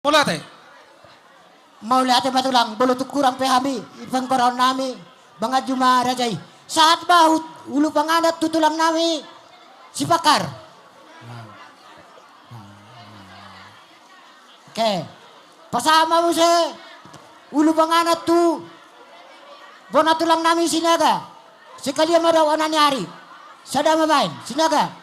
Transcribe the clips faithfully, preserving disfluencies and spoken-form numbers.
Mauliate. Mauliate ma tulang, molo tung hurang pe hami, i pangkoraon nami, manganju ma raja i. Sahat ma hut, ulu panganan tu tulang nami, Sipakkar. Oke. Pasahat ma muse, ulu panganan tu, bona tulang nami Sinaga. Sekalian ma dohot ona ni ari. Sada ma baen, Sinaga.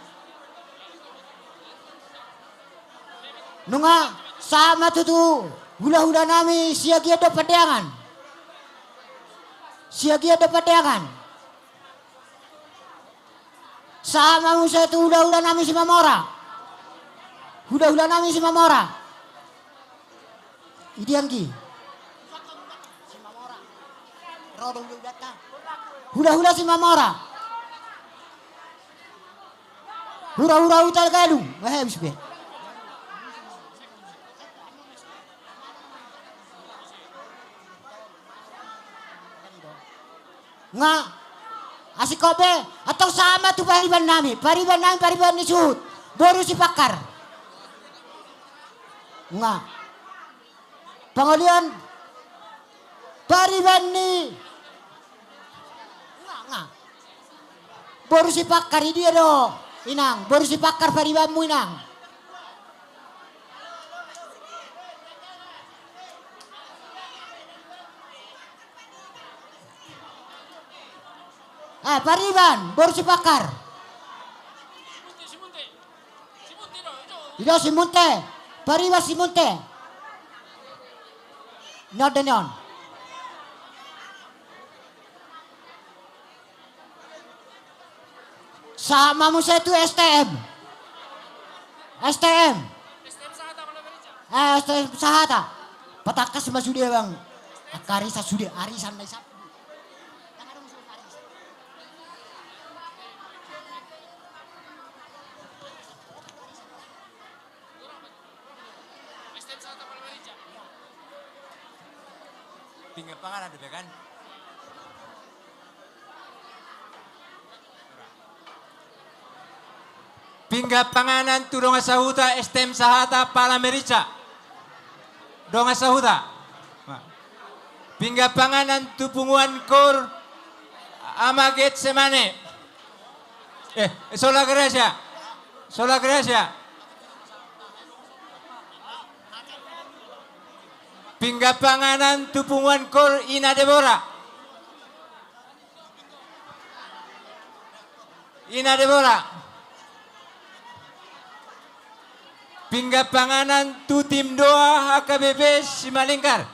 Nunga, sahat ma tutu, hula-hula nami, Siagian dohot Pandeangan. Siagian dohot Pandeangan. Sahat ma muse tu hula-hula nami Simamora. Hula-hula nami Simamora. Idianggi. Hula-hula Simamora. Hura-hura Huta Galung. Wah, habis be. Nga, asing kope, atau sama tu pariban nami, pariban nami, pariban ni suhut, boru Sipakkar. Nga. Pangolian, pariban ni. Nga, nga. Boru Sipakkar, i dia do, inang. Boru Sipakkar paribanmu, inang. Eh, pariban, boru Sipakkar. I do Simunte, pariban Simunte. Nion do nion. Sahat ma muse tu S T M. S T M. Eh, S T M Sahata. Patangkas ma sude bang. Angka arisan sude, arisan na i sapu. Pinggan panganan dope kan? Pinggan panganan tu dongan sahuta S T M Sahata Pala Merica. Dongan sahuta. Pinggan panganan tu punguan koor Ama Getsemane. Eh, Sola Gracia. Sola Gracia. Pinggan panganan tu punguan koor Ina Debora. Ina Debora. Pinggan panganan tu tim doa H K B P Simalingkar.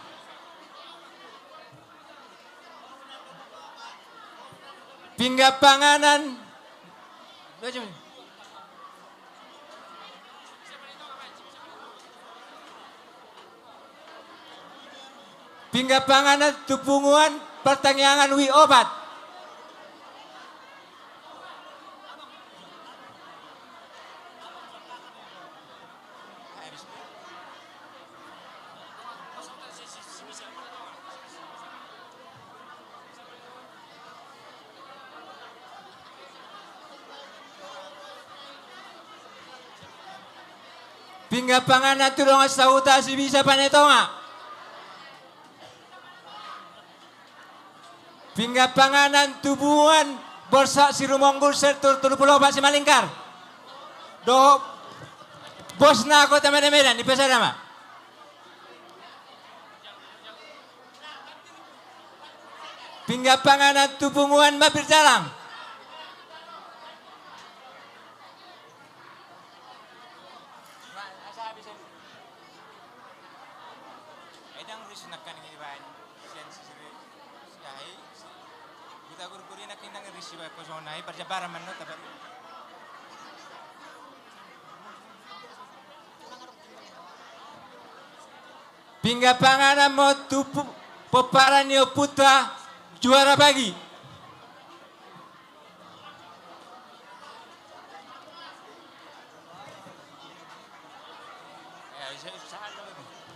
Pinggan panganan. Pinggan panganan tu punguan Partangiangan Wi Opat. Pinggan panganan tu dongan sahuta Sibisa Panetonga. Pinggan panganan tu punguan Borsak Sirumonggul sektor tolu pulu opat Simalingkar. Dohot bosna Kota Medan, Medan, dipasada ma. Pinggan panganan tu punguan Mabirjalang. Pinggan panganan ma tu pu-, pomparan ni ompunta Juara Pagi.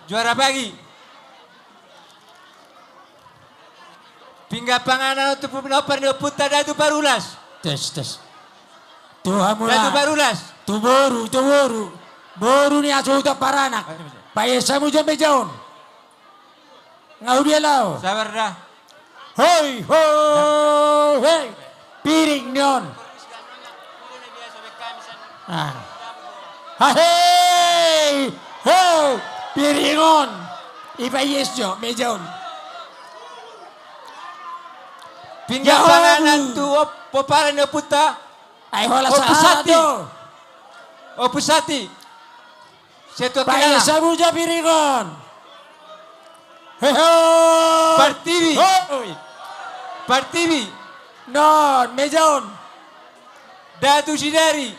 Juara Pagi. Pinggan panganan tu pu-, pomparan ni ompunta Datu Parulas. Tes, tes. Tu hamu Datu Parulas. Tu boru, tu boru. Boru ni hasuhuton paranak. Paias hamu jo meja on. Nga hu dia laho. Sabar da. Hoi ho, hei. Piring ni on. Ah. Hahei ho. Piring on. Ipaias jo meja on. Pinggan panganan tu op-, pomparan ni ompunta. Ai hola Ompu Sati. Ompu Sati. Setua kinana. Paias hamu jo piring on. Hehe. Partibi. Hoi. Partibi. Non, meja on. Datu Sidari.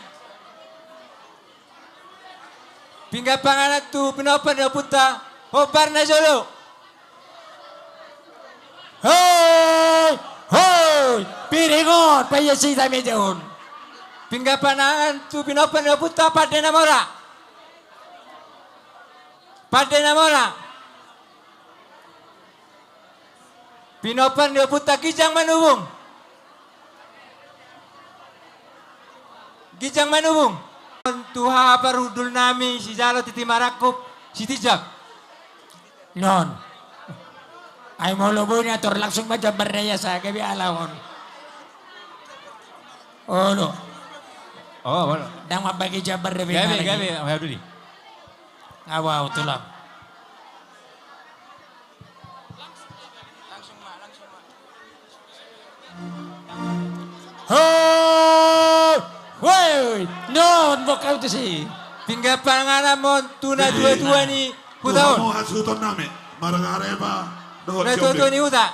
Pinggan panganan tu pinompar ni ompunta. Hombar na jolo. Hoi! Hoi! Piring on, paias hita meja on. Pinggan panganan tu pinompar ni ompunta Pande na Mora. Pande na Mora. Pinompar ni ompunta Ginjang Manubung. Ginjang Manubung. Tu haha parhundul nami sijalo titi marangkup Sitinjak. Non. Ai molo boi na tor langsung ma jambar na i asa gabe ala on. Olo. Oh, olo. Ndang mambagi jambar na. Gabe, gabe, gabe. Nga bau tulang. Ho! Woi! Non, bokau tu si. Pinggan panganan ma on tu natuatua ni huta on. Tuatua ni huta.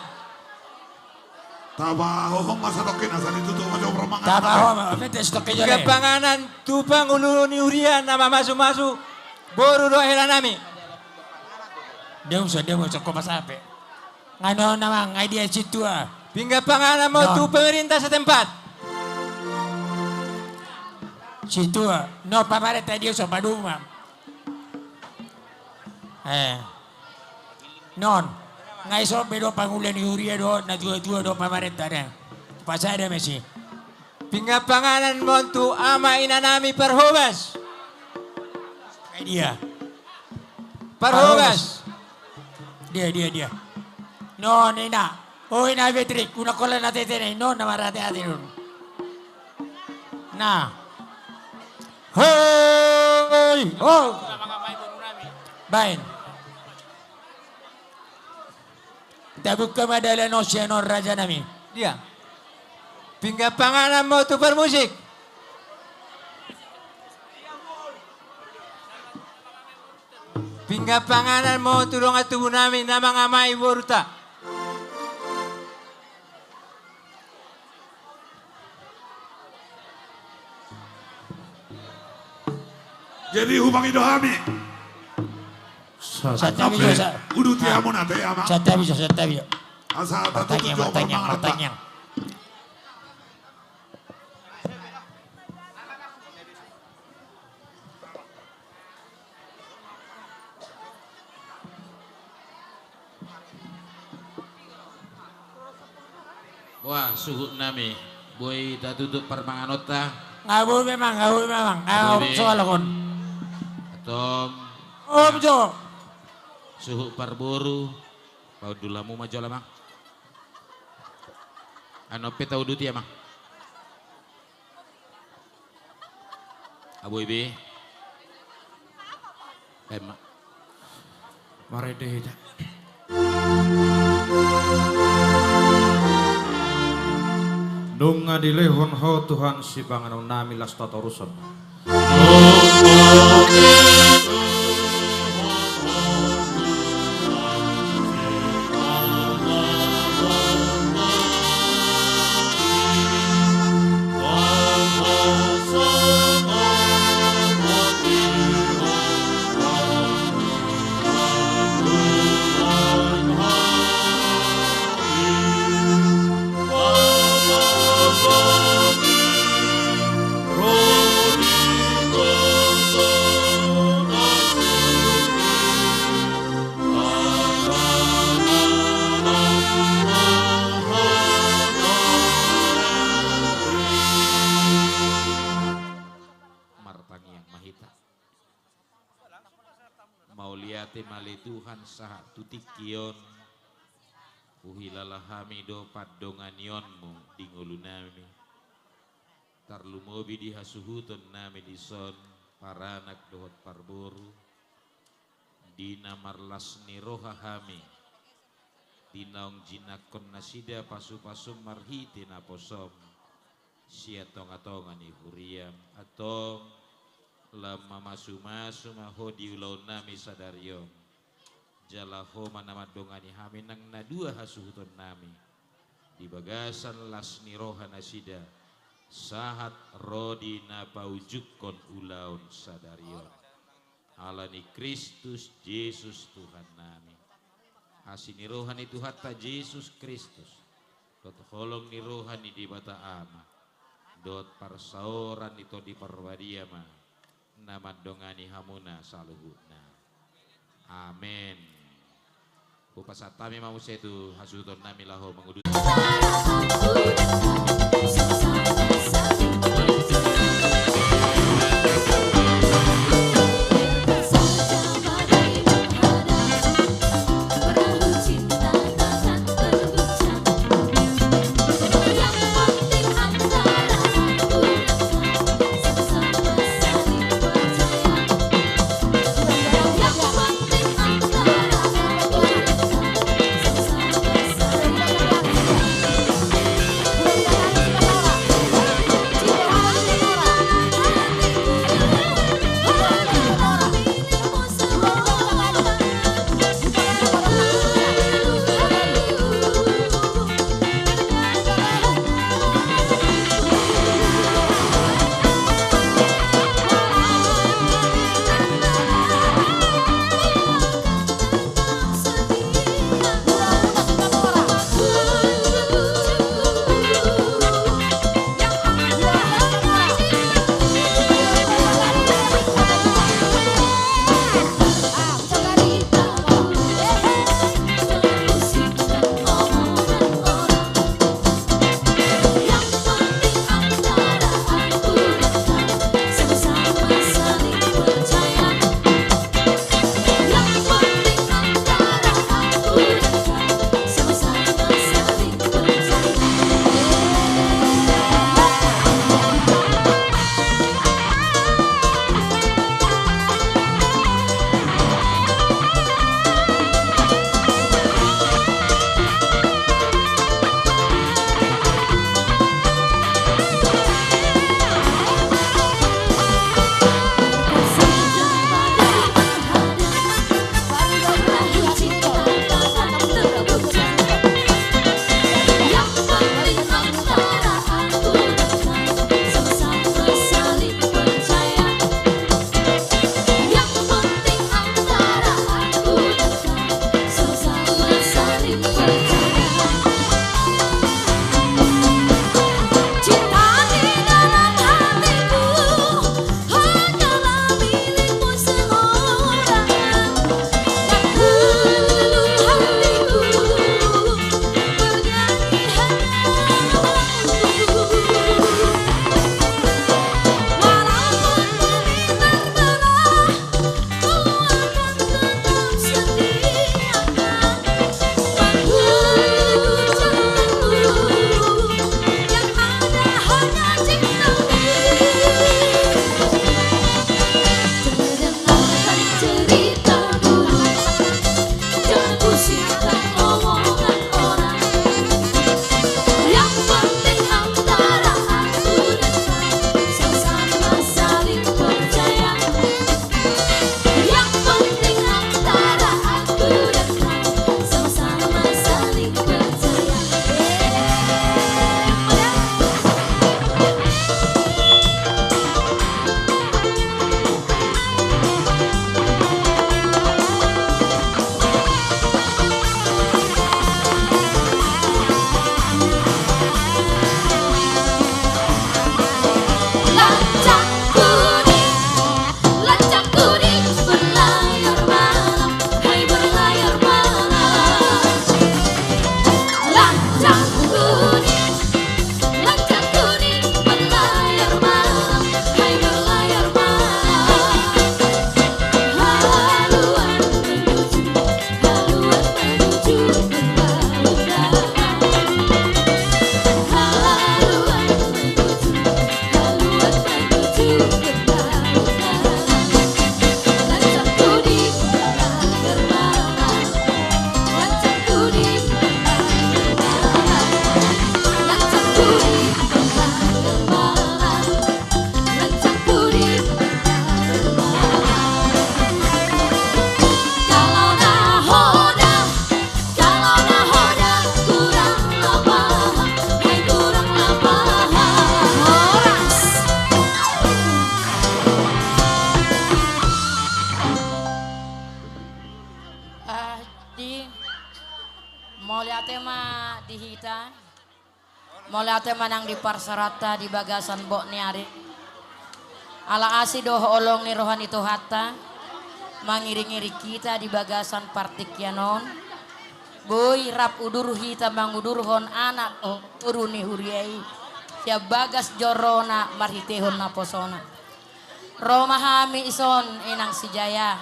Tapahohom ma satongkin asa ditutu ma jo parmanganan. Tapahohom ma, pete satongkin jo. Pinggan panganan tu pangulu ni huria na mamasumasu boru dohot hela nami. Dia uso, dia uso, kopas hape. Nga non nama, nga dia sintua. Pinggan panganan ma on tu pemerintah setempat. Sintua, non pamarenta dia uso, padomu ma. Eh. Non. Nga ison be do pangula ni huria do, natuatua do pamarenta da. Pasada ma si. Pinggan panganan ma on tu ama ina nami parhobas. Nga dia. Parhobas. Dia, dia, dia. Non ina. O ina Petrik, unang holan na tete na i, non na marateate do. Na. Hoi! Ho! Baen. Tabuka ma dalan on sian on raja nami. Dia. Pinggan panganan ma on tu parmusik. Pinggan panganan ma on tu dongan tubu nami na mangamai borunta. Jadi hupangido hami. Santabi jo, santabi jo. Uduti hamu nate, Amang. Santabi jo, santabi jo. Asa tatutu jo parmanganan. Wah, suhut nami, boi tatutup parmanganonta. Nga boi memang, nga boi memang. Nga boi be. Soal akon. Atom. Om jo. Suhut parboru. Paundul hamu ma jolo, Amang. Anu pe tauduti, Amang. Aboi be. Ema. Marende hita. Nunga dilehon Ho Tuhan sipanganon nami, las tatorushon. Tuhan, sahat tu tingki on huhilala hami do pandonganionmu di ngolunami, tarlumobi di hasuhutonnami dison, paranak dohot parboru, di na marlas ni roha hami di naung jinangkon nasida pasupasum marhite naposom sian tongatonga ni huriam. Antong lam mamasumasu ma ho di ulaonnami sadari on, jala ho ma na mandongani hami nang na dua hasuhutonnami di bagasan las ni roha nasida sahat ro di na paujungkon ulaon sadari on. Ala ni Kristus Jesus Tuhannami, asi ni roha ni Tuhanta Jesus Kristus, dohot holong ni roha ni Debata Ama, dohot parsaoran ni Tondi Parbadia ma na mandongani hamuna saluhutna. Amen. Hupasahat hami ma muse tu hasuhutonnami laho manguduti. Ah, di mauliate ma di hita. Mauliate ma nang di parsaoranta di bagasan bot ni ari. Ala asi do holong ni roha ni Tuhanta mangiringiring hita di bagasan partingkian on. Boi rap udur hita mangudurhon anak dohot boru ni huria i sian bagas jorona marhitehon naposona. Ro ma hami dison, Inang Sijaya,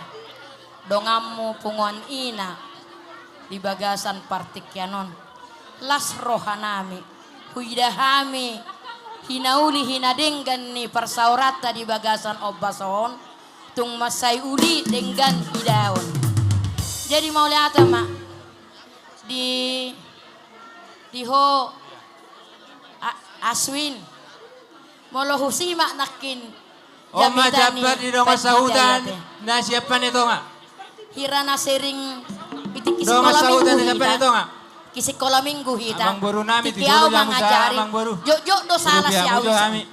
donganmu punguan ina di bagasan partingkian on. Las rohanami huida hami hinauli hinadenggan ni parsaoranta di bagasan ombas on, tung mansai uli denggan idaon. Jadi mauliate ma di, di ho A-, Aswin. Molo husimak nangkin. On ma jamita ni jambar di dongan sahuta na sian Pane Tonga. Hira na sering, tingki sikola minggu hita. Tingki au mangajari. Jotjot do sala sian au dison.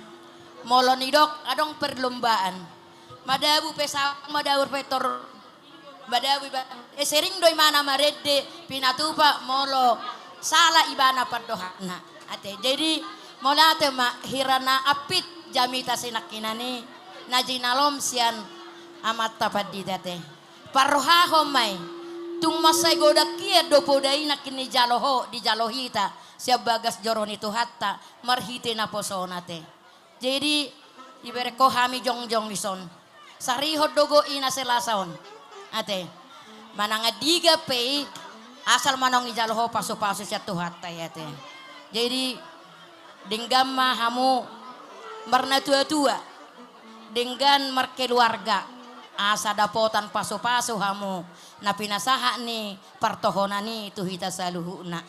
Molo nidok adong perlombaan, madabu pe sa-, madabu pe tor Badabu iba, eh, sering do imana marende, pinatupa molo sala ibana pandohanna. Ate, jadi mauliate ma hira na ampit jamita sinangkinan i na jinalom sian amanta pandita ate. Parrohahon ma i, tung mansai godang hian do poda i nangkin dijalo ho, dijalo hita sian bagas joro ni Tuhanta marhite naposona ate. Jadi, dibereng ho hami jongjong dison. Sarihon do gok i na selasa on. Ate. Manang andigan pe i, asal ma naung dijalo ho pasupasu sian Tuhanta i ate. Jadi, denggan ma hamu marnatuatua, denggan markeluarga, asa dapotan pasupasu hamu na pinasahat ni partohonan i tu hita saluhutna.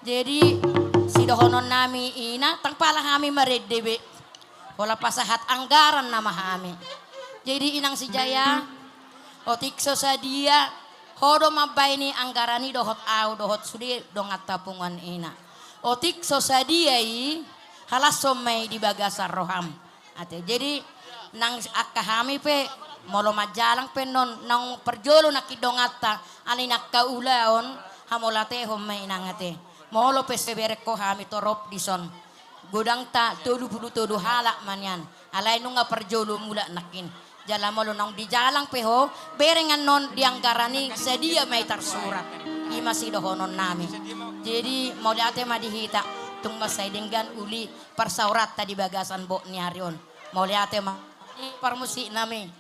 Jadi, sidohononnami ina, ndang pola hami marende be. Pola pasahat anggaran nama hami. Jadi, Inang Sijaya, otik so sadia, ho do mambaen i anggaran i dohot au, dohot sude donganta punguan ina. Otik so sadia i, halashon ma i di bagasan roham. Ate, jadi nang angka hami pe, molo manjalang pe annon, naung parjolo nangkin donganta, alani angka ulaon, hamauliatehon ma i nang ate. Molo pe so dibereng ho hami torop dison. Godangta tolu pulu tolu halak ma nian. Alai nunga parjolo mulak nangkin. Jala molo naung dijalang pe ho, bereng annon di anggaran i sadia ma i tarsurat. I ma sidohononnami. Jadi, mauliate ma di hita, tung mansai denggan uli parsaoranta di bagasan bot ni ari on. Mauliate ma. Parmusiknami.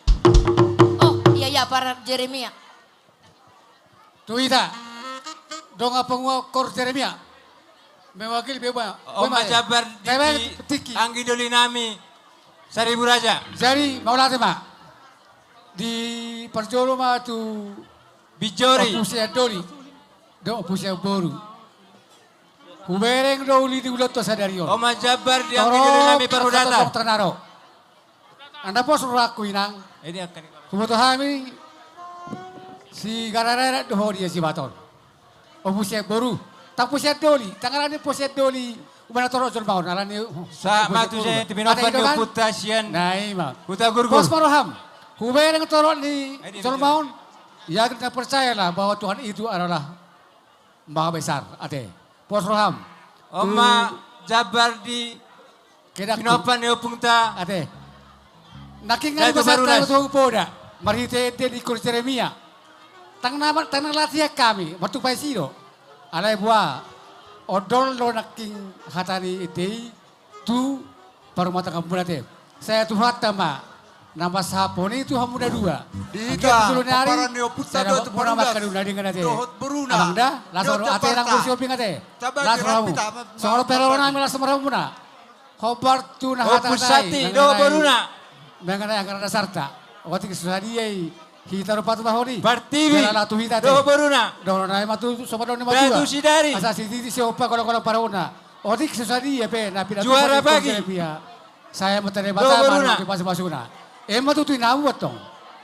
Oh, iya, iya, par Jeremia. Tu hita. Dongan punguan Kor Jeremia. Mewakili be ba. On ma jambar di anggi dolinami Saribu Raja. Jadi, mauliate ma. Di parjolo ma tu Bijori. Ompu Siandoli. Dohot Ompu Siamboru. Hubereng do uli ni ulaonta sadari on. On ma jambar di anggi dolinami Parhudata. Torop angka tongtong na ro. Ndang pos rohangku inang. Huboto hami sigararerat do ho di Sibaton. Ompu Siamboru. Ndang Ompu Siandoli. Ndang alani Ompu Siandoli. Umana torop jolma on alani. Sahat ma tu si tinopa ni ompunta sian. Na i ma. Huta Gurgur. Pos ma roham. Hubereng torop ni jolma on. Ya, kita percayalah bahwa Tuhan itu adalah Maha Besar, ate. Pos roham. On ma jambar di tinopa ni ompunta. Ate. Nangkin nunga dipasahat hami tu ho poda marhite ende ni Kor Jeremia. Ndang na, ndang na latihan hami, martupa disi do. Alai boha, ondol do nangkin hata ni ende i, tu parumatanmuna ate. Sai Tuhanta ma na mansahaphon i tu hamuna dua. Di hita pomparan ni ompunta dohot tu Parhudata. Amang da, laos ro ate nang boru Sihombing ate. Laos ro hamu. Songon on pe rohanami laos ro hamuna. Hombar tu na hata-hata i. Mengenai anggaran dasarta. Otik so sadia i. Hita do patupahon i. Partibi. Jala laho tu hita ate. Dohot boruna. Dohononnami ma tu so pandok ni matua. Batu Sidari. Asa sititi sihompa, golanggolang parona. Otik so sadia pe na pinatupa ni Jeremia. Saya ma Debata manang pasupasuna. Emma tutu i na buat tong.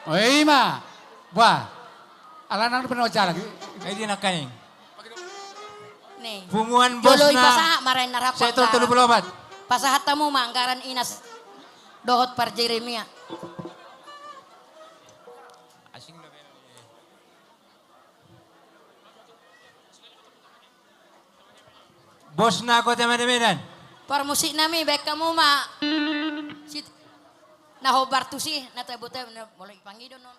O i ma. Bah. Ala nang pe na jalang. Ai dia nakaning. Punguan bosna. Sektor tolu pulu opat. Pasahat hamu ma anggaran inas dohot par Jeremia. Asing na baenon i. Bosna Kota Medan. Parmusik nami, baen hamu ma. Sit-, na hombar tusi, na tabo-tabo, na molo ipangido non.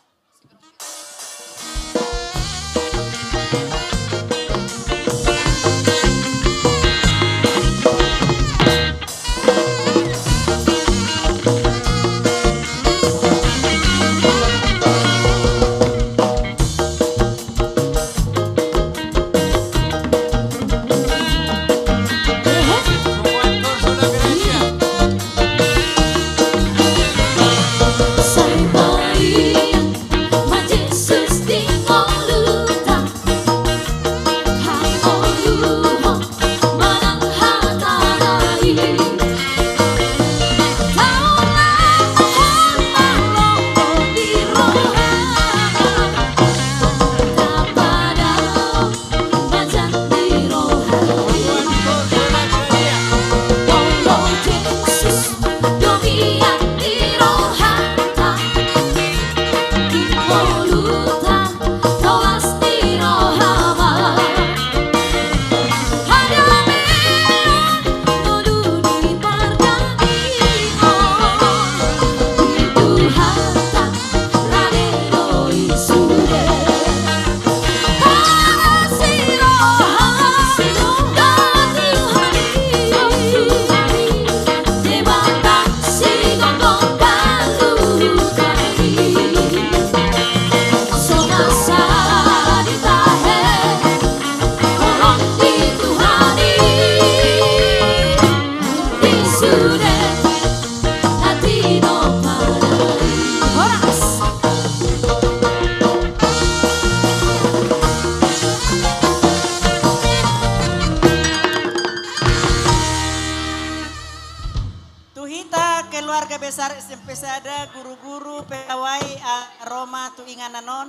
Tu hita keluarga besar S M P Sada, guru-guru, pegawai, a, ro ma tu inganan on,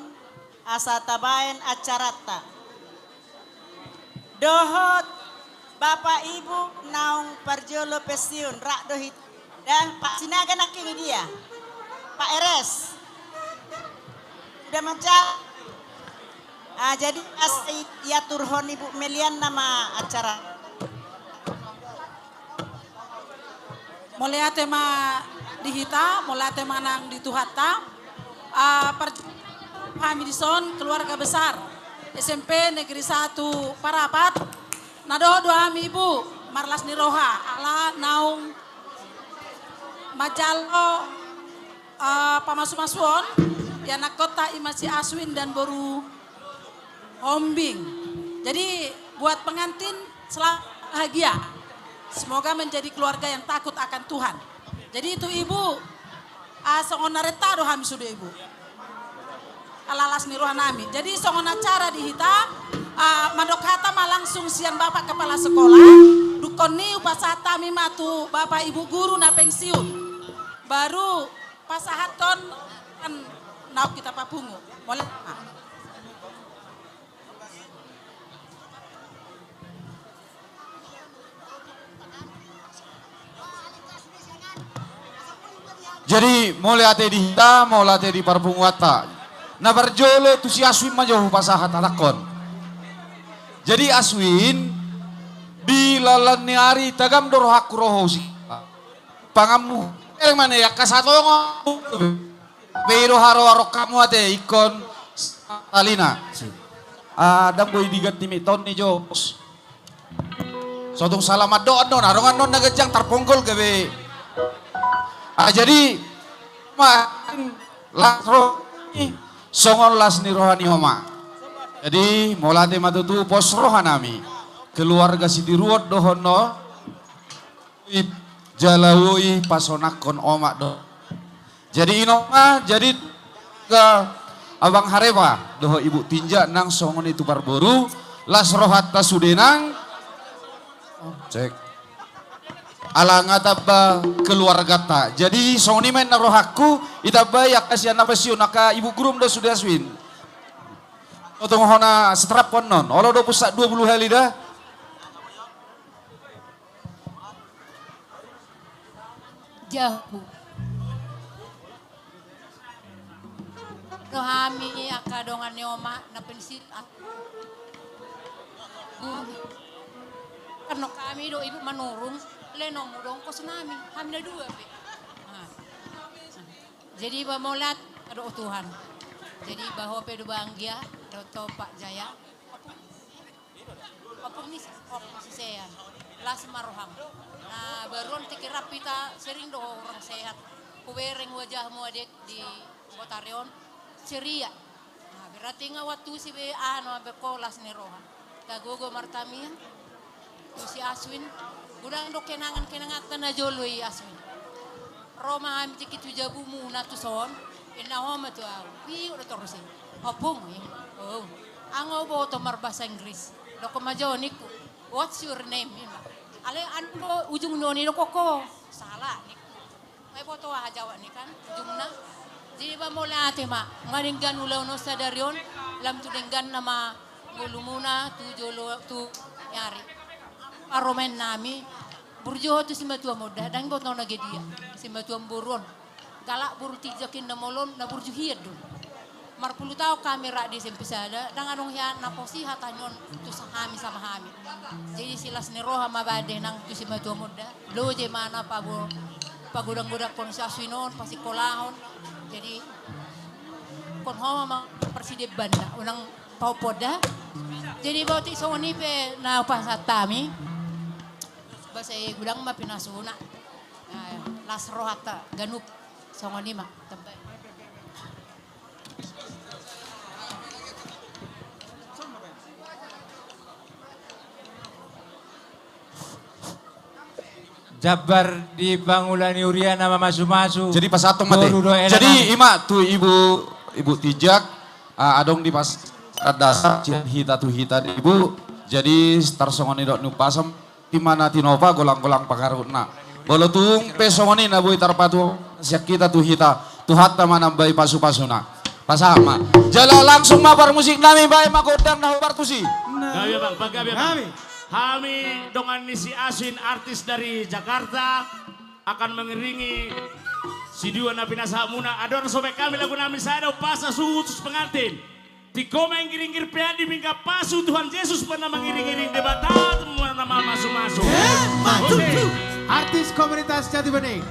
asa tabaen acaranta. Dohot Bapak Ibu naung parjolo pensiun, rap do hita. Dah, Pak Sinaga nangkin, dia. Pak Eres. Sudah macam. Ah, jadi asa i-, iaturhon Ibu Meliana ma acara. Mauliate ma di hita, mauliate ma nang di Tuhanta. Ah, par-, hami dison keluarga besar S M P Negeri Satu Parapat. Na dohot do hami, Ibu, marlas ni roha ala naung manjalo, eh, pamasu-masuon di anakkonta, i ma si Aswin dan boru Hombing. Jadi, buat pengantin, selamat bahagia. Semoga menjadi keluarga yang takut akan Tuhan. Jadi, itu, Ibu, ah, songon na renta do hami sude, Ibu. Ala las ni roha nami. Jadi, songon acara di hita, ah, mandok hata ma langsung sian Bapak Kepala Sekolah, dungkon i hupasahat hami ma tu Bapak Ibu Guru na pensiun. Baru pasahathon, kan, naung hita papungu. Boleh? Ah. Jadi, mauliate di hita, mauliate di parpunguanta. Na parjolo tu si Aswin ma jo hupasahat hatangkon. Jadi, Aswin, di lalan ni ari tagam do rohangku ro ho husi. Panganmu, eh, mana ya, kasatongo. Pe i do haroharoan hamu ate ingkon salina. Ah, ndang boi diganti miton ni, Jos. So tung salaman do annon, adong annon na ganjang tarponggol gabe. Ah, jadi, ma, las roha ni, songon las ni roha ni oma. Jadi, mauliate ma tutu, pos roha nami. Keluarga sitiruon dohot no. Jala boi pasonanghon omak do. Jadi i nunga, jadi ga Abang Hareba dohot Ibu Tinja nang songon i tu parboru, las rohanta sude nang. Cek. Ala nga tamba keluarganta. Jadi songon i ma inna rohangku, itambai angka sian na pensiun, angka ibu guru do sude Aswin. Potong hona setrap konon, olo do pusat dua puluh hali dah. Jahu. Rohami angka dongan ni oma na pensiun. Karena hami do ibu manurung, lenongmu do ongkos nami, hami na dua pe. Nah. Jadi ba mauliate do Tuhan. Jadi ba ho pe do ba anggia, do to Pak Jaya. Ompung ni, ompung sisean. Las ma roham. Na baru on tingki rap hita sering do orang sehat. Hubereng wajahmu adek di Botari on. Ceria. Nah, berarti nga waktu si be anu abe ko las ni roha. Tagogo martamiang. Tu si Aswin. Godang do kenangan-kenangan na jolo i Aswin. Ro ma hami tingki tu jabumuna tu son. Inna ho ma tu au. Iu do torus i. Ompung. Oh. Ango boto marbahasa Inggris. Doko ma jo ningku. What's your name? Ima. Ale anu do ujung noni do koko. Salah ningku. Ai boto aha jawab ni kan ujungna. Jadi ba mauliate ma. Nga denggan ulaon on sadari on. Lam tu denggan nama ngolumuna tu jolo tu nyari. Parumaen nami. Burju ho tu simatua monda, ndang boto na gedia. Simatua boru on. Galak boru tijak inna molo on, na burju hian do. Marpulu taon hami rap di S M P sada, ndang adong hian na posi hata ni on tu sa hami sama hami. Jadi silas ni roha ma bade nang tu simatua monda. Loje ma na pago-, pagodang-godangkon si Aswin on, pasikolahon. Jadi kon ho ma parsidebanna, unang paopo da. Jadi boti songon i pe na pasahat hami. Basa i godang ma pinasuna. Nah, las rohanta ganup songon i ma. Tempe. Jambar di pangula ni huria na mamasu-masu. Jadi pasahat ma te. Jadi ima tu ibu, ibu tijak, ah, adong di pas dasar hita tu hita ibu. Jadi tarsongon i dok ni umpasa. Ima na tinopa golang-golang pangarahutna. Molo tung pe songon i na boi tarpatupa sian hita tu hita, Tuhanta ma na mambahen pasu-pasuna. Pasahat ma. Jala langsung ma parmusik nami, baen ma gondang na hombar tusi. Gabe, Bang, pagabe, Bang. Gabe. Hami dongan ni si Aswin, artis dari Jakarta, akan mengiringi si dua na pinasahatmuna. Adong sobek hami lagu nami sada, umpasa suhut suhut pengantin. Tingko ma ingkir-ingkir pean di pinggan pasu Tuhan Jesus, pernah mangiring-iring Debata, pernah mamasu-masu. Eh, maju, oke. Artis komunitas Jati Bening.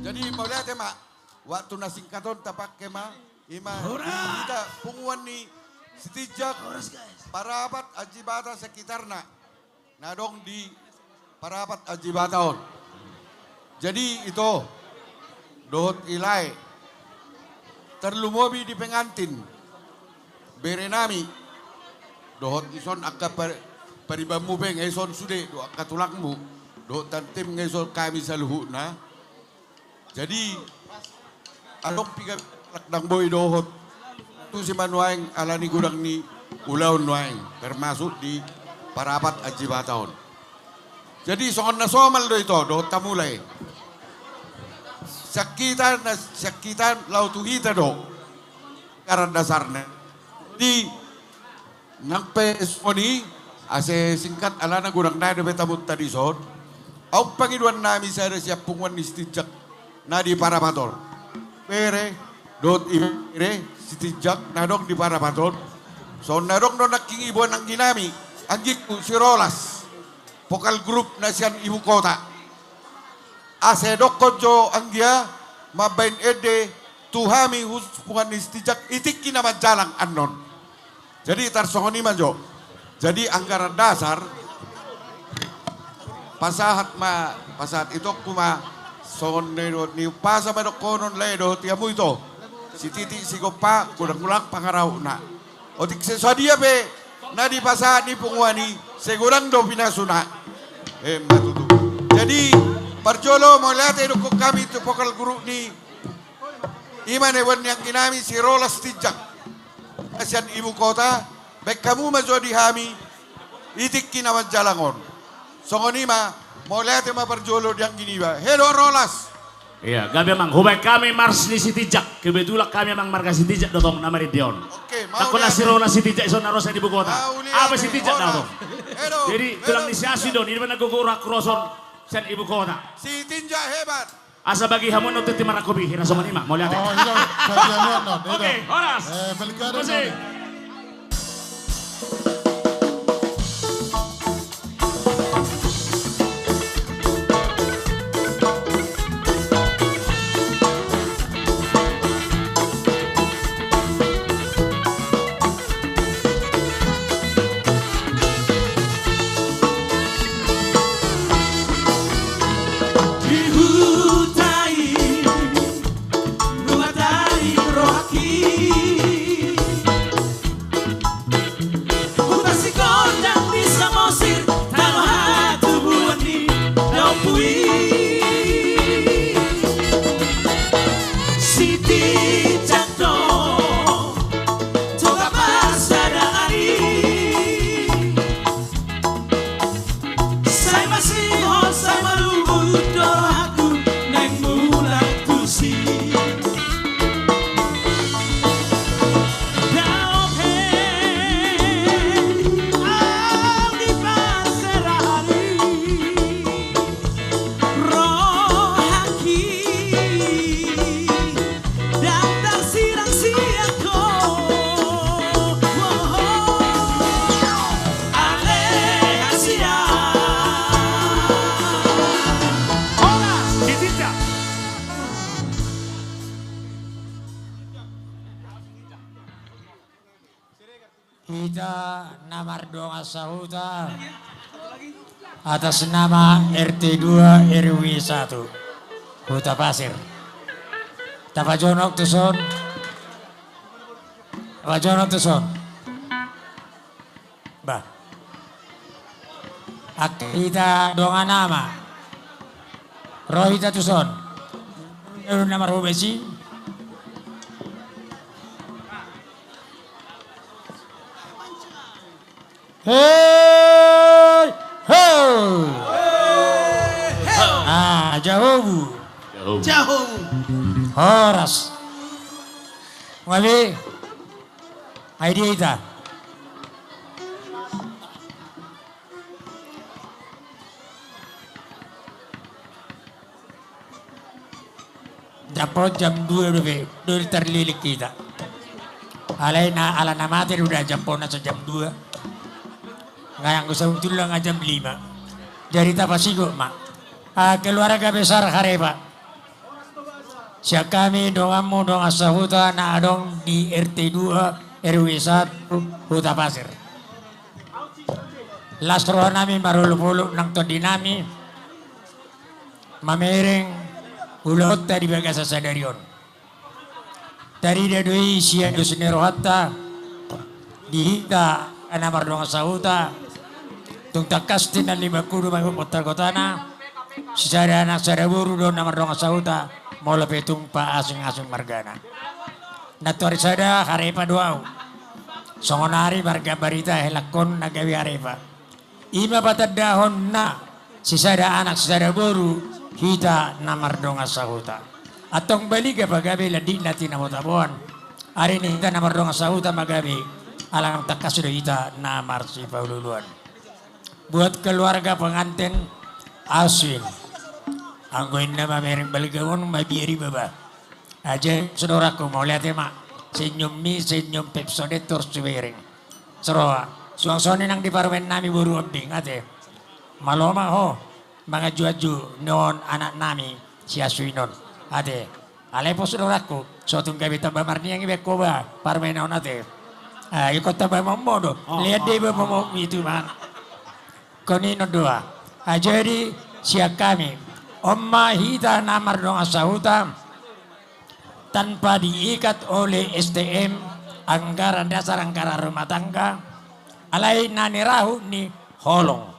Jadi mauliate ma, waktu na singkat on tapake ma, ima hita punguan ni Sitinjak, Parapat, Ajibata sekitarna. Na adong di Parapat Ajibata on. Jadi ito, dohot i lae, tarlumobi di pengantin, berenami, dohot dison angka par-, paribanmu pe nga dison sude, dohot angka tulangmu, dohot tantim nga dison hami saluhutna. Jadi, adong piga halak ndang boi dohot tusi ma nuaeng ala ni godang ni ulaon nuaeng, termasuk di Parapat Ajibata on. Jadi, songon na somal do ito, dohot hamu lae. Sian hita, na sian hita laho tu hita do anggaran dasarna. Di nang pe songon i, ase singkat alana godang nai dope tamunta dison. Aut pangidoannami sada sian punguan ni Sitinjak na di Parapat on. Bere, dohot ibere, Sitinjak, na adong di Parapat on. Songon na adong do nangkin iboan angginami, anggingku si Rolas, vokal grup na sian ibu kota. Ase dokkon jo anggia mambaen ende tu hami husus punguan ni Sitinjak i tingki na manjalang annon. Jadi tarsongon i ma jo. Jadi anggaran dasar, pasahat ma, pasahat itongku ma, songon na ni umpasa ma dohonon lae dohot hamu ito. Sititi sigompa, godang ulang pangarahutna. Otik sai sadia pe na dipasahat ni punguan i, sai godang do pinasuna. Emma tutu. Jadi, parjolo mauliate dohonon hami tu vokal grup ni, i ma na iboan ni angginami si Rolas Sitinjak, sian ibu kota, baen hamu ma jo di hami i tingki na manjalang on. Songon i ma, mauliate ma parjolo di anggi niba. Helo Rolas. Iya, gabe amang, hubaen hami mars ni Sitinjak. Kebetulan hami amang marga Sitinjak do tong na marende on. Oke, mauliate. Tangkona si Rolas Sitinjak dison na ro sian ibu kota. Mauliate. Apa Sitinjak do tong? Helo. Jadi, helo, tulang ni si Asi do, i do na gogo rohangku ro son sian ibu kota. Sitinjak hebat. Asa bagi hamu na titi marangkup i, hira songon i ma, mauliate. Oh, i do, bagi hamu non, i do. Oke, horas. Eh, balik kanan. Musik. Di huta i, nunga taring rohangki. Huta Sigondang di Samosir, tano hatubuan ni daompui. Sitinjak do toga parsada ari. Sai masihol, sai malungun do rohangku naeng mulak tusi. Dao pe au dipaserahon rohangki. Dang tarsirang sian ho. Ale hasian. Horas, Sitinjak. Hita na mardongan sahuta atas nama R T dua R W satu Hutapasir. Tapajonok tuson. Tapajonok tuson. Bah. Angka hita dongan ama. Ro hita tuson. Ro na marhobas i. Hei! Ho! Ah, jahobu. Jahobu. Jahobu. Horas. Ngabe. Ai dia hita. Jampo jam dua dope, do tarlilik hita. Alai na, ala na mate do da jampo na so jam dua. Nga anggo sabotulna nga jam lima. Jadi tapasigot ma. Ah, keluarga besar Harepa. Sian hami donganmu, dongan sahuta na adong di R T dua R W satu Hutapasir. Las rohanami marolopolop nang tondinami. Mamereng ulaonta di bagasan sadari on. Tarida do i sian dos ni rohanta di hita na mardongan sahuta. Tung tangkas tinallimanku do mangihut pargotana. Sisada anak sada boru do na mardongan sahuta, molo pe tung paasing-asing margana. Nantoari sada Harepa do ahu. Songon ari marga barita helangkon na gabe Harepa. I ma patandahon na sisada anak sisada boru hita na mardongan sahuta. Antong baliga pagabe landit na tinabo-taboan. Ari ni hita na mardongan sahuta ma gabe, ala naung tangkas do hita na marsipaolo-oloan. Buat keluarga pengantin, asu i. Anggo inna mamereng balgamon, mabiar ibaba. Aja, saudaraku, mauliate ma. Senyummi senyum Pepsodent, torus Cibereng. Saroha, suang songon i nang di parumaennami boru Ombing, ate. Malo ma ho manganju-anju nuaeng anaknami si asu i nuaeng, ate. Alai pos do rohangku, so tung gabe tamba marniang iba, ingkon ba parumaen on, ate. Ah, ingkon tamba mammo do. Oh, lean do iba, oh, mammo itu, man. Ingkon i nuaeng do. Ah, jadi sian hami, on ma hita na mardongan sahuta, tanpa diikat oleh S T M, anggaran dasar, anggaran rumah tangga, alai na nirahut ni holong.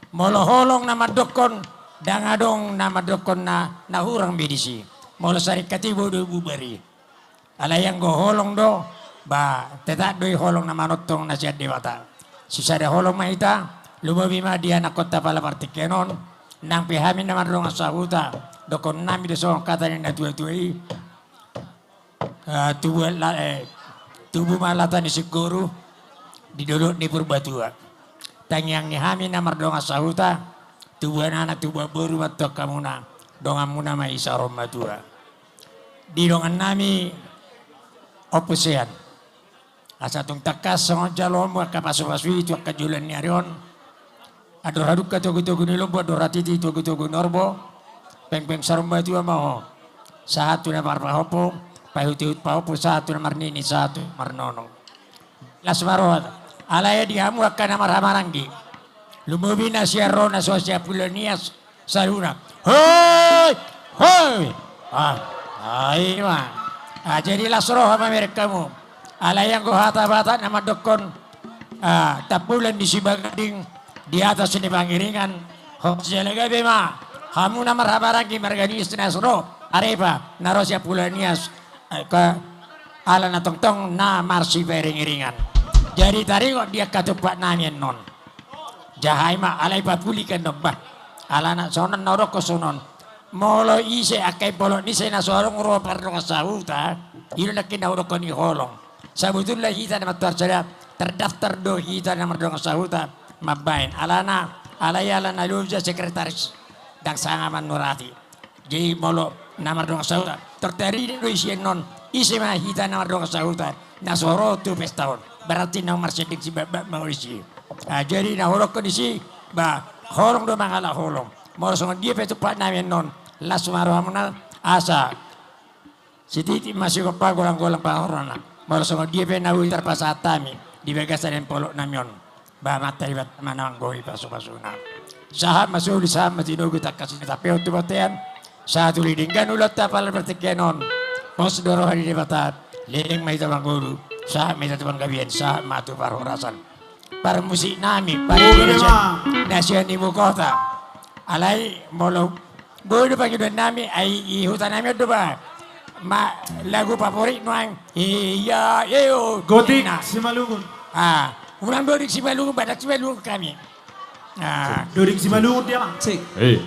Molo holong na mandokkon, ndang adong na mandokkon na, na hurang be disi. Molo saringkat i boi do bubar i. Alai anggo holong do, ba, tetap do i holong na manongtong na sian Debata. Sisada holong ma hita, lumobi ma di anakkonta pala partingkian on, nang pe hami na mardongan sahuta, dokkonnami do songon hata ni na tua-tua i. Ah, tubu la-, eh, tubu ma lata ni singkoru di dolok ni Purbatua. Tangiang ni hami na mardongan sahuta, tubuan anak, tubuan boru ma tu hamuna, donganmuna ma i saur matua. Di dongannami Ompu Sean. Asa tung tangkas songon jaloonmu angka pasu-pasu i tu angka joloan ni ari on. Andor hadungka togu-togu ni lombu, andor hatiti togu-togu ni horbo. Pengpeng saur matua ma ho. Sahat tu na marpahompu, pahut-ihut pahompu, sahat tu na marnini, sahat tu na marnono. Las ma roha. Alai di hamu angka na marhahamaranggi, lumobi na sian ro na so sian Pulau Nias, saluhutna. Hoi! Hoi! Ah, ah, i ma. Ah, jadi las roha mamereng hamu. Alai anggo hata Batak na mandokkon, ah, tampulan ni Sibagading di atas ni Pangiringan, horas jala gabe ma. Hamu na marhahamaranggi marga Nias na so ro, Harepa, na ro sian Pulau Nias, eh, ke, ala na tongtong na marsipairing-iringan. Jadi taringot di angka tumpaknami annon. Jaha i ma, alai papulik annon bah. Alana songon na hudokkon songon on. Molo ise angka impolok ni ise na so adong ro mardongan sahuta, i do nangkin na hudokkon i holong. Sabotulna hita na martuarsada, terdaftar do hita na mardongan sahuta mambaen. Alana, alai ala na loja sekretaris, ndang sanga manurati. Jadi molo na mardongan sahuta, tor tarida do i sian on, ise ma hita na mardongan sahuta na so ro tu pesta on. Berarti naung marsending sibatbat ma ho disi. Ah, jadi na hudokkon disi, bah, holong do mangalap holong. Molo songon dia pe tumpaknami annon, las ma rohamuna, asa sititi ma sigompa, golang-golang pangarahutna. Molo songon dia pe na boi tarpasahat hami di bagasan impoloknami on, bah, Amanta Debata ma na manggohi pasu-pasuna. Sahat ma solu, sahat ma tinogu, tangkas ni tampehon tu bontean. Sahat tu denggan ulaonta pala partingkian on. Pos do roha di Debata, leleng ma hita mangolu, sahat ma hita tu panggabean, sahat ma tu parhorasan. Parmusiknami, parmusiknami na sian ibu kota. Alai molo boi do pangidoannami, ai i hutanami on do bah. Ma lagu favorit nuaeng. Iya, iyo. Gotik Simalungun. Ah, unang Gotik Simalungun, badak Simalungun hami. Ah. Gotik Simalungun dia, Mang. Cek. Eh.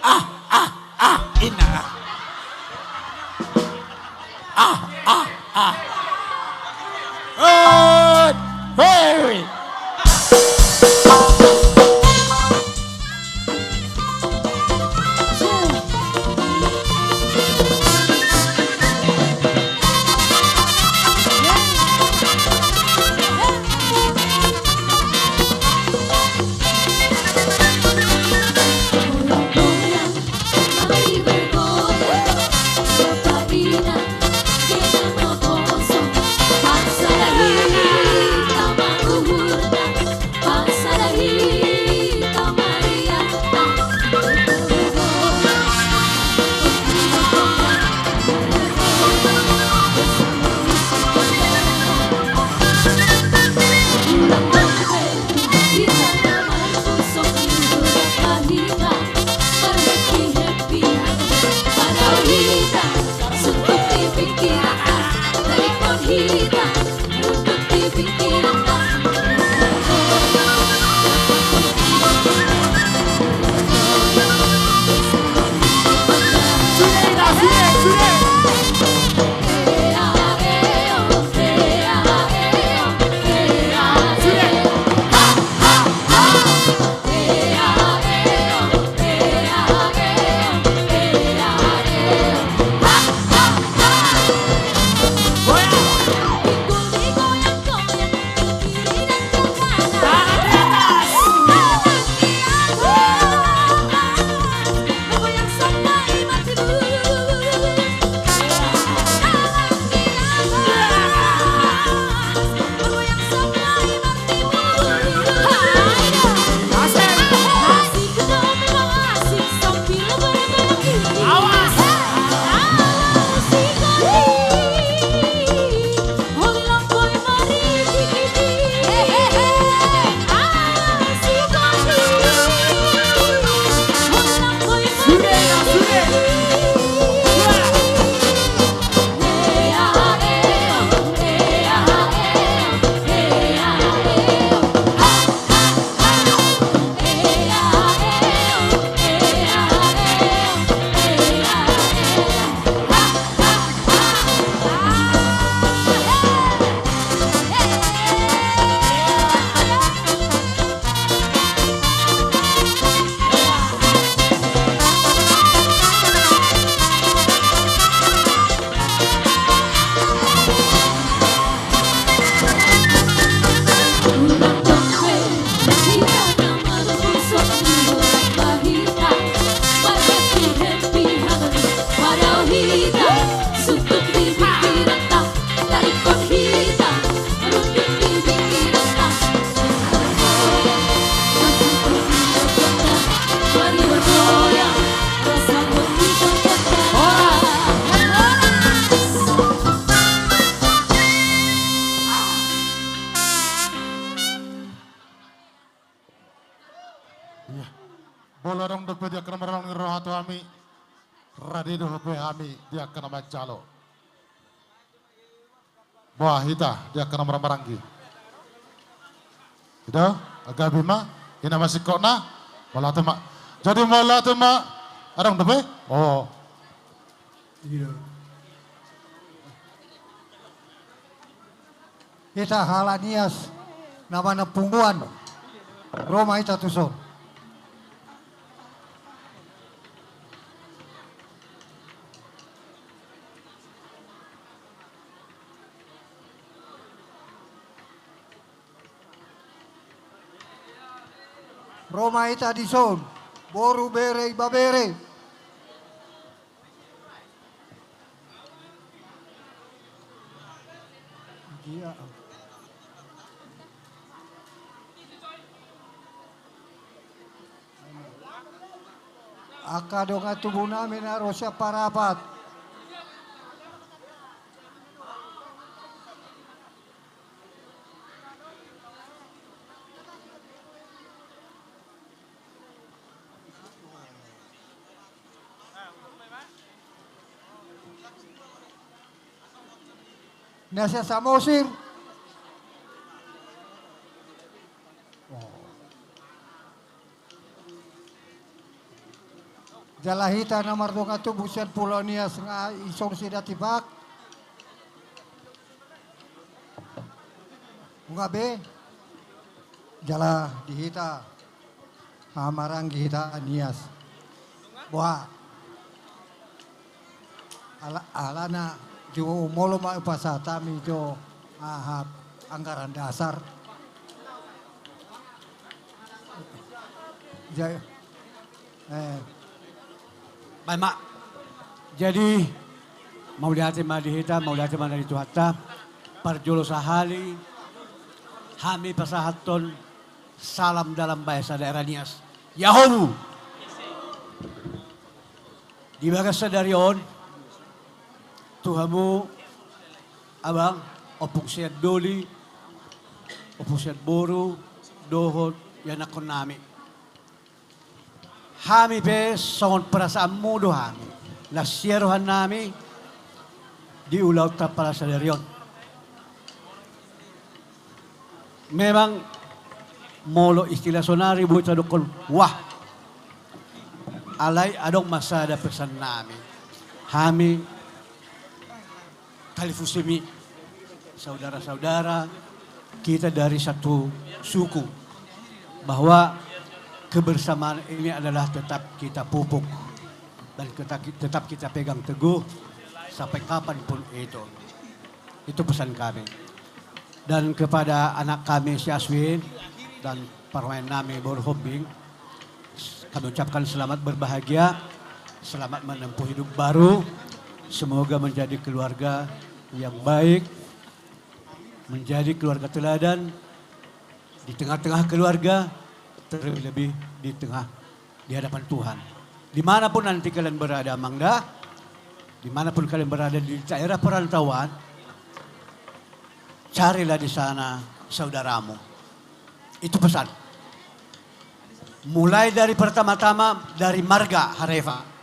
Ah, ah, ah, ina. Ah, ah, ah. Hei, hei. Iya. Molo adong dope di angka na marlanglang ni roha tu hami, rade do dope hami di angka na manjalo. Boha hita di angka na marhahamaranggi? Ida, gabe ma, ina masingkotna, mauliate ma. Jadi mauliate ma, adong dope? Oh. Ida. Hita halak Nias na manampung boan, ro ma hita tuson. Ro ma hita dison, boru, bere, ibebere. Iya. Angka dongan tubu nami na ro sian Parapat. Na sian Samosir. Oh. Jala hita na mardongan tubu sian Pulau Nias nga i songon sida Tipak. Nunga be. Jala di hita hahamaranggi hita Nias. Boha. Ala, alana jo molo ma hupasahat hami jo, aha, anggaran dasar. Ja-, eh. Baen ma. Jadi, mauliate ma di hita, mauliate ma di Tuhanta. Parjolo sahali, hami pasahathon salam dalam bahasa daerah Nias. Yahomu. Di bagas sadari on, tu hamu, abang, ompung sian doli, ompung sian boru, dohot ianakhon nami. Hami pe songon perasaanmu do hami. Na sian roha nami di ulaonta pala sadari on. Memang molo istilah sonari boi tadokkon wah. Alai adong ma sada pesan nami. Hami talifusimi, saudara-saudara kita dari satu suku, bahwa kebersamaan ini adalah tetap kita pupuk dan kita, tetap kita pegang teguh sampai kapanpun itu. Itu pesan kami. Dan kepada anak kami si Aswin dan parumaen nami boru Hombing, kami ucapkan selamat berbahagia, selamat menempuh hidup baru. Semoga menjadi keluarga yang baik, menjadi keluarga teladan di tengah-tengah keluarga, terlebih-lebih di tengah, di hadapan Tuhan. Dimanapun nanti kalian berada, Amang, da, dimanapun kalian berada di daerah perantauan, carilah di sana saudaramu. Itu pesan. Mulai dari pertama-tama dari marga Harefa.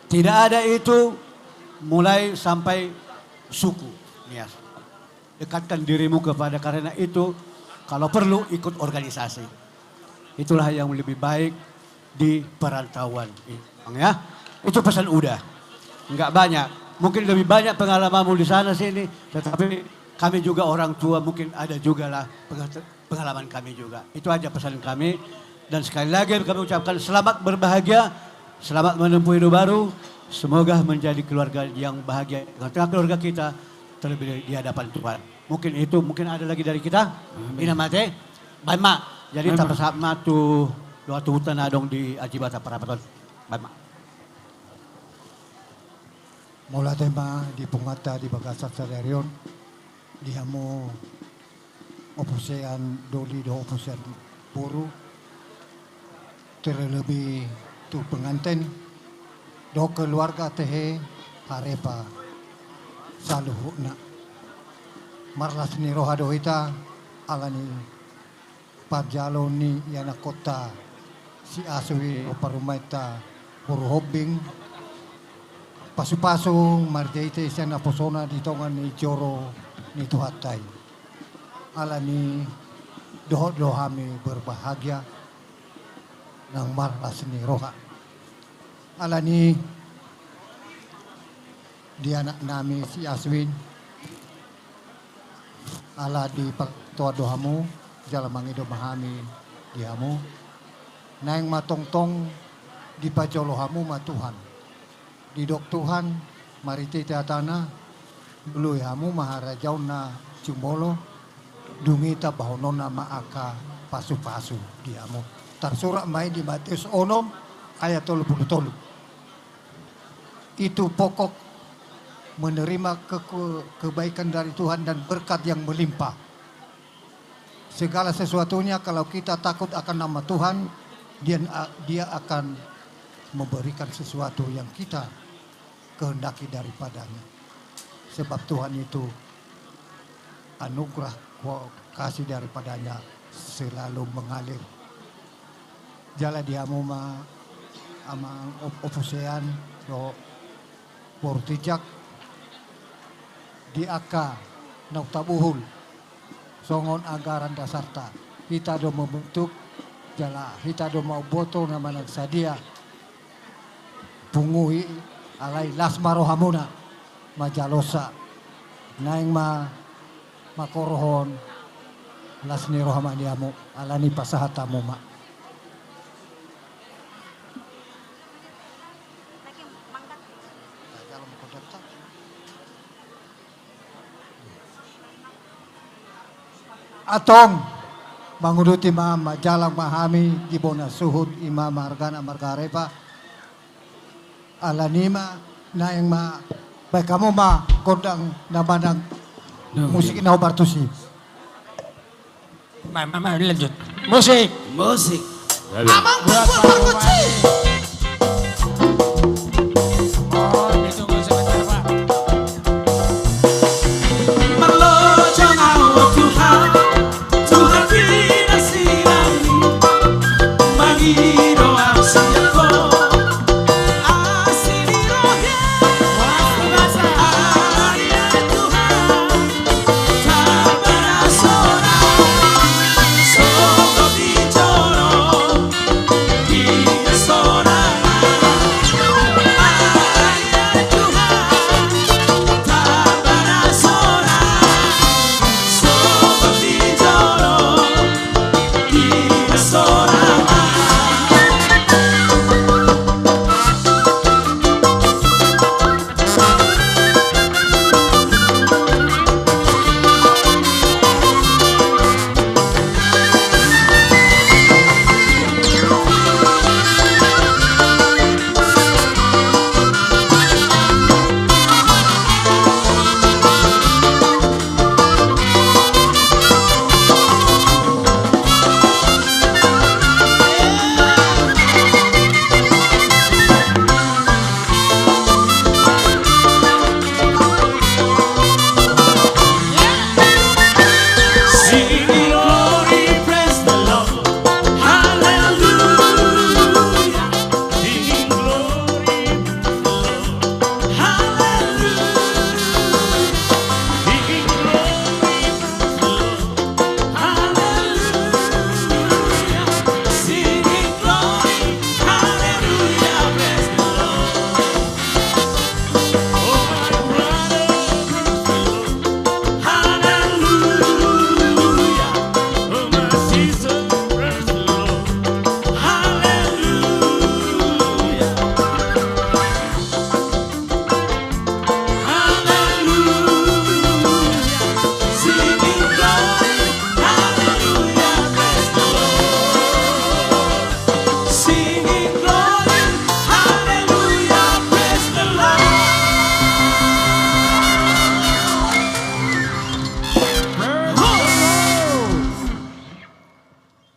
Tidak ada itu mulai sampai suku Nias. Dekatkan dirimu kepada, karena itu kalau perlu ikut organisasi. Itulah yang lebih baik di perantauan ini, Bang, ya. Itu pesan Uda. Enggak banyak. Mungkin lebih banyak pengalamanmu di sana sini, tetapi kami juga orang tua, mungkin ada juga lah pengerti-, pengalaman kami juga. Itu aja pesan kami. Dan sekali lagi kami ucapkan selamat berbahagia, selamat menempuh hidup baru. Semoga menjadi keluarga yang bahagia di tengah keluarga kita, terlebih di hadapan Tuhan. Mungkin itu, mungkin ada lagi dari kita. Amin. Ina mate. Baen ma. Jadi, baen ma, tapasahat ma tu dongan tubuta na adong di Aji Bata Parapat on. Baen ma. Mauliate ma di punguanta di bagasan sadari on, di hamu ompung sian doli dohot ompung sian boru, terlebih tu penganten dohot keluarga Tehe Harefa saluhutna. Marlas ni roha do hita, alani Parjalo ni ianakhonta si Aswin, parumaenta boru Hombing, pasupasu marhitehite sian naposona di tonga ni joro ni Tuhanta i. Alani dohot do hami berbahagia nang marlas ni roha. Alani di anaknami si Aswin, ala dipatoan do hamu, jala mangido ma hami di hamu. Naeng ma tongtong dipajolo hamu ma Tuhan. Didok Tuhan marhitehite hatana, lului hamu ma harajaonna jumolo, dung i tambahononna ma angka pasupasu di hamu. Tarsurat ma i di Mateus onom ayat tolu pulu tolu. Itu pokok menerima ke-, ke-, kebaikan dari Tuhan dan berkat yang melimpah. Segala sesuatunya, kalau kita takut akan nama Tuhan, dia, dia akan memberikan sesuatu yang kita kehendaki daripada-Nya. Sebab Tuhan itu anugerah, ku-, kasih daripada-Nya selalu mengalir. Jala di hamu ma amang op-, Opusean dohot boru Tijak, di angka naung tabuhul songon anggaran dasarta, hita do mambentuk, jala hita do mamboto na manang sadia pungu i, alai las ma rohamuna manjalosa. Naeng ma mangkorhon las ni roha ma di hamu, alani pasahat hamu ma. Antong, manguduti ma, manjalang ma hami di bona suhut, i ma margana marga Arepa. Alani ma, naeng ma, baen hamu ma gondang na manang musik na hombar tusi. Ma, ma, ma, lanjut. Musik. Musik. Amang Pangkul Markuci. Oh, ditunggu sebentar, Pak. Marlojong au Tuhan, Tuhan pinasilang ni, mangido au sian Ho.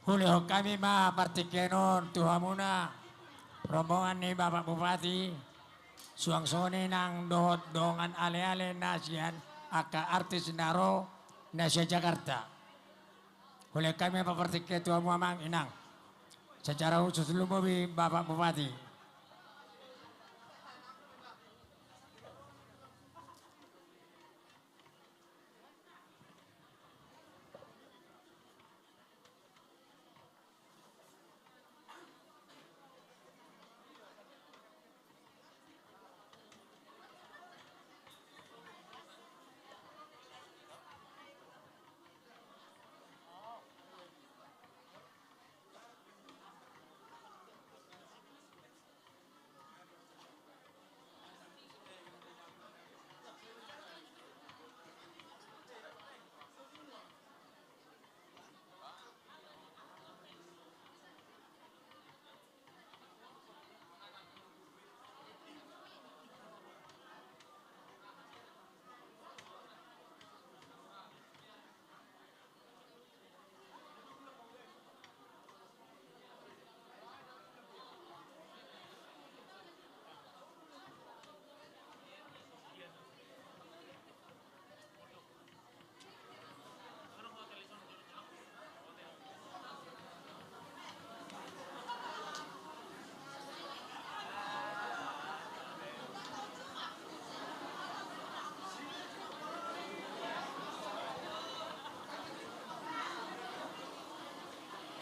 Hulehon hami ma partingkian on tu hamuna, rombongan ni Bapak Bupati, suang songon i nang dohot dongan aleale na sian angka artis na ro na sian Jakarta. Boleh kami mempertikai tuamu Amang Inang. Secara khusus lumobi Bapak Bupati.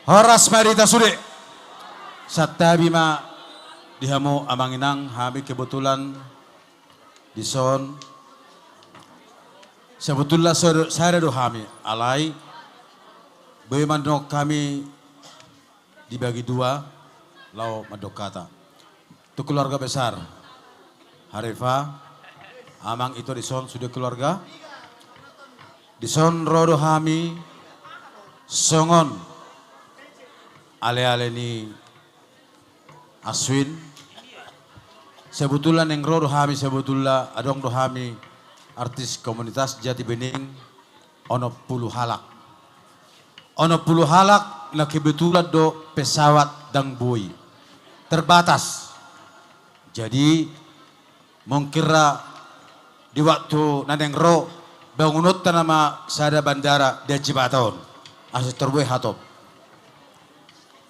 Horas ma di hita sude. Santabi ma di hamu Amang Inang, hami kebetulan dison. Sebetulna so-, sada do hami, alai boi mandok hami dibagi dua, laho mandok hata. Tu keluarga besar Arefa, Amang, ito dison sude keluarga. Dison ro do hami songon aleale ni Aswin. Sebetulna naeng ro do hami, sebetulna adong do hami artis komunitas Jati Bening onom pulu halak. Onom pulu halak na kebetulan do pesawat ndang boi. Terbatas. Jadi, mungkin ra di waktu na naeng ro, bangunonta nama sada bandara di Jibata on. Asa tor boi hatop.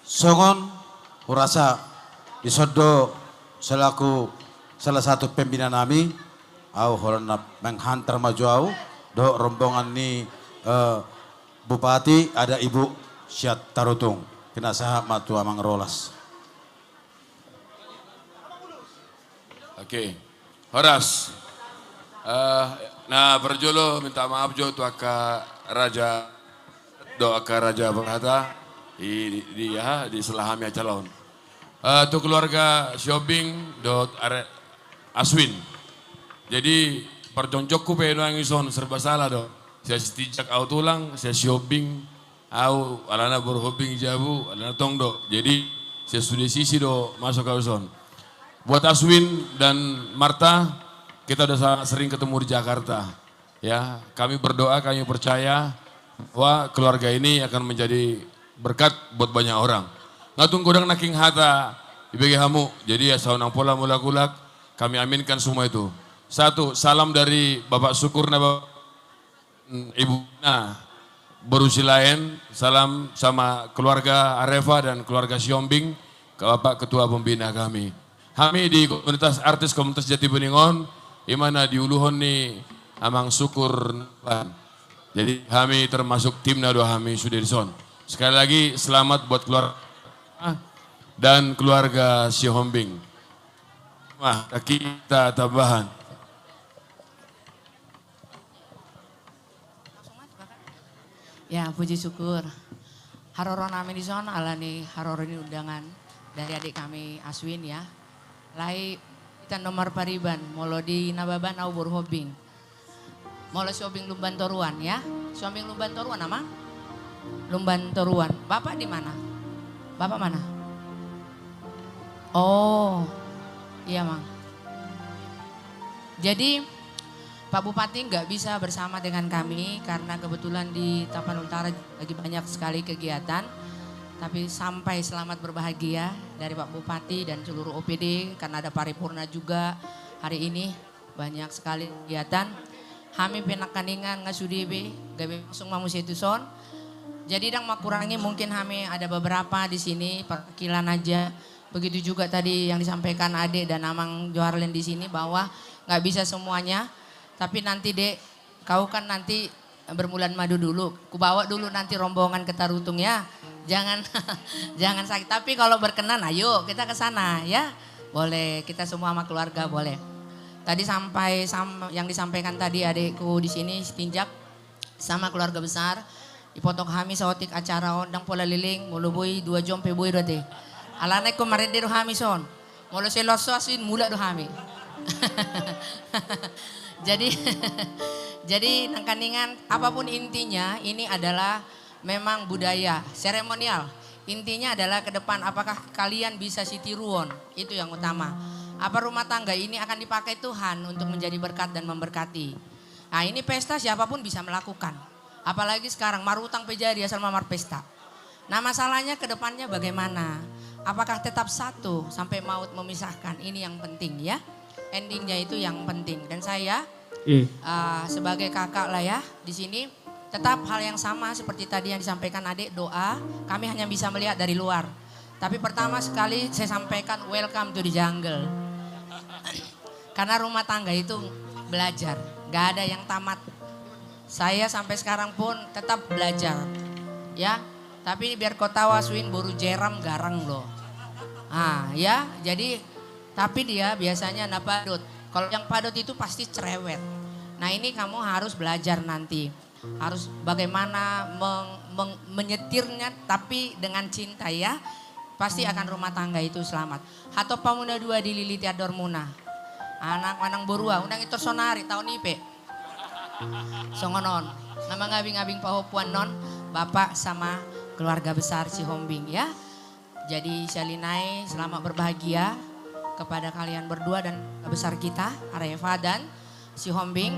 Songon hurasa dison do selaku salah satu pembina nami, au holan na menghantar ma jo au dohot rombongan ni, eh, Bupati, ada Ibu Siat Tarutung. Pinasahat ma tu Amang Rolas. Oke. Horas. Eh, na parjolo minta maaf jo tu angka raja, do angka raja berhata di, di, di, ya, di sela hami acara on. Eh, tu keluarga Sihombing dohot Are-, Aswin. Jadi, parjongjongku pe nuaeng dison serba salah do. Sian Sitinjak au tulang, sian Sihombing au, alana boru Hombing jabu, alana tong do. Jadi, sian sude sisi do masuk au dison. Buat Aswin dan Marta, kita udah sangat sering ketemu di Jakarta. Ya, kami berdoa, kami percaya bahwa keluarga ini akan menjadi berkat buat banyak orang. Nga tung godang nangkin hata ibege hamu, jadi asa unang pola mulak-ulak, kami aminkan semua itu. Satu, salam dari Bapak Syukur na Bapak Ibu na boru Silaen, salam sama keluarga Arefa dan keluarga Sihombing, ke Bapak Ketua Pembina kami. Hami di komunitas artis komunitas Jati Bening on, i ma na diuluhon ni Amang Syukur. Jadi hami termasuk timna do hami sude dison. Sekali lagi selamat buat keluarga dan keluarga Sihombing. Wah, kita tambahan. Ya, puji syukur. Haroro nami dison, alani haroro ni undangan dari adik kami Aswin, ya. Alai, ita nomor pariban, molo di Nababan au boru Hombing. Molo Sihombing Lumban Toruan, ya. Sihombing Lumban Toruan, Amang? Lumban Toruan. Bapak di mana? Bapak mana? Oh, iya, Mang. Jadi, Pak Bupati nggak bisa bersama dengan kami karena kebetulan di Tapanuli Utara lagi banyak sekali kegiatan. Tapi sampai selamat berbahagia dari Pak Bupati dan seluruh O P D karena ada paripurna juga hari ini. Banyak sekali kegiatan. Hami pe nangkiningan nga sude be, gabe langsung ma muse tuson. Jadi, dang makurangi, mungkin hami ada beberapa di sini, perwakilan aja. Begitu juga tadi yang disampaikan Adik dan Amang Joharlen di sini, bahwa nggak bisa semuanya. Tapi nanti, Dek, kau kan nanti bermulan madu dulu. Kubawa dulu nanti rombongan ke Tarutung, ya. Jangan, jangan sakit. Tapi kalau berkenan, ayo kita ke sana, ya. Boleh, kita semua sama keluarga boleh. Tadi sampai sam-, yang disampaikan tadi adikku di sini, Sitinjak, sama keluarga besar. Dipotok hami saotik acara on, dang pola leleng, molo boi dua jom pe boi do ate. Alana ingkon marende do hami son. Molo sai loas Asun, mulak do hami. Jadi, jadi nangkaningan, apapun intinya, ini adalah memang budaya seremonial. Intinya adalah ke depan, apakah kalian bisa sitiruon? Itu yang utama. Apa rumah tangga ini akan dipakai Tuhan untuk menjadi berkat dan memberkati? Nah, ini pesta siapapun bisa melakukan. Apalagi sekarang, marutang pe jadi asal ma marpesta. Nah, masalahnya ke depannya bagaimana? Apakah tetap satu sampai maut memisahkan? Ini yang penting, ya. Endingnya itu yang penting. Dan saya, eh, sebagai kakak lah, ya, di sini, tetap hal yang sama seperti tadi yang disampaikan Adik, doa. Kami hanya bisa melihat dari luar. Tapi pertama sekali saya sampaikan, welcome to the jungle. Karena rumah tangga itu belajar, gak ada yang tamat. Saya sampai sekarang pun tetap belajar, ya. Tapi biar kau tahu, Asun, boru jeram garang loh. Ah, ya, jadi, tapi dia biasanya na padot. Kalau yang padot itu pasti cerewet. Nah, ini kamu harus belajar nanti. Harus bagaimana meng-, meng-, menyetirnya, tapi dengan cinta, ya. Pasti akan rumah tangga itu selamat. Hatop hamu na dua dililiti andor muna. Anak manang borua, unang intor sonari, taon i pe. Songon on. Na mangabing-abing pahompuan on, Bapak sama keluarga besar Sihombing, ya. Jadi, siali nai, selamat berbahagia kepada kalian berdua dan besar kita, Areva dan Sihombing.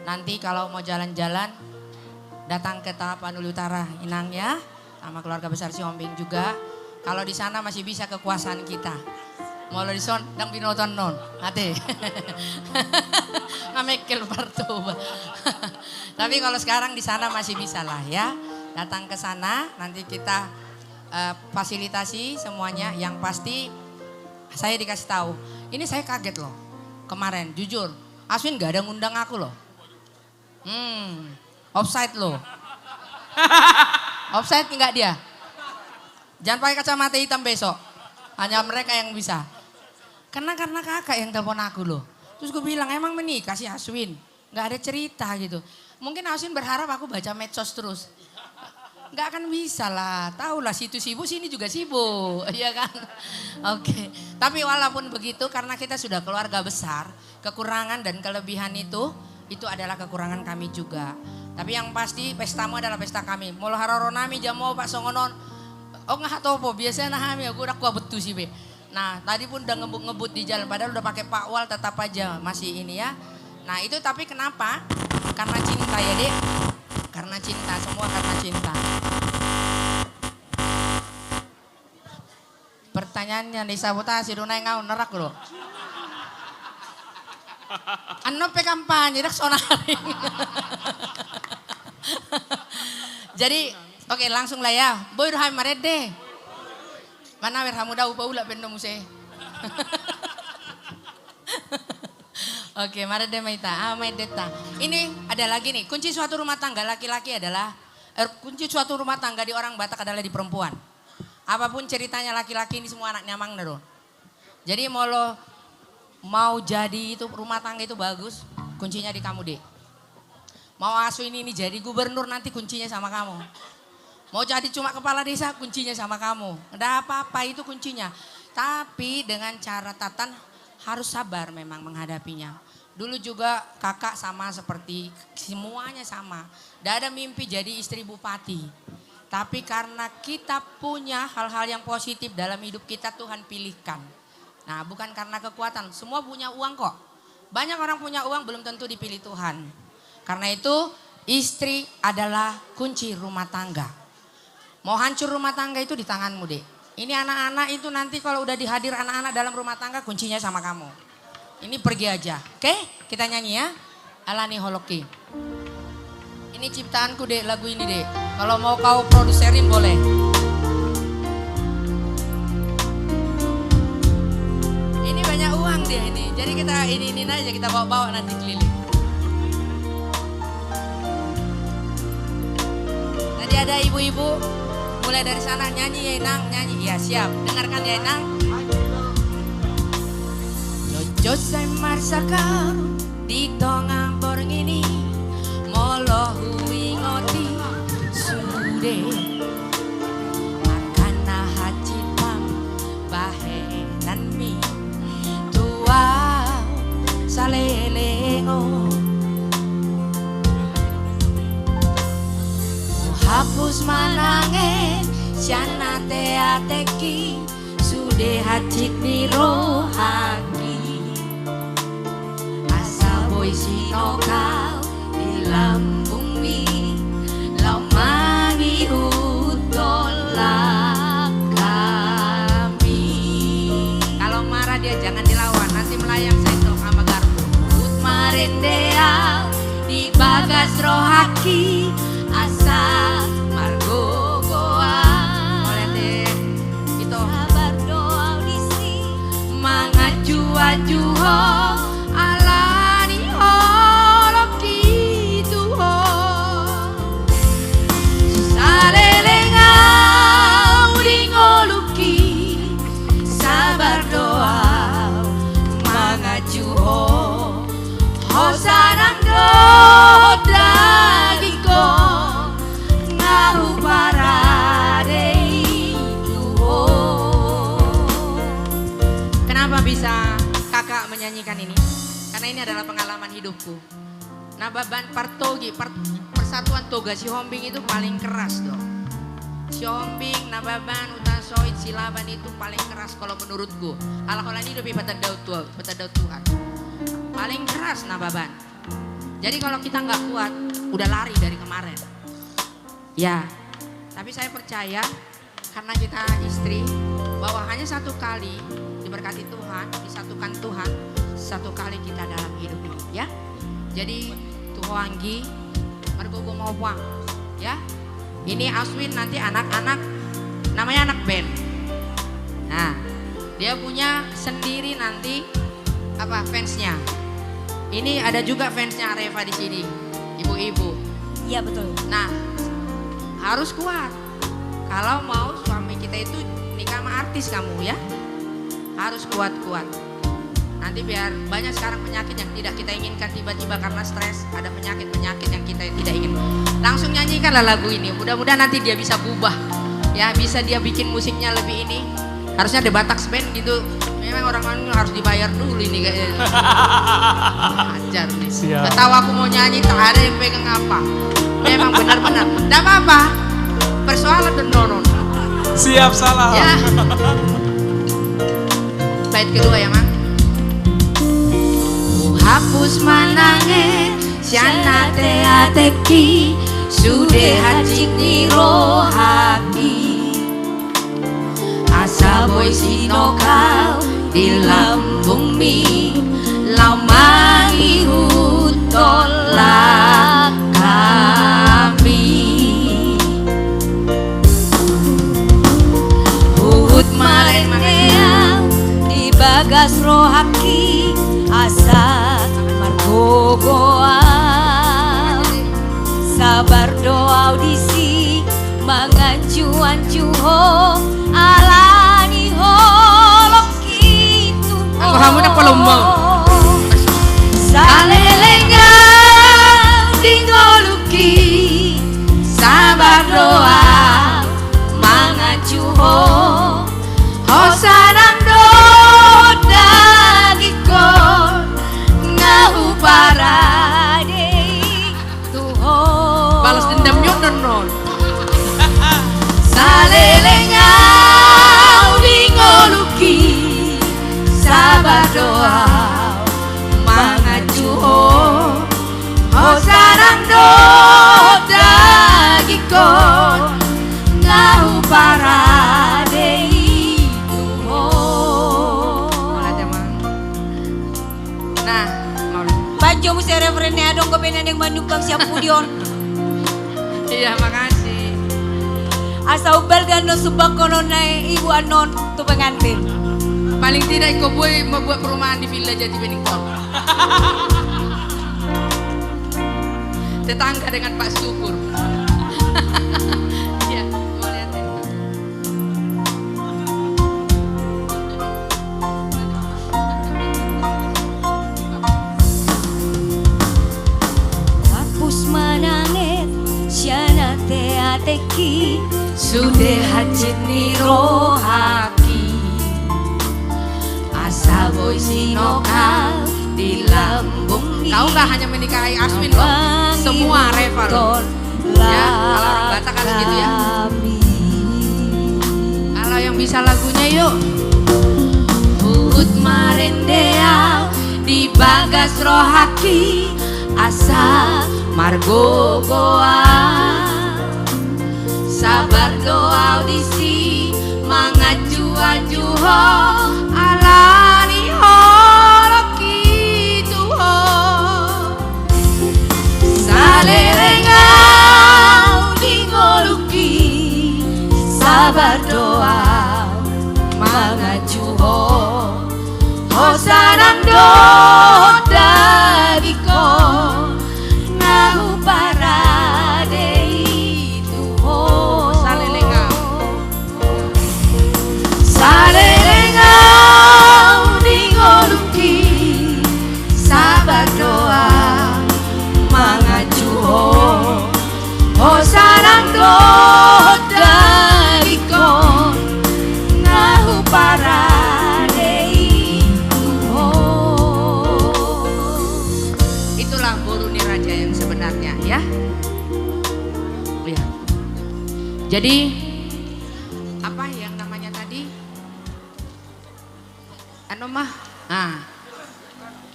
Nanti kalau mau jalan-jalan, datang ke Tapanuli Utara, Inang, ya, sama keluarga besar Sihombing juga. Kalau di sana masih bisa kekuasaan kita. Molo di son, dang binoto annon. Ate. Mamekkel partoba. Tapi kalau sekarang di sana masih bisa lah, ya. Datang ke sana, nanti kita, eh, fasilitasi semuanya. Yang pasti, saya dikasih tahu. Ini saya kaget loh. Kemarin, jujur, Asun nggak ada ngundang aku loh. Hmm, offside lo. Offside nggak dia? Jangan pakai kacamata hitam besok. Hanya mereka yang bisa. Karena, karena kakak yang telepon aku loh. Terus gue bilang, "Emang menikah si Asun?" Nggak ada cerita gitu. Mungkin Asun berharap aku baca medsos terus. Nggak akan bisa lah. Tahu lah, situ sibuk, sini juga sibuk. Iya kan? Oke. Tapi walaupun begitu, karena kita sudah keluarga besar, kekurangan dan kelebihan itu, itu adalah kekurangan kami juga. Tapi yang pasti, pestamu adalah pesta kami. Molo haroro nami jam opat songon on, oh, nggak hatopo, biasanya hami, aku udah kuabettusi be. Nah, tadi pun udah ngebut-ngebut di jalan, padahal udah pakai pakwal, tetap aja masih ini ya. Nah, itu tapi kenapa? Karena cinta ya, Dek. Karena cinta, semua karena cinta. Pertanyaannya, disabotase do naeng au, nerak do. Annon pe kampanye, dang sonari. Jadi, oke, langsung lah ya. Boi do hami marende. Manawer hamu da, hupaulak pe annon muse. Oke, marende ma hita. Ah, marende ta. Ini ada lagi nih, kunci suatu rumah tangga laki-laki adalah, eh, kunci suatu rumah tangga di orang Batak adalah di perempuan. Apapun ceritanya, laki-laki ini semua anaknya amangna do. Jadi molo mau jadi itu rumah tangga itu bagus, kuncinya di kamu, Dek. Mau Asun ini jadi gubernur, nanti kuncinya sama kamu. Mau jadi cuma kepala desa, kuncinya sama kamu. Nggak apa-apa, itu kuncinya. Tapi dengan catatan harus sabar memang menghadapinya. Dulu juga kakak sama seperti, semuanya sama. Nggak ada mimpi jadi istri bupati. Tapi karena kita punya hal-hal yang positif dalam hidup kita, Tuhan pilihkan. Nah, bukan karena kekuatan. Semua punya uang kok. Banyak orang punya uang, belum tentu dipilih Tuhan. Karena itu, istri adalah kunci rumah tangga. Mau hancur rumah tangga itu di tanganmu, Dek. Ini anak-anak itu nanti kalau udah dihadir anak-anak dalam rumah tangga, kuncinya sama kamu. Ini pergi aja. Oke? Kita nyanyi ya. Alani holoki. Ini ciptaanku, Dek, lagu ini, Dek. Kalau mau kau produserin, boleh. Ini banyak uang dia ini. Jadi kita ini-ini aja, kita bawa-bawa nanti keliling. Tadi ada ibu-ibu, mulai dari sana, nyanyi ya, Inang, nyanyi. Ya, siap. Dengarkan ya, Inang. Jotjot sai marsahut di tonga borngin i, molo huingot i sude. Angka na hansit pambahenanmi tu ahu saleleng on. Huhapus ma nangkin sian ateatengki sude hansit ni rohangki. Asa boi sinokau di lambungmi laho mangihuthon langkami. Kalau marah dia jangan dilawan, nanti melayang sendok sama garpu. Huhut marende au di bagas rohangki, asa margogoan. Boleh, Dek. Ito. Sabar do au disi manganju-anju ho, ala ni holongki tu ho. Saleleng au di ngolungki, sabar do au manganju ho. Ho sanang dohot dagingkon, nga huparade i tu ho. Kenapa bisa kakak menyanyikan ini? Karena ini adalah pengalaman hidupku. Nababan, partogi, par-, persatuan Toga Sihombing itu paling keras, do. Sihombing, Nababan, Utasoit, Silaban itu paling keras kalau menurutku. Ala holan i dope patandahon Tuhan, patandahon Tuhan. Paling keras Nababan. Jadi kalau kita nggak kuat, udah lari dari kemarin. Ya, tapi saya percaya karena kita istri, bahwa hanya satu kali diberkati Tuhan, disatukan Tuhan, satu kali kita dalam hidup ini, ya. Jadi, tu ho anggi, margogo ma ho puang, ya. Ini Aswin nanti anak-anak, namanya anak band. Nah, dia punya sendiri nanti apa, fansnya. Ini ada juga fansnya Areva di sini, ibu-ibu. Iya, betul. Nah, harus kuat. Kalau mau suami kita itu nikah sama artis kamu, ya, harus kuat-kuat. Nanti biar banyak sekarang penyakit yang tidak kita inginkan, tiba-tiba karena stres ada penyakit-penyakit yang kita tidak ingin. Langsung nyanyikanlah lagu ini. Mudah-mudahan nanti dia bisa berubah. Ya, bisa dia bikin musiknya lebih ini. Harusnya ada Batak Band gitu. Memang orang-orang harus dibayar dulu ini kayaknya. Ajar nih. Siap. Nggak tahu aku mau nyanyi, tak ada yang pegang apa. Memang benar-benar. Nggak apa-apa. Persoalan dan nonon. Siap, salah. Ya. Bait kedua ya, Mang. Huhapus ma nangkin sian ateatengki sude hansit ni rohangki. Asa boi sinokau di lambungmi laho mangihuthon langkami. Huhut marende au di bagas rohangki asa margogoan. Sabar do au disi manganju-anju ho ala ni holongki tu ho. Anggo hamu na polombang. Saleleng au di ngolungki, sabar do au manganju ho. Ho sanang dohot dagingkon, nga huparade i tu ho. Balas dendamnya on, non. Saleleng au di ngolungki, sabar do au manganju ho. Ho sanang dohot dagingkon, nga huparade i tu ho. Nah, Maul. Banjo muse refren ni, adong dope na naeng manumbang sian pudi on. Ya, makasih. Asa umbalga annon sumbangkononna ibu annon tu pengantin. Paling tidak ingkon boi membuat perumahan di Villa Jati Bening Tol. Tetangga dengan Pak Syukur. Ya, boleh. Hapus ma nanget sian ateatengki, sude hansit ni rohangki. Asa boi sinokal di lambungki. Kau nggak hanya menikahi Aswin loh, semua Reval. Ya, kalau orang Batak harus gitu ya. Kalau yang bisa lagunya yuk. Huhut marende au di bagas rohangki, asa margogo au. Sabar do au disi manganju-anju ho, ala ni holongki tu ho. Saleleng au di ngolungki, sabar do au manganju ho. Ho sanang dohot dagingkon, na huparade i tu ho. Saleleng au. Saleleng au di ngolungki, sabar do au manganju ho. Ho sanang dohot dagingkon, na huparade i tu ho. Itulah boru ni raja yang sebenarnya, ya. Iya. Jadi, apa yang namanya tadi? Anu mah, ah.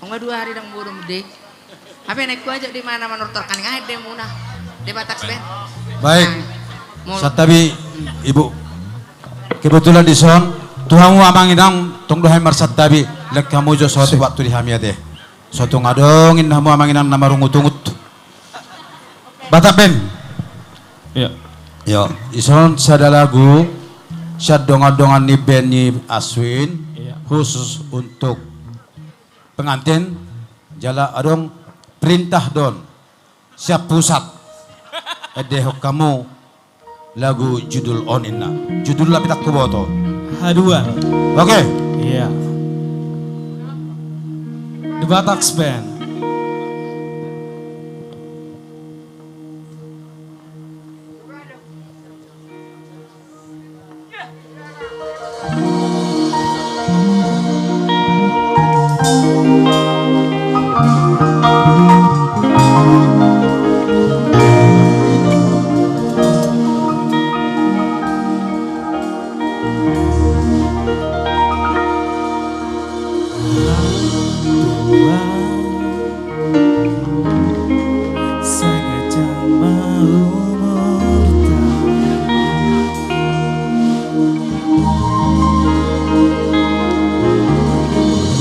Ong ma dua hari dang boru mudei. Apa yang naik kuaja di mana menurut rekening aja deh muna. Di Batak Band. Baik. Nah, mul- Santabi, Ibu. Kebetulan dison, tu hamu amang inang, tong do hami marsantabi, lek hamu jo so tu waktu di hami ate. So tung adong inna hamu amang inang na marungut-ungut. Batak Band. Iya. Yo, ison sada lagu sian dongan-dongan ni band ni Aswin, iya, khusus untuk pengantin, jala adong perintah do on sian pusat. Endehon hamu lagu judul on inna. Judul na pitangku boto. Hadua. Oke. Iya. The Batak Band. Sai nganjang ma umurta.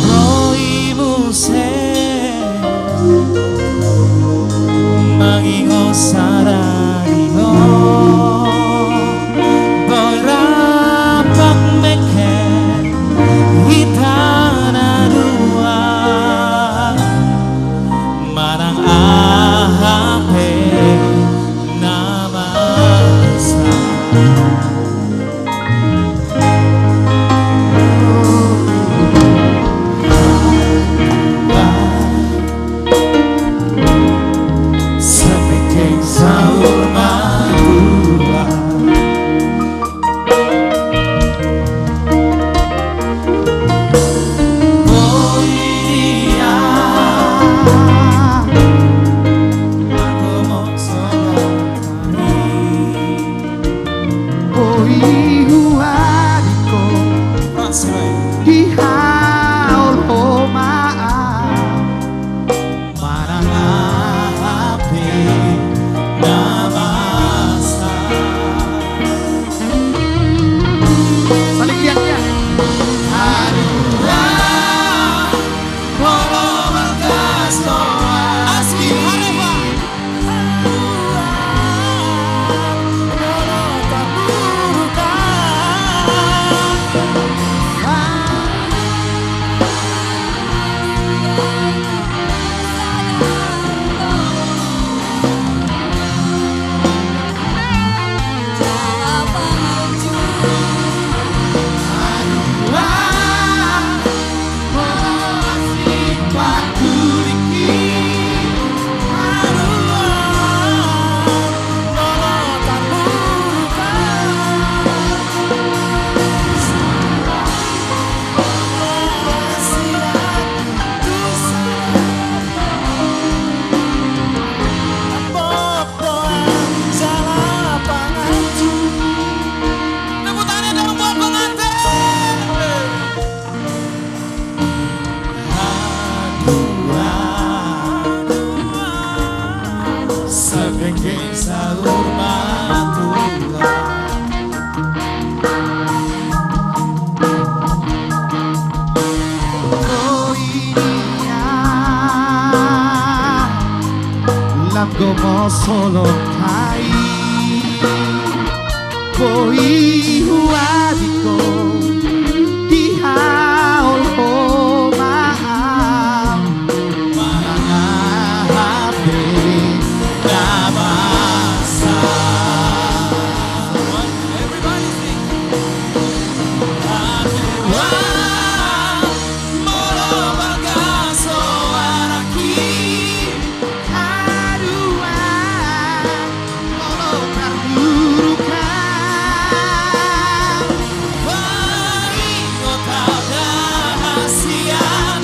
Ro i muse mangingot sadari on. Boi rap mengke hita na dua, manang aha pe na masa. Sai mengke, Solot ai, boi huabingkon di haholomam, manang aha pe na masa. Everybody sing. Haduan, molo bagas soarangki. Haduan, molo tarburukan. Paringot au da hasian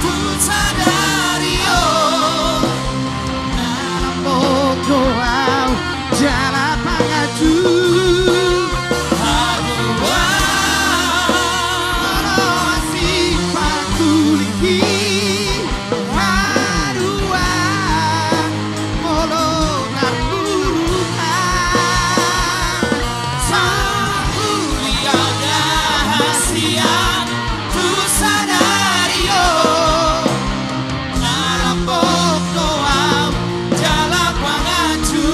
tu sadari on. Na lambok do au jala pangatu. Haduan, molo asing patulingki. Haduan, molo tarburukan. Sanguli au da hasian tu sadari on. Na lambok do au jala pangatu.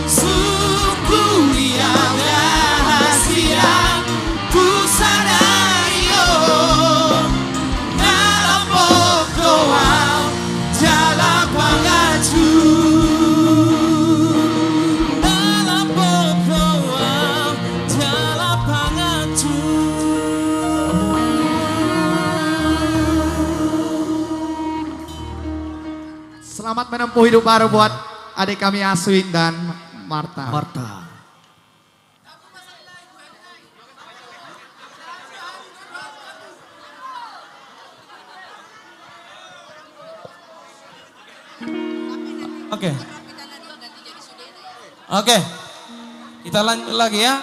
Sungkun i au da hasian tu sadari on. Na lambok do au jala pangatu. Na lambok do au jala pangatu. Selamat menempuh hidup baru buat adik kami Aswin dan Marta. Marta. Oke. Oke. Kita lanjut lagi ya.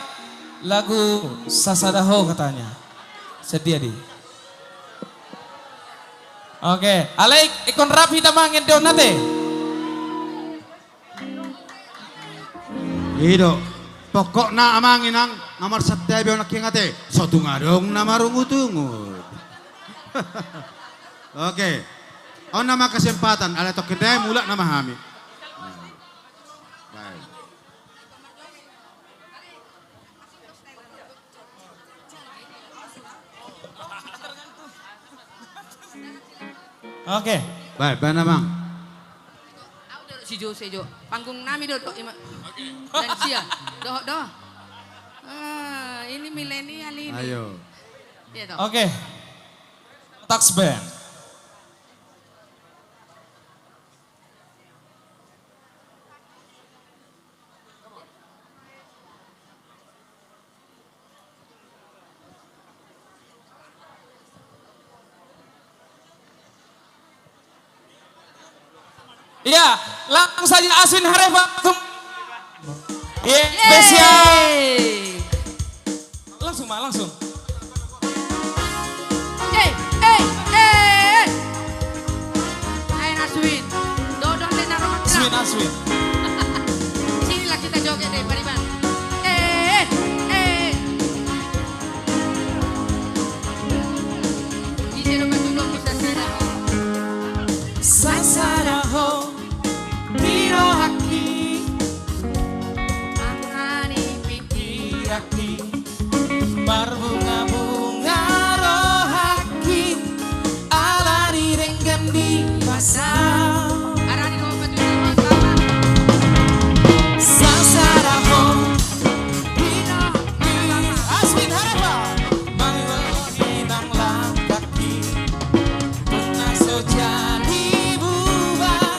Lagu Sasada Ho katanya. Sedia di. Oke, alai ingkon rap hita mangendon ate. I do. Pokokna amang inang, na marsantabi on nangkin ate. So tung adong na marungutungut. Oke. On nama kesempatan, alai tongkin dai mulak nama hami. Baik. Oke. Baik, baik, Amang. Au do si Jose jo. Panggung nami do, do, ima. Oke. Dan sia. Dohot do. Ah, ini milenial ini. Ayo. Iya, toh. Oke. Tax Band. Iya, langsung saja Aswin Hareva. Iya, spesial. Yeay. Langsung, Ma, langsung. Eh, eh, eh. Ayo, Aswin. Dodol le na rohakna. Aswin, Aswin. Sinilah kita joget deh, pariban. Eh, eh, eh. Di sini rumah dulu, bisa sana. Sasada ho. Di rohangki. Angka ni pikiranki. Marbunga-bunga rohangki. Ala ni denggan di masa. Sasada ho. Di rohangki. Aswin Hareva. Mangihut inang langkangki. Tung na so jadi bubar.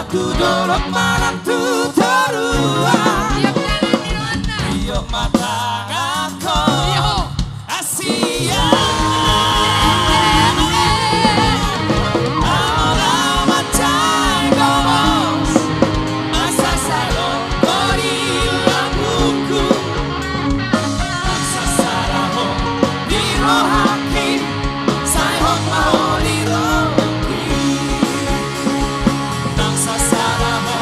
Tu dolok manang tu toruan. Tiop tangan di rohana. Tiop ma tanganhon. Iyo. Asi. Asa salongan di lambungku. Asa salongan di rohangki. Sai hot ma ho di rohangki. Nang sasala ho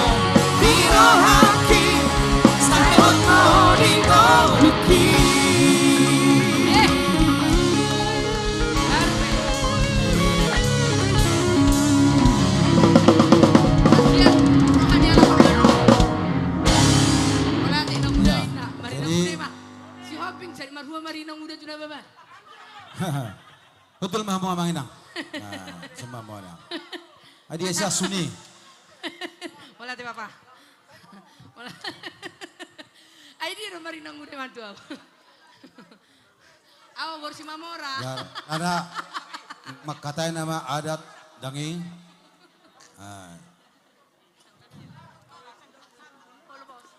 di rohangki, sai hot ma ho di ngolungki. Jadi, si Hoping jadi marhua marina muda tu na baban. Betul ma hamu amang inang. Nah, sembah mo inang. Adi esa suni. Mauliate bapa. Ai dia do marinang ude mantu au. Au boru Simamora. Ya, karena mangkatai nama adat dangi. Nah.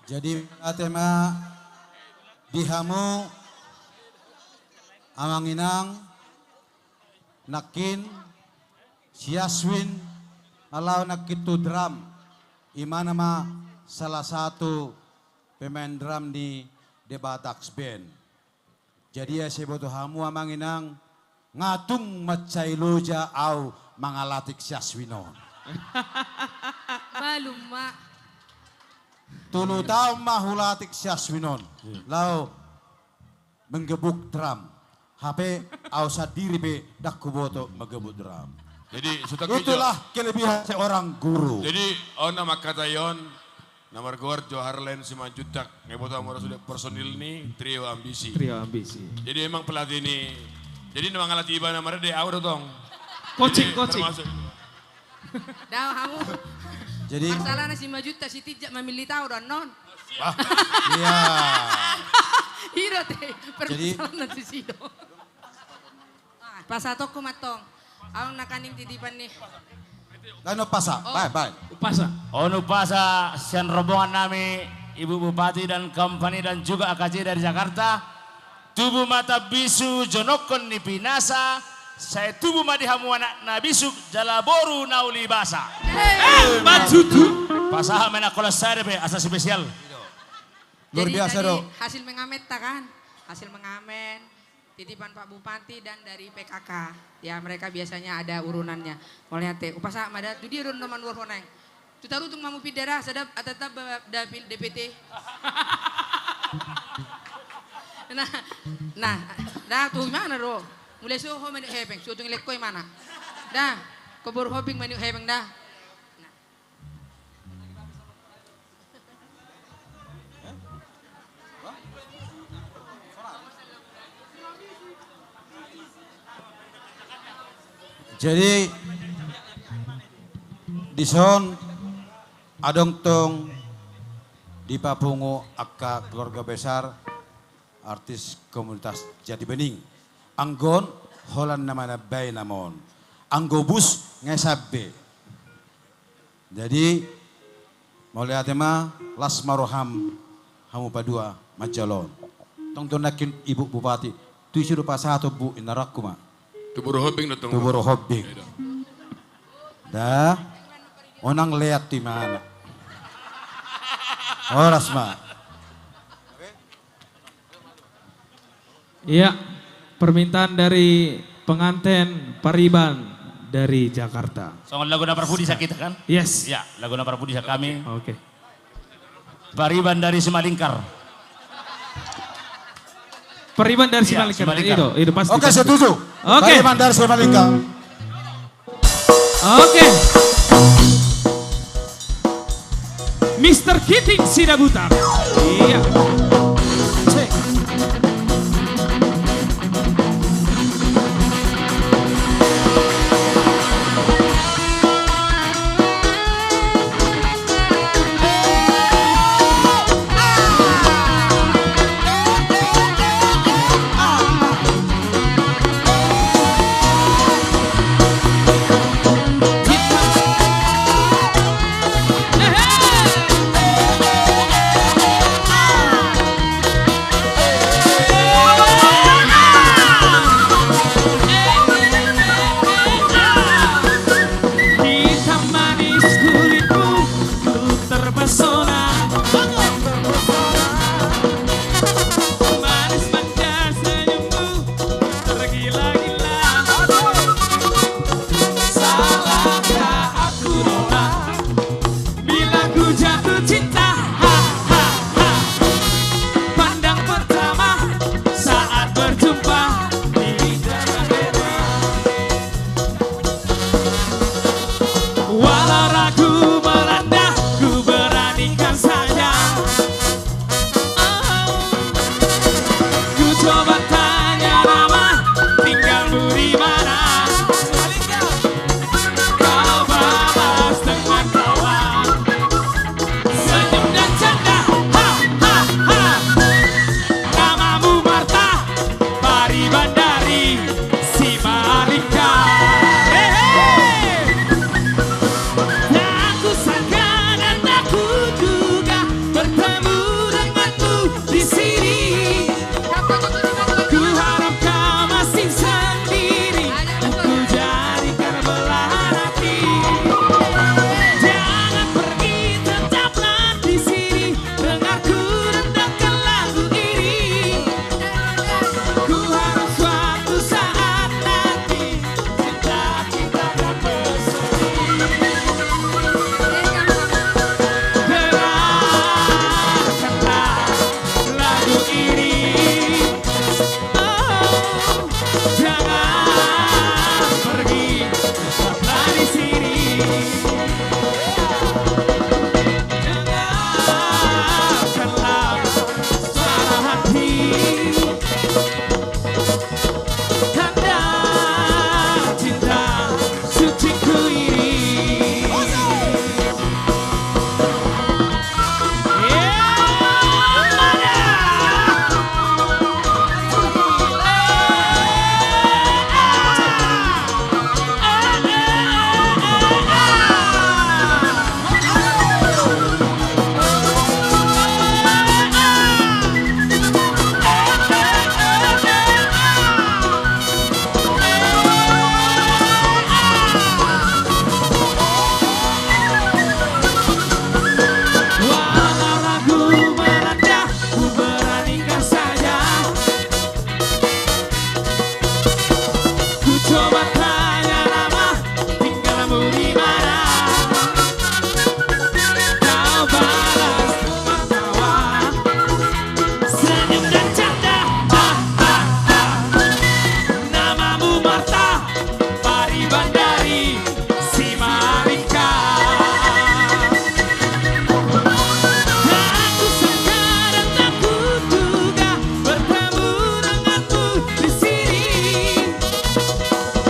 Jadi mauliate ma di hamu amang inang. Nangkin si Yaswin na laho nangkin tu drum, imana ma salah satu pemain drum ni The Bataks Band. Jadi asa diboto hamu amang inang, nga tung mansai loja au mangalatik si Yaswin on. Malum ma. Tolu taon ma hulatih si Yaswin on. Laho menggebuk drum. Hape au sandiri pe ndang huboto menggebuk drum. Jadi, so tangki jo. Itulah kelebihan seorang guru. Jadi, on na mangkatai on, na margoar Johar Len Simanjuntak, nga diboto hamu ra sude personil ni Trio Ambisi. Trio Ambisi. Jadi, emang pelatih ni, jadi na mangalatih ibana marende, au do tong. Coaching, jadi, coaching. Termasuk. Dao hamu. Jadi masalahna Simanjuntak, Sitinjak mamillit au do annon. Ah, iya. I do te. Jadi permasalahan na tu si do. Ah, pasahatonku ma tong. Au nangkaning titipan ni. Lain umpasa. Oh. Baen, baen. Umpasa. On umpasa sian rombongan nami, Ibu Bupati dan company dan juga A K J dari Jakarta. Tubu ma tambisu jonokkon ni pinasa, sai tubu ma di hamu anak na bisuk jala boru na uli basa. Hei. Eh, mansutu. Pasahat ma inang holan sada pe, asa spesial. Luar biasa do. Jadi tadi hasil mengamen ta kan? Hasil mengamen, titipan Pak Bupati dan dari P K K. Ya, mereka biasanya ada urunannya. Mauliate. Umpasa ma da, tu dia do na manuhor ho naeng. Tu Tarutung ma mupinda da, sada atap da pil D P T. Nah, nah, da tu imana do? Mulai suo ho manuk hepeng, suo tung lek ho imana. Da, ho boru Hoping manuk hepeng da. Nah. Jadi dison adong tong dipapungu angka keluarga besar artis komunitas Jatibening. Anggo on holan na manambai nama on. Anggo bus nga i sampe. Jadi mauliate ma, las ma roham hamu padua manjalo on. Tong do nangkin Ibu Bupati, tu ise do pasahaton, Bu? Inna rohangku ma. Tu boru Hoping do tong. Tu boru Hoping. Da. Unang leat tu imana. Horas ma. Iya, permintaan dari penganten Pariban dari Jakarta. Songon lagu na parpudi sian hita kan? Yes. Iya, lagu na parpudi sian hami. Oke. Pariban dari Simalingkar. Pariban dari Simalingkar. Iya, Simalingkar. Itu, itu pasti. Oke, setuju. Oke. Pariban dari Simalingkar. Oke. Mister Kiting Sidabutar. Iya. Cek. Cinta, ha, ha, ha. Pandang pertama saat berjumpa di dalam. Walau ragu melanda, ku beranikan saja. Oh. Ku coba tanya nama, tinggalmu di mana? Kau balas dengan tawa, senyum dan canda. Ha, ha, ha. Namamu Marta, Pariban dari Simalingkar. Hehe. Tak kusangka dan tak kuduga bertemu denganmu di sini. Ku harap kau masih sendiri, ku jadikan belahan hati. Jangan pergi, tetaplah di sini. Dengar ku rendangkan lagu ini. Ku harap suatu saat nanti cinta kita akan bersemi. Dengarkanlah lagu ini. Oh, jangan pergi, tetaplah di sini. Dengarkanlah suara hati. Tanda cinta suciku ini. Walau ragu melanda, ku beranikan saja. Ku coba tanya nama, tinggalmu di mana? Kau balas dengan tawa, senyum dan canda. Ha, ha, ha. Namamu Marta, Pariban dari Simalingkar. Tak kusangka dan tak kuduga bertemu denganmu di sini.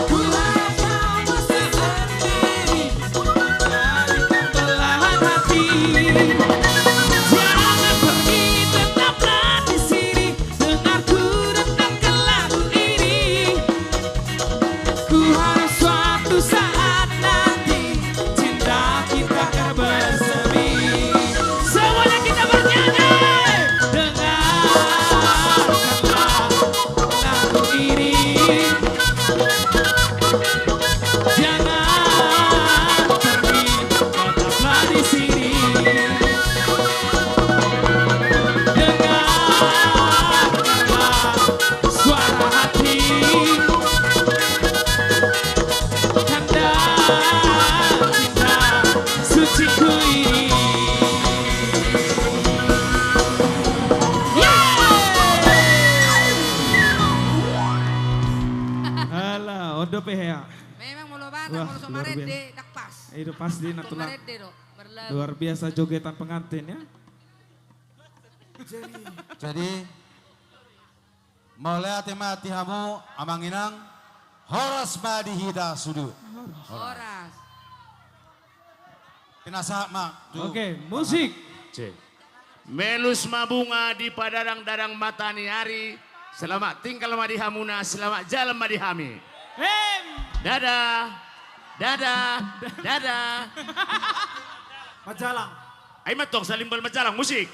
Ku harap kau masih sendiri, ku jadikan belahan hati. Jangan pergi, tetaplah di sini. Dengar ku rendangkan lagu ini. Ku harap suatu saat nanti cinta kita akan bersemi. Semuanya kita bernyanyi. Dengarkanlah lagu ini. Jangan pergi, tetaplah di sini. Dengarkanlah suara hati. Tanda cinta suciku ini. Yeay! Alah, on dope hea. Memang molo Batak, wah, molo so marende, ndang pas. I do, pas di na tulang. Marende do. Luar biasa jogetan pengantin, ya. Jadi, mauliate ma di hamu amang inang, horas ma di hita sude. Horas. Pinasahat ma tu. Oke, musik. Cek. Melus ma bunga di padadang-dadang mata ni ari. Selamat tinggal ma di hamuna, selamat jalan ma di hami. Hem. Dadah. Dadah. Dadah. Majalang. Ai mantong salimbal majalang, musik.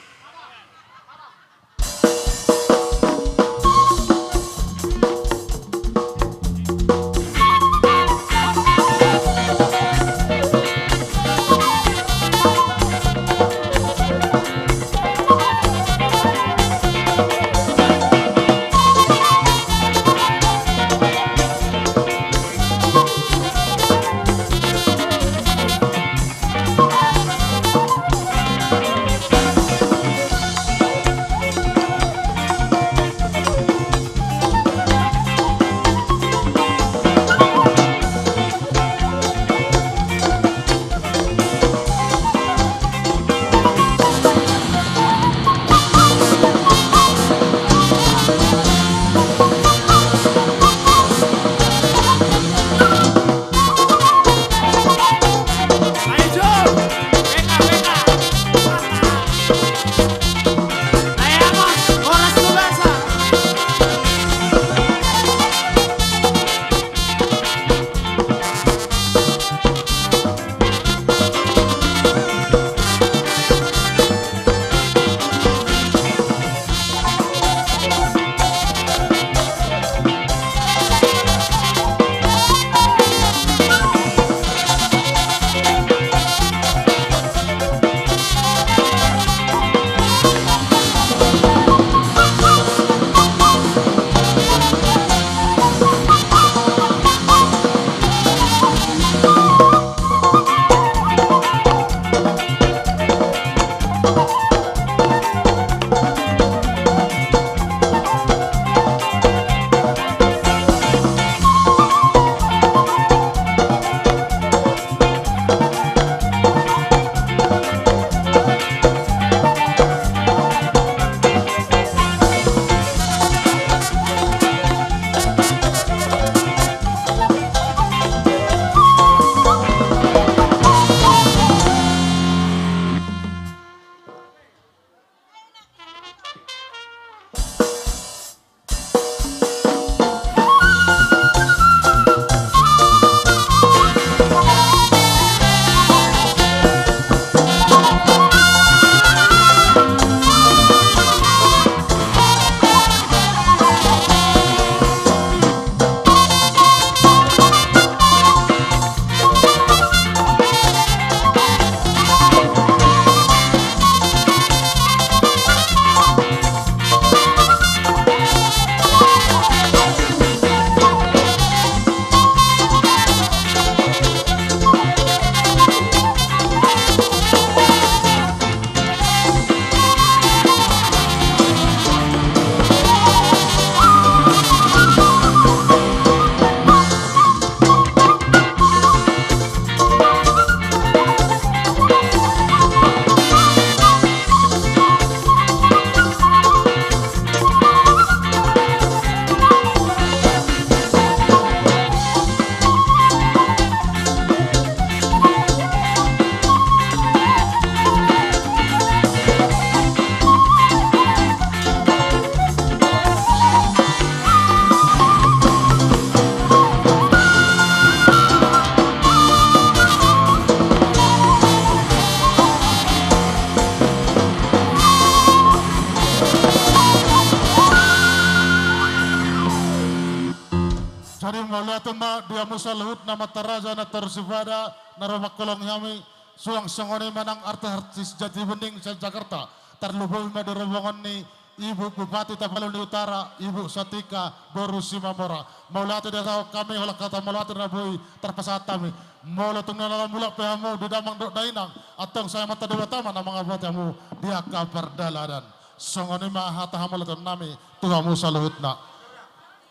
Tuma di hamu saluhutna amanta raja na toru sibada na ro mangkolongi hami, suang songon i ma nang artis-artis Jati Bening sian Jakarta, tarlumobi ma di rombongan ni Ibu Bupati Tabalua ni Utara, Ibu Satika boru Simamora. Mauliate dihatahon hami, holan hata mauliate na boi tarpasahat hami. Molo tung na lam mulak pe hamu di damang dohot dainang, antong sai Amanta Debata ma na mangapati hamu di angka pardalanan. Songon i ma hata hamauliateon nami tu hamu saluhutna.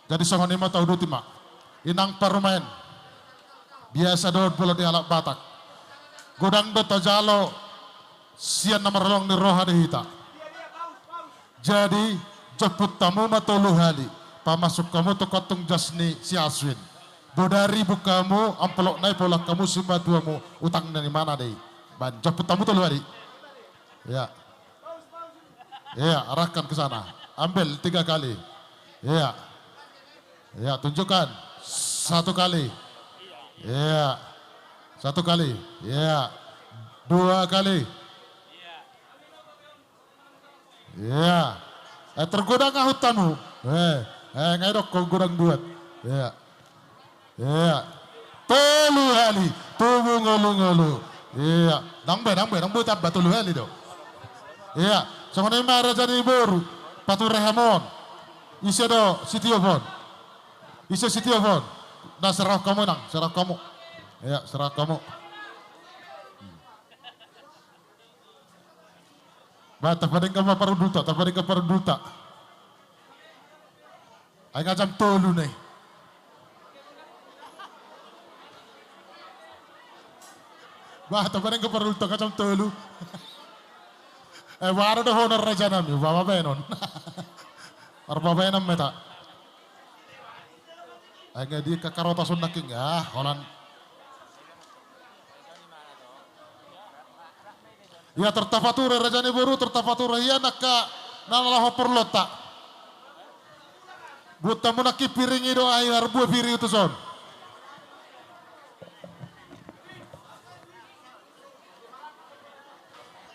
Jadi songon i ma tauduti ma. Inang parumaen, biasa dohot molo di halak Batak, godang do tajalo sian na marholong ni roha di hita. Jadi, jomput hamu ma tolu hali, pamasuk hamu tu kantung jas ni si Aswin. Bodari buka hamu amplopna i, paulak hamu simatuamu, utang na ni mana do i. Baen, jomput hamu tolu hali. Ya. Ya, arahkan ke sana. Ambil tiga kali. Ya. Ya, tunjukkan. Satu kali. Ya. Satu kali. Ya. Dua kali. Ya. Eh, tergodang ahut hamu. Eh, eh, ngai dok kau godang buat. Ya. Iya. Tolu hali, tubu ngolu-ngolu. Iya. Ndang be, ndang be, ndang be, tamba tolu hali do. Iya. Songon i ma raja ni boru, pature hamu on. Ise do sitiop on? Ise sitiop on? Nah, serahon hamu nang, serahon hamu. Iya, serahon hamu. Bah, tapadenggan ma parhundulta, tapadenggan parhundulta. Ai nga jam tolu ne. Bah, tapadenggan parhundulta nga jam tolu. Eh, bah, ada do honor raja nami, bah, babaenon. Marbabaenon ma hita. Ai nga di kakarota son nangkin, ah, holan. Ia, tor tapature raja ni boru, tor tapature ia angka na laho porlonta. Buat hamu nangkin piring i do, ai harbue piring i tuson.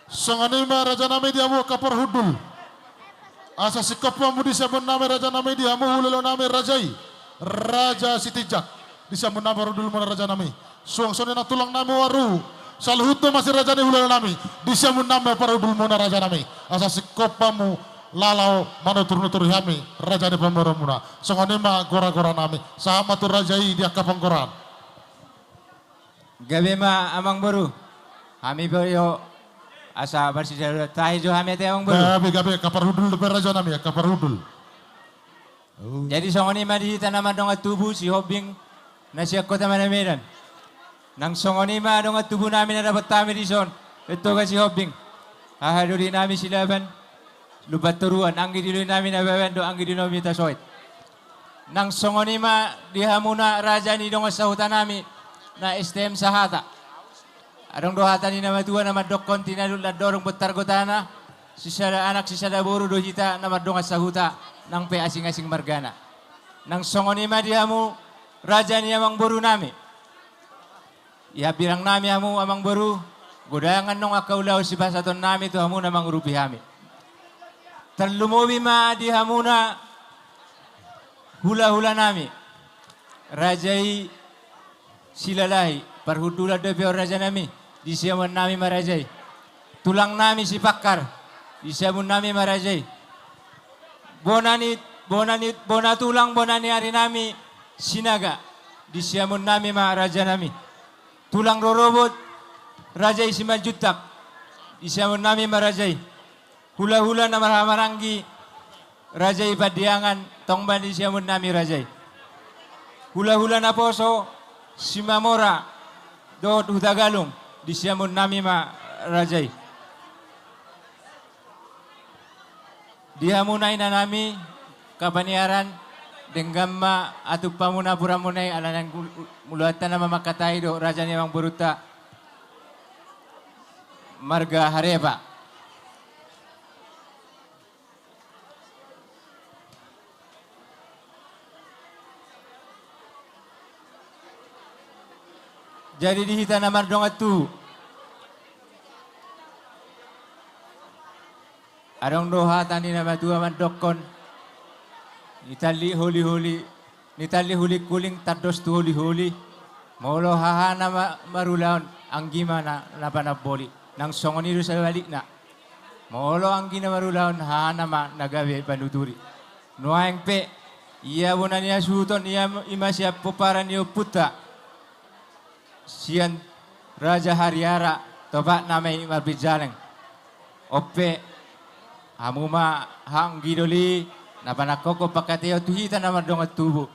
Songon i ma raja nami di hamu angka parhundul. Asa singkop hamu di siamun nami raja nami di hamu hulahula nami raja i. Raja Sitinjak. Di siamun nami parhundul muna raja nami. Suang songon i nang tulang nami Waru. Saluhut do masi raja ni hulahula nami. Di siamun nami parhundul muna raja nami. Asa singkop hamu laho manutur-nuturi hami raja ni pamoruon muna. Songon i ma gora-gora nami. Sahat ma tu raja i di angka panggoraan. Gabe ma amang boru. Hami pe ro asa marsisada tahi jo hami ate amang boru. Gabe, gabe, angka parhundul dope raja nami, angka parhundul. Jadi songon i ma di hita na mardongan tubu Sihombing na sian kota Medan. Nang songon i ma dongan tubu nami na dapot hami dison. Pettoga Sihombing. Haha doli nami Silaban. Lumban Toruan, anggi di doli nami Nababan dohot anggi di doli nami Tasoit. Nang songon i ma di hamuna raja ni dongan sahuta nami na S T M Sahata. Adong do hata ni na matua na mandokkon tinadut landorung bontar gotana, sisada anak sisada boru do hita na mardongan sahuta nang pe asing-asing margana. Nang songon i ma di hamu raja ni amang boru nami. Ia bilang nami hamu amang boru, godang annon angka ulaon sipasahaton nami tu hamu na mangurupi hami. Tarlumobi ma di hamuna hulahula nami. Raja i Silalahi, parhundulan dope on raja nami, di siamun nami ma raja i. Tulang nami Sipakkar, di siamun nami ma raja i. Bona ni, bona ni, bona tulang, bona ni ari nami Sinaga, di siamun nami ma raja nami. Tulang rorobot, raja i Simanjuntak, di siamun nami ma raja i. Hulahula na marhahamaranggi, raja i Pandiangan, tong ma di siamun nami raja i. Hulahula naposo, Simamora, dohot Hutagalung, di siamun nami ma raja i. Di hamuna ina nami, angka paniaran, denggan ma atup hamu napuranmuna i, ala naeng mul-, mulaanta nama mangkatai dohot raja ni amang borunta, marga Harepa. Jadi di hita na mardongan tubu, adong do hata ni na matua mandokkon, ditallik holi-holi Ni tali hulingkuling tandos tu holiholi. Molo hahana ma-, marulaon, anggi ma na, na panamboli. Nang songon i do sabalikna. Molo anggi na marulaon, hahana ma na gabe panuturi. Nuaeng pe, ia bona ni hasuhuton, ia, i ma sian pomparan ni ompunta. Sian Raja Hariara, topatna ma i Marbinjaleng. On pe, hamu ma anggi doli, na panangkokhon pangkataion tu hita na mardongan tubu.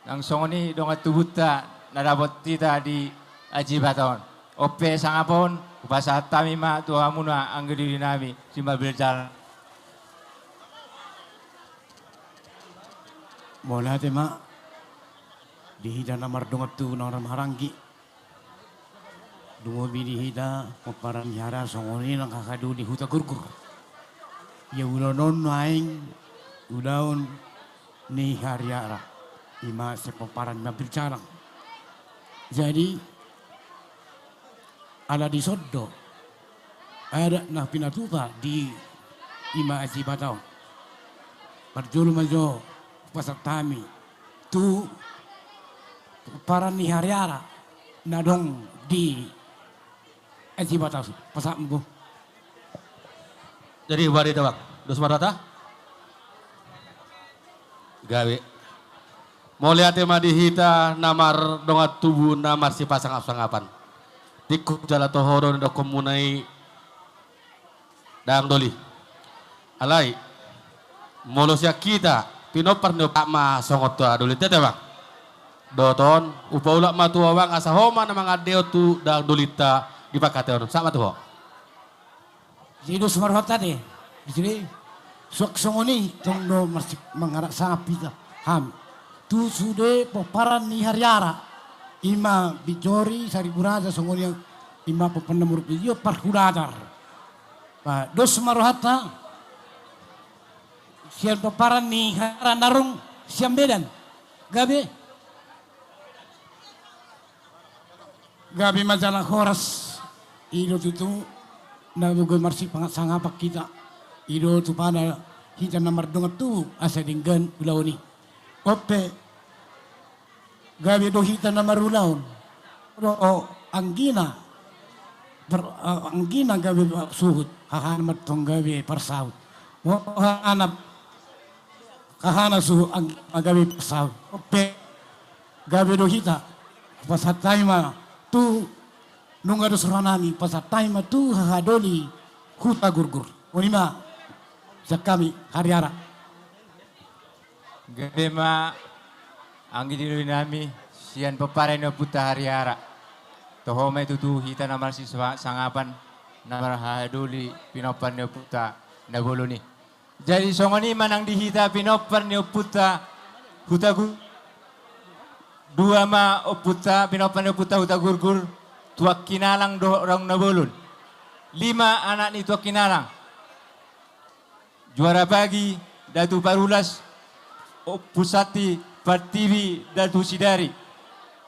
Nang songon i dongan tubunta na dapot hita di Ajibata on. On pe sangap on, hupasahat hami ma tu hamuna anggi doli nami, si Marbinjaleng. Mauliate ma di hita na mardongan tubu na marhahaanggi. Lumobi di hita pomparan ni Hariara, songon i nang haha doli Hutagurgur. Ia ulaon on nuaeng ulaon ni Hariara, i ma sian pomparan ni Marbinjaleng. Jadi, ala dison do adat na pinatupa di i ma Ajibata on. Parjolo ma jo hupasahat hami tu pomparan ni Hariara na adong di Ajibata on. Pasahat ma, Bo. Jadi, bari da, Bang. Dos ma rohanta? Gabe. Mauliate ma di hita na mardongan tubu na marsipasangapsangapan. Tingkos jala toho do na nidokhonmuna i, dang doli. Alai, molo sian hita, pinompar ni ompunta ma songon tu haha dolinta, Bang. Dohot on, hupaulak ma tu ho, Bang, asa ho ma na mangandeon tu dang dolinta di pangkataion on. Sahat ma tu ho. Jadi dos ma rohanta ate. Jadi, suang songon i, tong do marsi-, mangarap sangap hita, hami. Tu sude pomparan ni Hariara. I ma Binjori, Saribu Raja, songon i, i ma pomparan na muruk i, Parhulatar. Ba, dos ma rohanta. Sian pomparan ni Hariara na adong sian Medan. Gabe. Gabe ma jala horas. I do tutu na boi marsipasangap hita. I do tupana hita na mardongan tubu asa denggan ulaon i. On pe, gabe do hita na marulaon. Do anggina, par-, eh, anggina gabe suhut, hahana ma tong gabe parsahut. Mo hahana, hahana suhut anggina gabe parsahut. On pe, gabe do hita. Pasahat hami ma tu, nunga dos roha nami, pasahat hami ma tu haha doli Hutagurgur. On i ma sian hami Hariara. Gabe ma anggi doli nami sian pomparan ni ompunta Hariara. Toho ma i tutu hita na marsisangapan, na marhaha doli pinompar ni ompunta na bolon i. Jadi songon i ma nang di hita pinompar ni ompunta Hutagu-, dua ma ompunta, pinompar ni ompunta Hutagurgur, Tuan Kinalang dohot Raung Nabolon. Lima anak ni Tuan Kinalang. Juara Pagi, Datu Parulas, Ompu Santi, Partibi, Datu Sidari.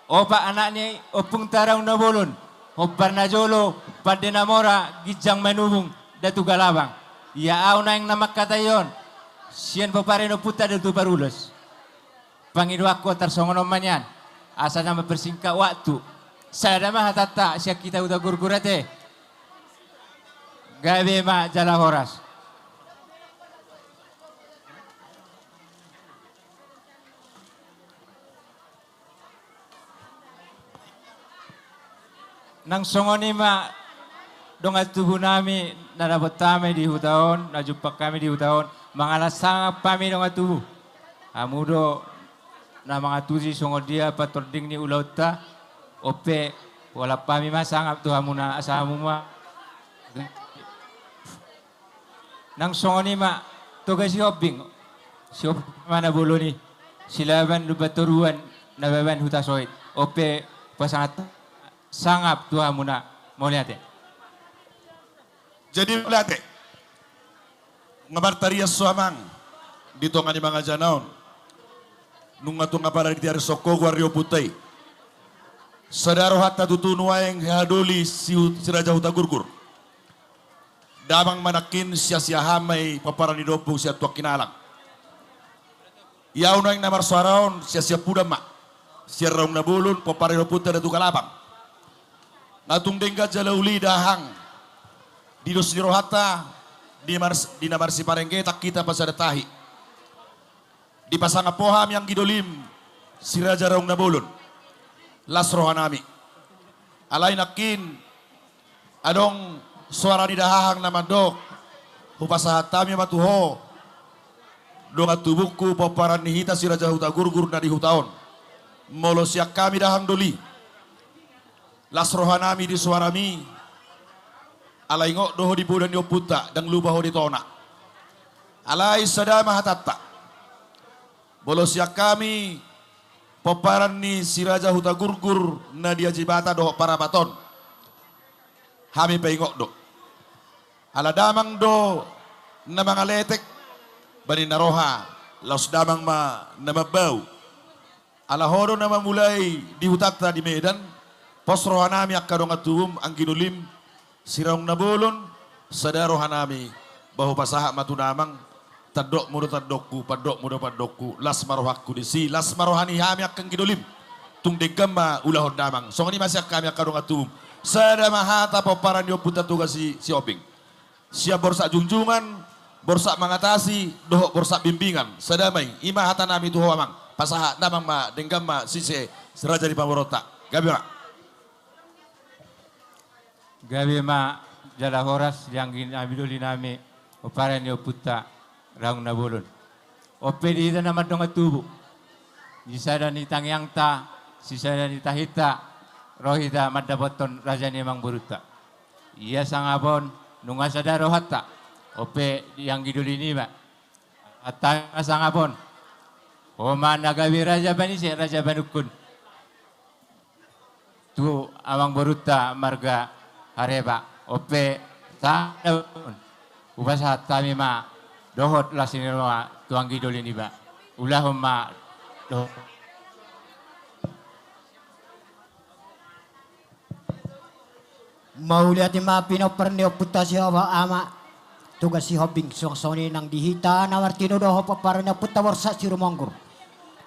Opat anak ni Ompung Taraung Nabolon, Hombar Najolo, Pande Namora, Ginjang Manubung, Datu Galabang. Ia ahu naeng na mangkatai on, sian pomparan ni ompunta Datu Parulas. Pangidoanku tarsongon on ma nian, asa na mampersingkat waktu. Sada ma hatanta sian hita Hutagurgur ate. Gabe ma jala horas. Nang songon i ma dongan tubu nami na dapot hami di huta on, na jumpang hami di huta on, mangalap sangap hami dongan tubu. Hamu do na mangantusi songon dia patonding ni ulaonta, on pe hualap hami ma sangap tu hamuna asa hamu ma. Nang songon i ma Toga Sihombing, Sihombing ma na bolon i, Silaban Lumban Toruan, Nababan Hutasoit, on pe pasahat sangap tu hamuna, mauliate. Jadi mauliate. Nga martarias ho amang di tonga ni mangajana on. Nunga tung apala di tiar songko guar ni ompunta i. Sada rohanta tutu nuaeng haha doli si, si Raja Hutagurgur. Damang ma nangkin, sia-sia hami pomparan ni Dombung sian Tuan Kinalang. Ia unang na marsoara on sian siampudan ma, sian Raung Nabolon, pomparan ni ompunta Datu Galapang. Nga tung denggan jala uli dahahang di dos ni rohanta, di mars-, di na marsiparenggetan hita pasada tahi. Dipasangap ho hami anggi dolim, si Raja Raung Nabolon. Las rohanami. Alai nangkin, adong soara ni dahahang na mandok, hupasahat hami ma tu ho, dongan tubungku, pomparan ni hita si Raja Hutagurgur na di huta on. Molo sian hami dahahang doli, las rohanami di soarami, ala ingot do ho di poda ni ompunta, ndang lupa ho di tona. Alai sada ma hatanta. Molo sian hami, pomparan ni si Raja Hutagurgur na di Ajibata dohot Parapat on, hami paingot do. Ala damang do na mangaletek, bani na roha, laos damang ma na mambau. Ala ho do na mamulai di hutanta di Medan, pos rohanami angka dongan tubum, anggi dolim, si Raung Nabolon, sada rohanami, ba hupasahat ma tu damang, tandokmu do tandokku, pandokmu do pandokku, las ma rohangku disi, las ma roha ni hami angka anggi dolim, tung denggan ma ulahon damang, songon i ma sian hami angka dongan tubum, sada ma hata pomparan ni ompunta Toga Si, Sihombing. Sian Borsak Jungjungan, Borsak Mangatasi, dohot Borsak Bimbingan, sada ma i, i ma hatanami tu ho amang, pasahat damang ma, denggan ma, sise, Raja ni pamoruonta, gabe ma. Gabe ma jala horas di anggi nami dolinami, pomparan ni ompunta Raung Nabolon. On pe di hita na mardongan tubu, di sada ni tangiangta, di sada ni tahinta, ro hita mandapothon raja ni amangborunta. Ia sangap on, nunga sada rohanta, on pe di anggi doli niba. Antama sangap on. Ho ma na gabe raja panise, raja panungkun. Tu amangborunta marga Arepa, on pe sada on. Hupasahat hami ma dohot las ni roha tu anggi doli niba. Ulahon ma dohot. Mauliate ma pinompar ni ompunta si Ama Toga Sihombing, suang songon i nang di hita na martinodohon pomparan ni ompunta Borsak Sirumonggur.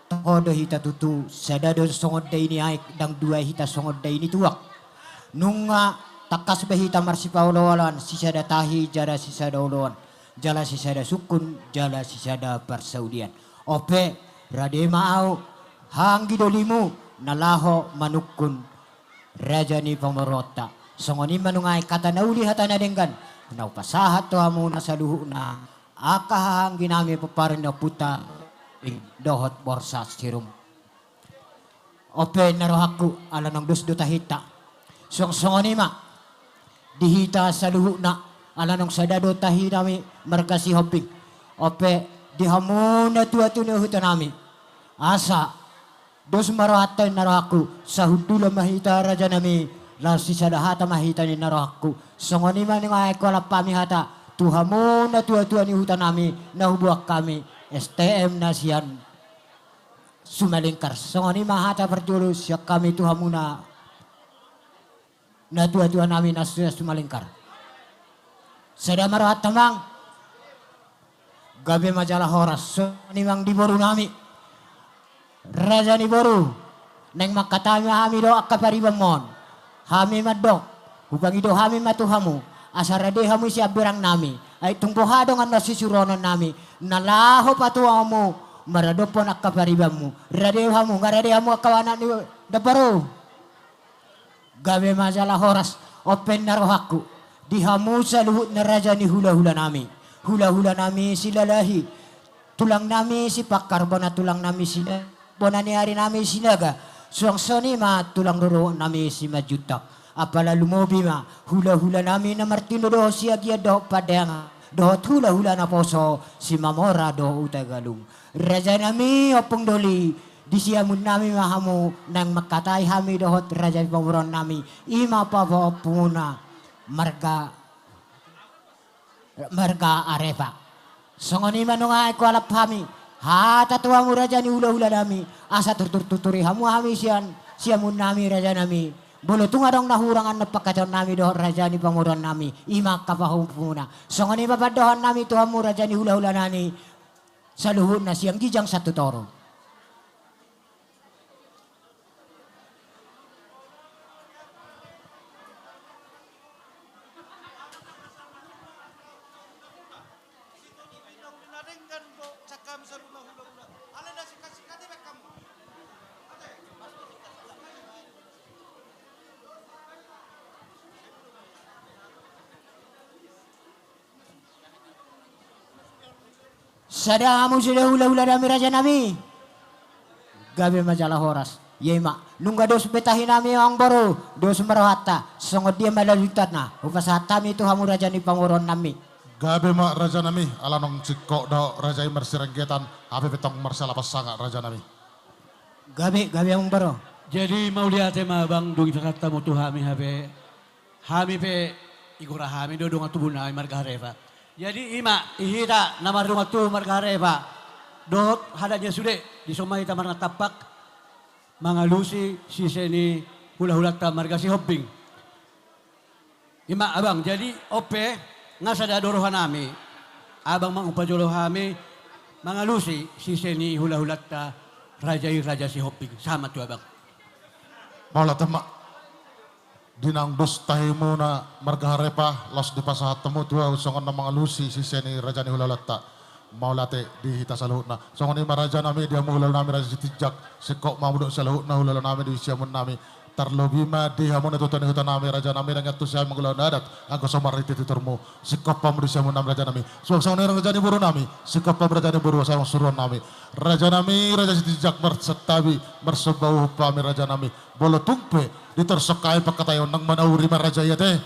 Toho do hita tutu, sada do songon dai ni aek, ndang dua hita songon dai ni tuak. Nunga tangkas be hita marsipaolooloan, sisada tahi jala sisada oloan, jala sisada sungkun, jala sisada parsaulian. On pe, rade ma ahu, anggi dolimu, na laho manungkun raja ni pamoruonta. Songon i ma nunga aek hata na uli, hata na denggan, na hupasahat tu hamuna saluhutna angka hahaanggi nami pomparan ni ompunta dohot Borsak Sirum. On pe na rohangku, ala naung dos do tahinta. Suang songon i ma di hita saluhutna, ala naung sada do tahi nami marga Sihombing. On pe di hamu na tuatua ni huta nami, asa dos ma rohanta, na rohangku, sahundulan ma hita raja nami, laos sisada hata ma hita, ninna rohangku. Songon i ma nunga aek hualap hami hata tu hamu na tuatua ni huta nami, na huboan hami, S T M na sian Sumalingkar. Songon i ma hata parjolo sian hami tu hamuna na tuatua nami na sian Sumalingkar. Sada ma rohanta amang. Gabe ma jala horas. Songon i amang di boru nami, raja ni boru, naeng mangkatai ma hami dohot angka paribanmon. Hami mandok, hupangido hami ma tu hamu, asa rade hamu sian berang nami. Ai tung boha dongan na sisuruonon nami, na laho patuaonmu maradophon angka paribanmu. Rade hamu, nga rade hamu angka anak ni Dambaru. Gabe ma jala horas. On pe na rohangku, di hamu saluhutna raja ni hulahula nami, hulahula nami Silalahi, tulang nami Sipangkar, bona tulang nami Sina-, bona ni ari nami Sinaga, suang songon i ma tulang rorobot nami Simanjuntak. Apala lumobi ma hulahula nami na martinodohon Siagian dohot Pandeangan, dohot hulahula naposo Simamora dohot Hutagalung. Raja nami, ompung doli, di siamun nami ma hamu, naeng mangkatai hami dohot raja ni pamoruon nami, i ma papaompunguna marga, marga Arepa. Songon i ma nunga aek hualap hami hata tu hamu raja ni hulahula nami, asa turtur tuturi hamu hami sian siamun nami, raja nami. Molo tung adong na hurang annon pangkataion nami dohot raja ni pamoruon nami, i ma angka pahompuna. Songon i ma pandohan nami tu hamu raja ni hulahula nami, Saluhutna sian ginjang sahat tu toru. Sada hamu sude hulahula nami, raja nami. Gabe ma jala horas. Ia i ma, nunga dos be tahi nami, amang boru, dos ma rohanta. Songon dia ma lanjutanna? Hupasahat hami tu hamu, raja ni pamoruon nami. Gabe ma, raja nami, ala naung singkop do raja i marsirenggetan, hape pe tong marsialapan sanga, raja nami. Gabe, gabe, amang boru. Jadi mauliate ma, abang, dung dipasahat hamu tu hami, hape hami pe, igora hami do dongan tubu nami marga Harepa. Jadi i ma, di hita na mardongan tubu marga Harepa dohot hadanna sude, dison ma hita marnatampak mangalusi sise ni hulahulanta marga Sihombing. I ma, abang, jadi on pe, nga sada do roha nami, abang ma umpajolo hami mangalusi sise ni hulahulanta raja i, raja Sihombing. Sahat ma tu abang. Mauliate ma. Di naung dos tahimuna marga Harepa, laos dipasahat hamu tu ahu songon na mangalusi sise ni raja ni hulahulanta. Mauliate di hita saluhutna. Songon i ma, raja nami, di hamu hulahula nami, raja Sitinjak, singkop ma hamu dohot saluhutna hulahula nami di siamun nami. Tarlobi ma di hamu natuatua ni huta nami, raja nami, dang iantusi hami mangulahon adat anggo so marhite tuturmu. Singkop hamu di siamun nami, raja nami. Suang songon i, raja ni boru nami, singkop hamu, raja ni boru, suang suruon nami. Raja nami, raja Sitinjak, marsantabi, marsomba uhum hami, raja nami. Molo tung pe ditorsok hami pangkataion, nang manauri ma raja i ate.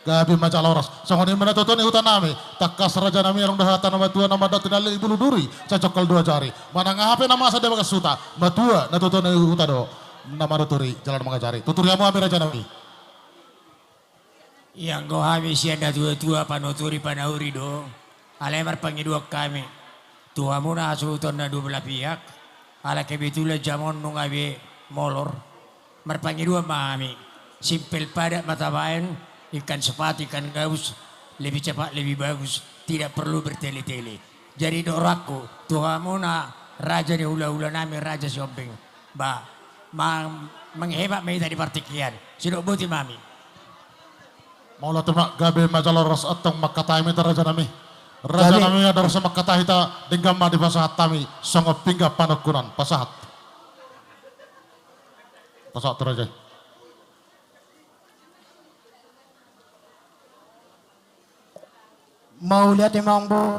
Gabe ma jala horas. Songon i ma natuatua ni huta nami. Tangkas, raja nami, adong do hata na matua, na mandok tinallik di bulu duri, sai jongkal dua jari. Manang aha pe na masa di bagas huta, matua, natuatua ni huta do na manuturi jala na mangajari. Tuturi hamu hami, raja nami. Ianggo hami sian natuatua panuturi panauri do, alai marpangidoan hami tu hamuna hasuhuton na dua belah pihak, ala kebetulan jaman on nunga be molor. Marpangidoan ma hami, simpel padat ma tabaen, ikan sepat, ikan gabus, lebih cepat, lebih bagus, tidak perlu bertele-tele. Jadi, dohononku tu hamuna raja ni hulahula nami, raja Sihombing, ba, mang-, menghemat ma hita di partingkian. Sidok boti ma hami. Mauliate ma, gabe ma jala horas. Antong mangkatai ma hita, raja nami. Raja nami, adong do mangkatai hita, denggan ma dipasahat hami songon pinggan panungkunan. Pasahat. Pasahat tu raja i. Mauliate ma, amang boru.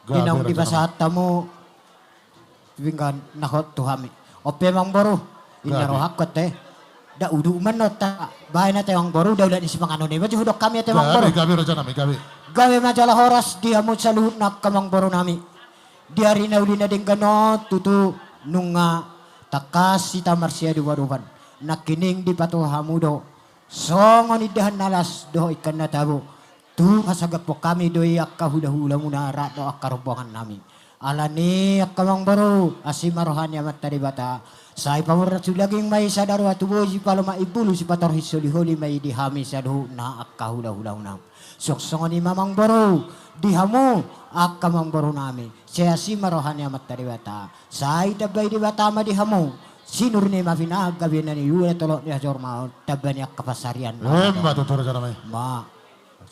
Gabe, raja nami. Di naung dipasahat hamu pinggan na hot tu hami. On pe, amang boru, inna rohangku ate. Nda udut ma on tabaen ate, amang boru, daulat ni sipanganon i ma jo hudok hami ate, amang boru. Gabe, gabe, raja nami, gabe. Gabe ma jala horas di hamu saluhutna angka amang boru nami. Di ari na uli na denggan on tutu nunga tangkas hita marsiadopadopan. Nangkining dipatupa hamu do songon indahan na las dohot ikan na tabo. Tu hasagaphon hami do i angka hulahulamuna rap dohot angka rombongan nami. Alani i angka amang boru, asi ma roha ni Amanta Debata. Sai pamurnas tu daging ma i, sada roha tu bohi, sipalomak imbulu, sipatorhis holiholi ma i di hami saluhutna angka hulahulamuna. Suang songon i ma, amang boru, di hamu angka amang boru nami. Sai asi ma roha ni Amanta Debata. Sai ditambai Debata ma di hamu sinur ni hamu pinahan, gabe na niula, tolop ni hajolmaon, tamba ni angka pansarian. Emma tutu, raja nami. Ma.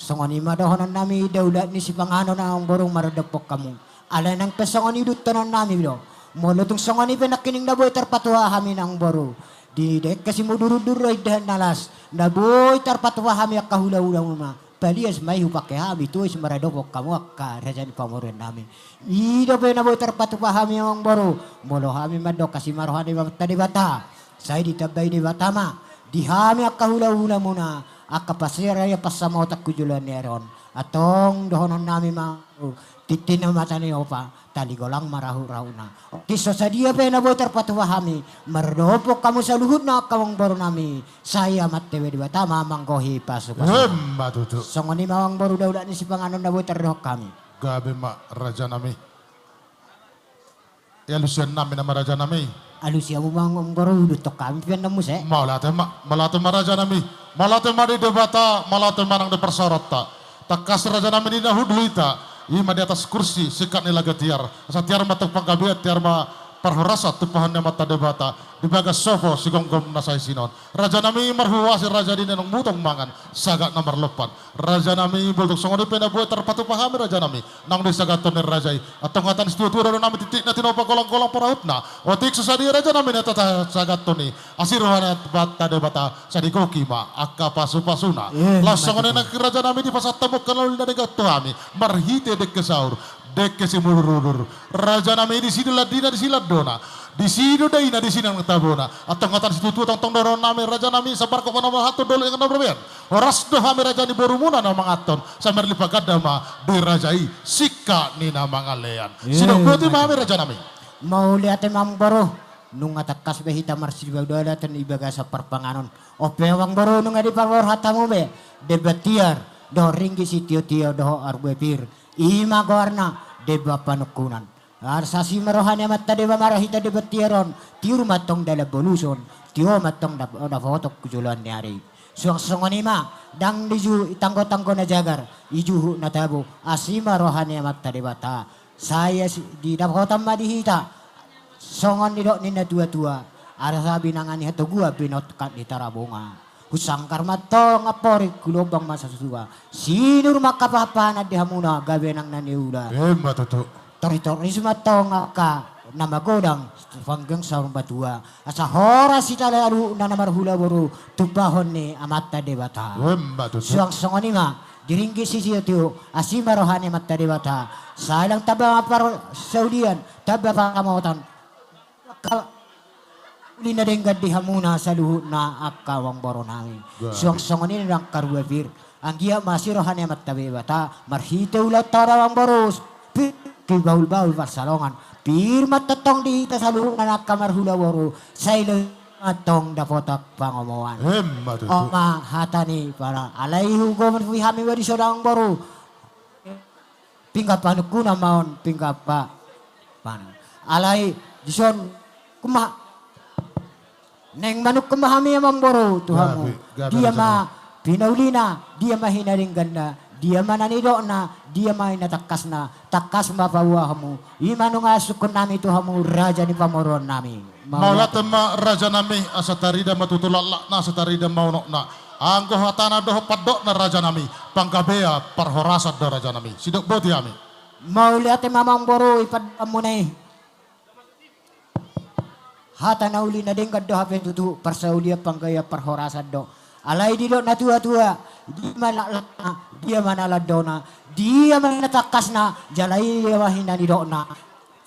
Songon i ma dohonon nami, daulat ni sipanganon, amang boru, maradophon hamu. Alai nang pe songon i do dohonon nami do. Molo tung songon i pe nangkining na boi tarpatupa hami, amang boru, di dengke simudurudur do indahan na las, na boi tarpatupa hami angka hulahulamuna, palias ma i hupangke hami tois maradophon hamu angka raja ni pamoruon nami. I dope na boi tarpatupa hami, amang boru, molo hami mandok asi ma roha ni Amanta Debata. Sai ditambai Debata ma di hami angka hulahulamuna angka pansarian pansamotan tu joloan ni ari on. Antong dohonon nami ma, tintin ma mata ni opa, tali golang ma rahut-rahutna. Tingki so sadia pe na boi tarpatupa hami maradophon hamu saluhutna angka amang boru nami, sai Amanta Debata ma manggohi pasupasu. Emma tutu. Songon i ma, amang boru, daulat ni sipanganon na boi tardohon hami. Gabe ma, raja nami. Ia alusi nami nama, raja nami. Alusi hamu ma, amang boru, uduthon hami pe annon muse. Mauliate ma, mauliate ma, raja nami. Mauliate ma di Debata, mauliate ma nang di parsaoronta. Tangkas, raja nami, di na hundul hita I ma di atas kursi, singkat ni lage tiar. Asa tiar ma tong panggabean, tiar ma parhorasan, tumpahon ni Amanta Debata. Di bagas sopo, sigomgom na saisi on. Raja nami marhuasi raja di naeng mutong mangan, sagat na marlompan. Raja nami, molo tung songon i pe na boi tarpatupa hami raja nami. Naung disagathon ni raja i. Antong hata ni situatua do nami, titik na tinopa, golanggolang parahutna. Otik so sadia raja nami na tasagathon i. Asi roha ni Amanta Debata, sai digohi ma angka pasupasuna. Eh, laos songon i nangkin raja nami, dipasahat hamu angka na uli na denggan tu hami marhite dengke saur, dengke simudurudur. Raja nami, disi do landina, disi landona, disi do daina, disi nang tabona. Antong hata ni situatua, tongtong dohonon nami raja nami, sambarangkon ma na mangathon, dolok ni angka na marbean. Horas do hami raja ni borumuna na mangathon, sai marlipat ganda ma di raja i singkat ni na mangalean. Eh, sidok boti ma hami raja nami. Mauliate ma amangboru. Nunga tangkas be hita marsidaulatoan di bagasan parpanganon. On pe amangboru, nunga diparborhat hamu be demban tiar dohot ringgit sitiotio dohot arbue pir. I ma goarna demban panungkunan. Asa asi ma roha ni Amanta Debata marhite demban tiar on, tiur ma antong dalan boluson, tio ma antong dap-, dapotan tu joloan ni ari. Suang songon i ma, ndang dijou-, i tanggo-tanggo na jagar, i juhut na tabo, asi ma roha ni Amanta Debata. Sai asi-, di dapotan ma di hita songon nidok ni natuatua, asa binanga ni hatoguan, binongkak ni tarabonga. Husanggar ma antong amporik, hulombang ma sasusua. Sinur ma angka pahanpahanan di hamuna, gabe nang na niula. Emma tutu. Toritoris ma antong angka na magodang, panggang saur matua. Asa horas hita saluhutna na marhula boru, tumpahon ni Amanta Debata. Emma tutu. Suang songon i ma, di ringgit sitiotio, asi ma roha ni Amanta Debata. Sai ndang tamba ma parsaulian, tamba pangamotan. Angka uli na denggan di hamuna saluhutna angka amangboru nami. Gabe. Suang songon i nang angka arbue pir. Anggiat ma asi roha ni Amanta Debata, marhite ulaonta on amangboru, pir, pir bahulbahul pansalongan. Pir ma tongtong di hita saluhutna angka marhula boru, sai lobi ma antong dapotan pangomoan. Emma tutu. On ma hata ni para, alai hugopi hami ma dison amangboru. Pinggan panungkunan ma on, pinggan pa-, pan-, alai dison, kuma-, naeng manungkun ma hami amangboru tu hamu. Gabe, gabe. Dia ma pinaulina, dia ma hinadengganna, dia ma na nidokna, dia ma hinatangkasna, tangkas ma paboa hamu. I ma nunga sungkun nami tu hamu raja ni pamoruon nami. Mauliate ma raja nami, asa tarida ma tutu laklakna, asa tarida ma unokna. Anggo hatana dohot pandokna raja nami, panggabean parhorasan do raja nami. Sidok boti hami. Mauliate ma amangboru, i pandok hamuna i. Hata na uli na denggan do hape tutu, parsaulian panggabean parhorasan do. Alai didok natuatua, dia ma laklakna, dia ma na landona, dia ma na tangkasna, jala dia ma hinanidokna.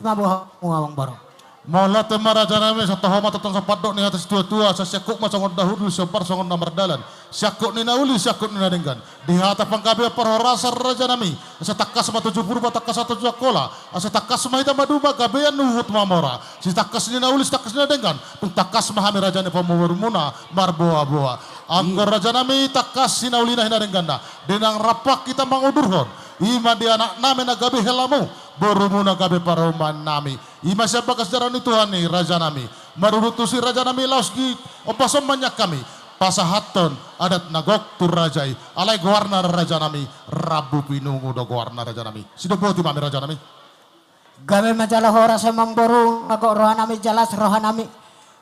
Ma boha hamu amangboru. Mauliate ma raja nami, sai toho ma tongtong sian pandok ni hata ni situatua, sai siangkup ma songon na hundul, siombar songon na mardalan. Siangkup ni na uli, siangkup ni na denggan. Di hata panggabean parhorasan raja nami, sai tangkas ma tuju Purba, tangkas ma tuju Angkola, sai tangkas ma hita maduma, gabean huhut mamora. Sitangkas ni na uli, sitangkas ni na denggan, tung tangkas ma hami raja ni pamoruonmuna marboaboa. Anggo raja nami, tangkas ni na ulina, hinadengganna, di naeng rap hita mangudurhon, i ma di anak nami na gabe helamu, borumuna gabe parumaen nami. I ma sian bagas jaraon ni Tuhan i raja nami. Marudut tusi raja nami, laos di ombas on ma nian hami pasahathon adat na gok tu raja i. Alai goarna raja nami, rambu pinungu do goarna raja nami. Sidok boti ma hami raja nami. Gabe ma jala horas amangboru, nunga gok roha nami, jala las roha nami.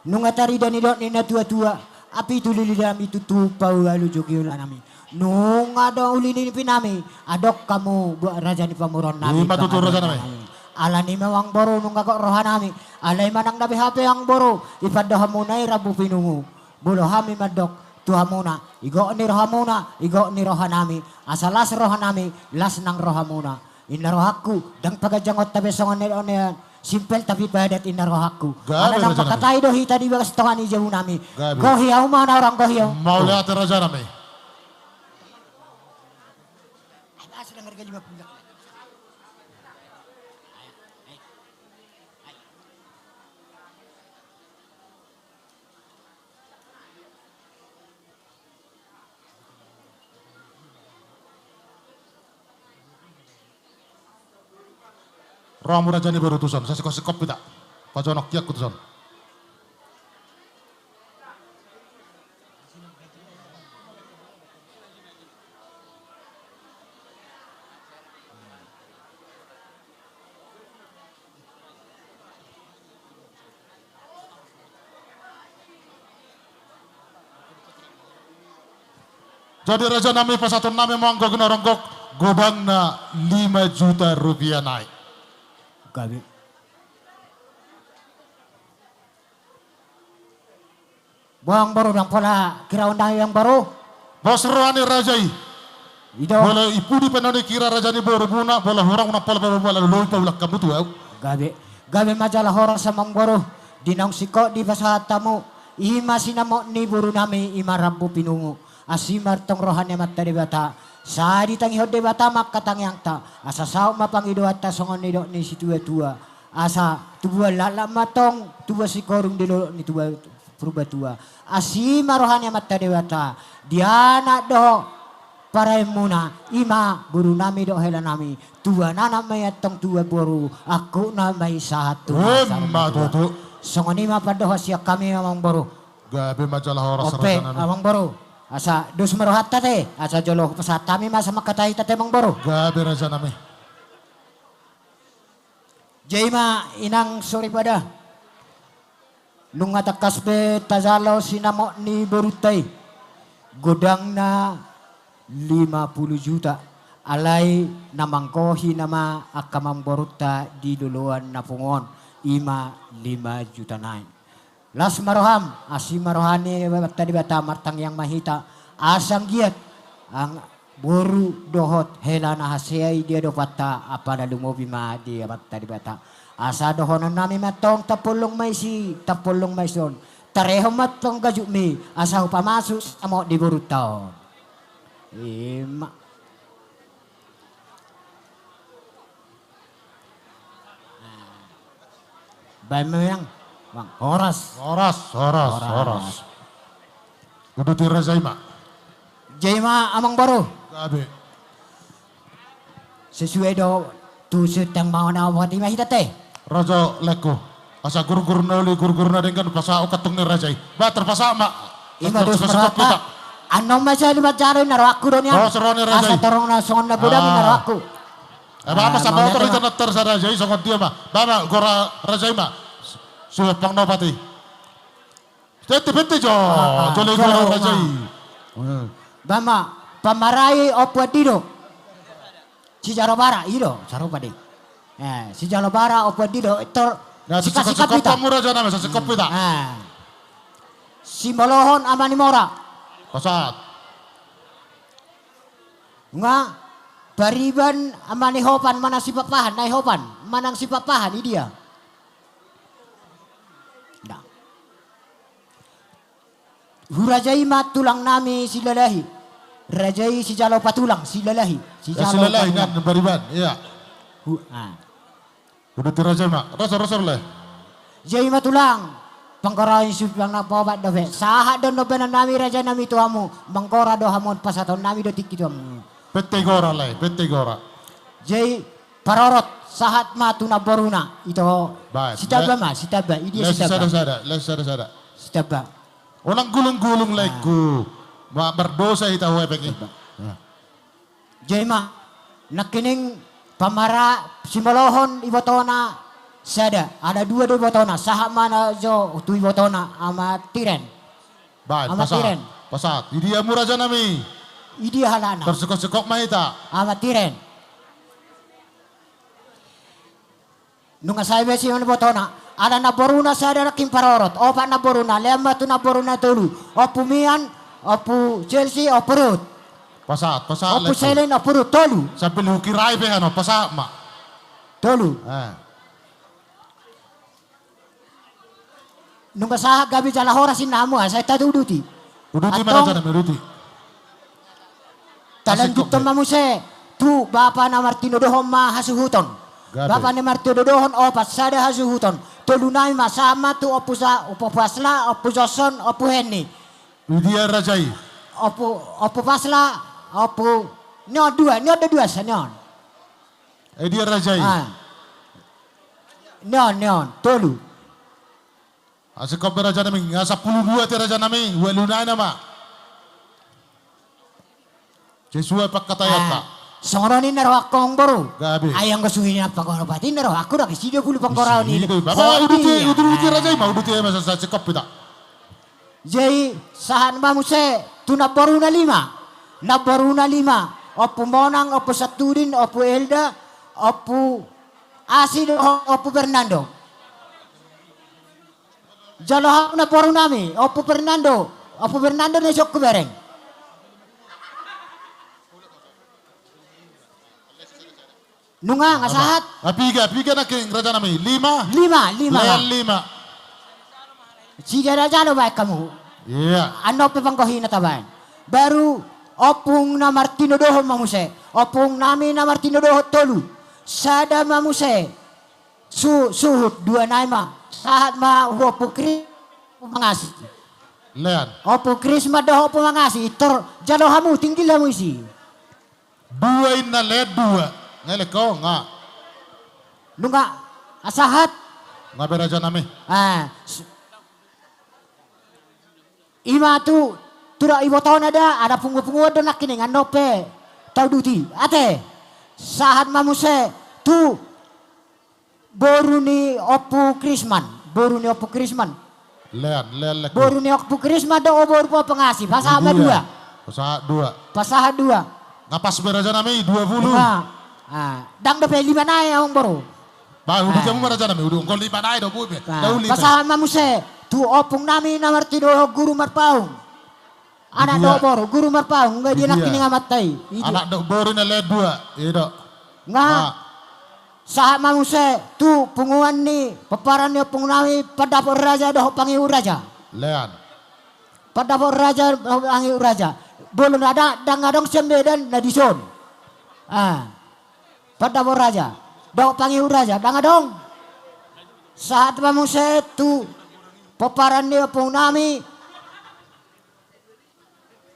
Nunga tarida nidok ni natuatua, apitu lili nami, tutu paualu jogi ula nami. Nunga adong uli ni nipi nami, adong hamu buat raja ni pamoruon nami. I ma tutu raja nami. Alani i ma amangboru, nunga gok roha nami. Alai manang na beha pe amangboru, i pandok hamuna i rambu pinungu. Molo hami mandok tu hamuna, i gok ni rohamuna, i gok ni roha nami. Asa las roha nami, las nang rohamuna. Inna rohangku, ndang paganjangonta be songon na nidok ni on, simpel tapi padat inna rohangku. Gabe, alana raja nami. Mangkatai do hita di bagas tonga ni jabu nami. Gabe. Gohi hamu ma na hurang gohi hamu. Mauliate raja nami. Ro hamu raja ni boru tuson, sai singkop-singkop hita. Pajonok hian tu son. Jadi raja nami, pasahaton nami ma anggo na ronggok, godangna lima juta rupiah nai. Gabe. Amangboru, ndang pola hiraon nami, amangboru. Pos roha ni raja i. I do. Molo i pudi pe na nikira raja ni boru muna, molo hurang unang pola, pola, pola, lobi paulak hamu tu au. Gabe. Gabe ma jala horas, amangboru. Di naung singkop dipasahat hamu, i ma sinamot ni boru nami, i ma rambu pinungu. Asi ma antong roha ni Amanta Debata. Sai ditangihon Debata ma angka tangiangta. Asa saut ma pangidoanta songon nidok ni situa-tua. Asa tubuan laklak ma antong, tubuan singkoru di dolok ni tubuan Purbatua. Asi ma roha ni Amanta Debata, di anak dohot paraemuna, i ma boru nami dohot hela nami, tubuan anak ma i antong tubuan boru, angkupna ma i sahat tu na saur matua. Emma tutu. Songon i ma pandohan sian hami, amangboru. Gabe ma jala horas, ope, raja nami. Amangboru, asa dos ma rohanta te, asa jolo hupasahat hami ma asa mangkatai hita te, amangboru. Gabe, raja nami. Jadi ma inang soripada. Nunga tangkas pe tajalo sinamot ni borunta i. Godangna lima pulu juta. Alai na manggohi nama angka amangborunta di loloan na pungu on, i ma lima juta nai. Las ma roham, asi ma roha ni Amanta Debata, martangiang ma hita. Asa anggiat, ang-, boru dohot hela na hasea i di adopanta, apala lumobi ma di Amanta Debata. Asa dohonon nami ma antong, tapollung ma i si, tapollung ma i son. Tarehon ma antong gajutmi, asa hupamasu sinamot di borunta on. I ma. Baen ma, Amang. Amang, horas. Horas, horas, horas. Horas. Uduti raja i ma. Jadi ma, amangboru. Gabe. Sesuai do tu sutang mau na opat i ma hita te. Raja laengku. Asa gurgur na uli, gurgur na denggan, pasahat tu kantung ni raja i. Ba, tarpasahat ma. I ma dos ma rohanta. Annon ma sai lima jalo i, na rohangku do nian. Dos roha ni raja i. Asa torang na songon na godang i, na rohangku. Eh, ba, ah, masa motor hita na tar sa raja i, songon dia ma. Ba ma, gora raja i ma. Suhut pang nopat i. Tete pete jo. Ah, ah, jolo i gora raja i. Ba ma, pamarai Ompu Andi do. Si Jalo Bara, i do, sarupa dei. Eh, si Jalo Bara, Ompu Andi do, tor. Nah, sika-sika sika-sika pita. Mura jana, sika-sika pita. Ah. Simolohon ama ni Mora. Pasahat. Nga, Pariban ama ni Hopan, manang Sipapahan, nai Hopan, manang Sipapahan, i dia. Nah. Huraja i ma tulang nami Silalahi. Raja i sijalo patulang, Silalahi. Ya, sijalo Silalahi patulang. Kan, Pariban, iya. Hu-, ah. Uduti raja i ma. Rosor, rosor le. Jadi ma tulang. Panggora i supi bang na pobat dope. Sahat do na baenon nami raja nami tu hamu. Manggora do hamu, pasahaton nami do tingki tu hamu. Pete gora le, pete gora. Jadi parorot, sahat ma tu namboruna. Ito. Baik. Sitamba ma, sitamba. I dia le sitamba. Sisada-sada, le sisada-sada. Sitamba. Unang gulung-gulung laengku. Ma-, mardosa hita hepeng i. Sitamba. Nah. Jadi ma, nangkining pamara simolohon ibotona sada, ada dua do ibotona, sahat ma na jo tu ibotona, ama Tiren. Baik, ama pasahat, Tiren. Pasahat. Idia hamu raja nami. Idia halana. Tarsekok-sekok ma hita. Ama Tiren. Nunga sae be sian ibotona. Ala namboruna sada nangkin parorot. Opat namboruna, lean ma tu namboruna tolu. Ompu Mian, Ompu Chelsea, Ompu Ruth. Pasahat, pasahat. Ompu Selin, Ompu Ruth, tolu. Sambil hukirai pe hano, pasahat ma. Tolu. Eh. Nunga sahat gabe jala horas inna hamu, asa tauduti. Uduti ma raja nami, uduti. Talanjuthon ma muse tu bapa na martinodohon ma hasuhuton. Gabe. Bapa na martinodohon opat sada hasuhuton. Tolu nai ma sahat ma tu Ompu Sa-, Ompu Pasla, Ompu Joson, Ompu Henni. Idia raja i. Ompu, Ompu Pasla, Ompu, ni on dua, ni on do dua sa ni on. Idia raja i. Ah. Ni on, ni on, tolu. Asa singkop be raja nami, nga sampulu dua te raja nami, ualu nai nama. Sesuai pangkataianta. Ah, songon on i na rohangku amangboru. Gabe. Ai anggo suhi na panggoraon i na rohangku, dang disi do pulu panggoraon i. Disi do, ba, ba, uduti, uduti raja i ma, uduti ma sa, sa, singkop hita. Jadi sahat ma muse tu namboruna lima. Namboruna lima, Ompu Monang, Ompu Santudin, Ompu Elda, Ompu Asi dohot Ompu Fernando. Jalo hamu namborunami, Ompu Fernando, Ompu Fernando na dison hubereng. Nunga, nga sahat. Ah, piga, piga nangkin rajanami? Lima? Lima, lima. Lean lima. Sijalo-jalo baen hamu. Iya. Annon pe panggohi na tabaen. Baru ompung na martinodohon ma muse. Ompungnami na martinodohon tolu. Sada ma muse. Su-, suhut dua nai ma. Sahat ma hu Ompu Kris, Ompu Mangasi. Lean. Ompu Kris ma dohot Ompu Mangasi. Tor jalo hamu, tinggil hamu disi. Dua inna lean dua. Nga elek ho, nga. Nunga, ah, sahat. Nga be rajanami. Ah, s-, ima tu, tu do ibotona da, ala pungu-punguan do nangkining, annon pe tauduti. Ate, sahat ma muse, tu, boru ni Ompu Krisman, boru ni Ompu Krisman. Lean, lean, lean. Boru ni Ompu Krisman do, o boru Ompu Mangasi, pasahat ma dua. Pasahat dua. Pasahat dua. Nga pas be rajanami, dua pulu. Dua. Ah, ndang dope lima nai, amangboru. Bah, udu jamu ma rajanami, udu, engkon lima nai do, boi be. Ah, pasahat ma muse, tu ompungnami na martinodohon Guru Marpaung. Anak dohot boru, Guru Marpaung, nga dia nangkining amanta i. Anak dohot boru na lean dua, i do. Nga. Sahat ma muse, tu punguan ni, pomparan ni ompungnami, Pandapot Raja dohot Pangihut Raja. Lean. Pandapot Raja dohot Pangihut Raja. Molo na da-, ndang adong sian Medan na dison. Ah. Pandapot Raja dohot Pangihut Raja, ndang adong. Sahat ma muse tu pomparan ni ompungnami.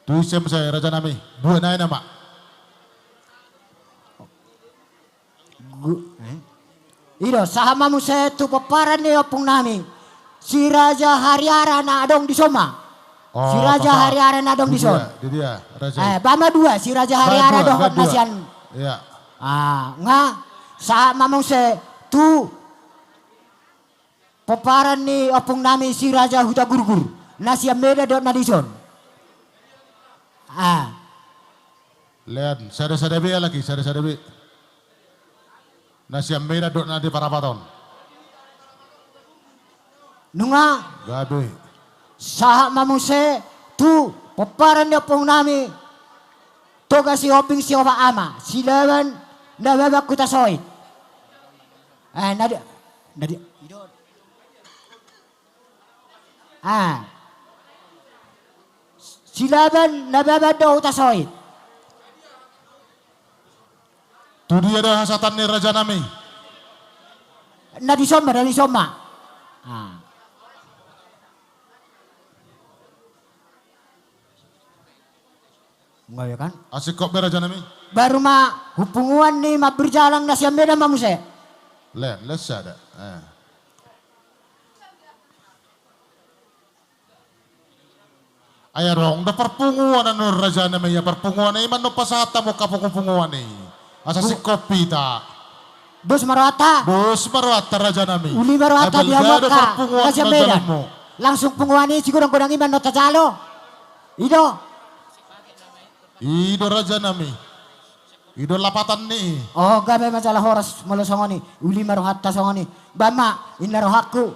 Tu ise muse rajanami, dua nai nama. Gu-, eh? I do, sahat ma muse tu pomparan ni ompungnami, si Raja Hariara na adong dison ma. Oh, si Raja Hariara na adong dison. Di dia, di dia, raja. Eh, ba ma dua, si Raja Hariara dohot na sian. Iya. Ah, nga, sahat ma muse tu pomparan ni ompungnami si Raja Hutagurgur, na sian Medan dohot na dison. Ah. Lean, sada-sada be lagi, sada-sada be. Na sian Medan dohot na di Parapat on. Nunga. Gabe. Sahat ma muse tu pomparan ni ompungnami Toga Sihombing Sihombing Ama, Silaban na Babak Hutasoit. Eh, na di, na di, ah. Silaban na Babak dohot Hutasoit. Tu dia do hasahatan ni rajanami? Na dison ma, na dison ma. Ah. Nga ya kan? Asing kok be rajanami. Baru ma hu punguan ni Mambirjalang na sian Medan ma muse. Lean, lean sada. Eh. Ai adong do parpunguan anu rajanami, ia parpunguan i ma annon pasahat hamu angka pungu-punguan i. Asa singkop hita. Dos ma rohanta. Dos ma rohanta rajanami. Uli ma rohanta di hamu angka na sian Medan. Langsung punguan i sigodang-godang i ma annon tajalo. I do. I do rajanami. I do lapatan ni i. Oh, gabe ma jala horas molo songon i. Uli ma rohanta songon i. Ba ma, inna rohangku.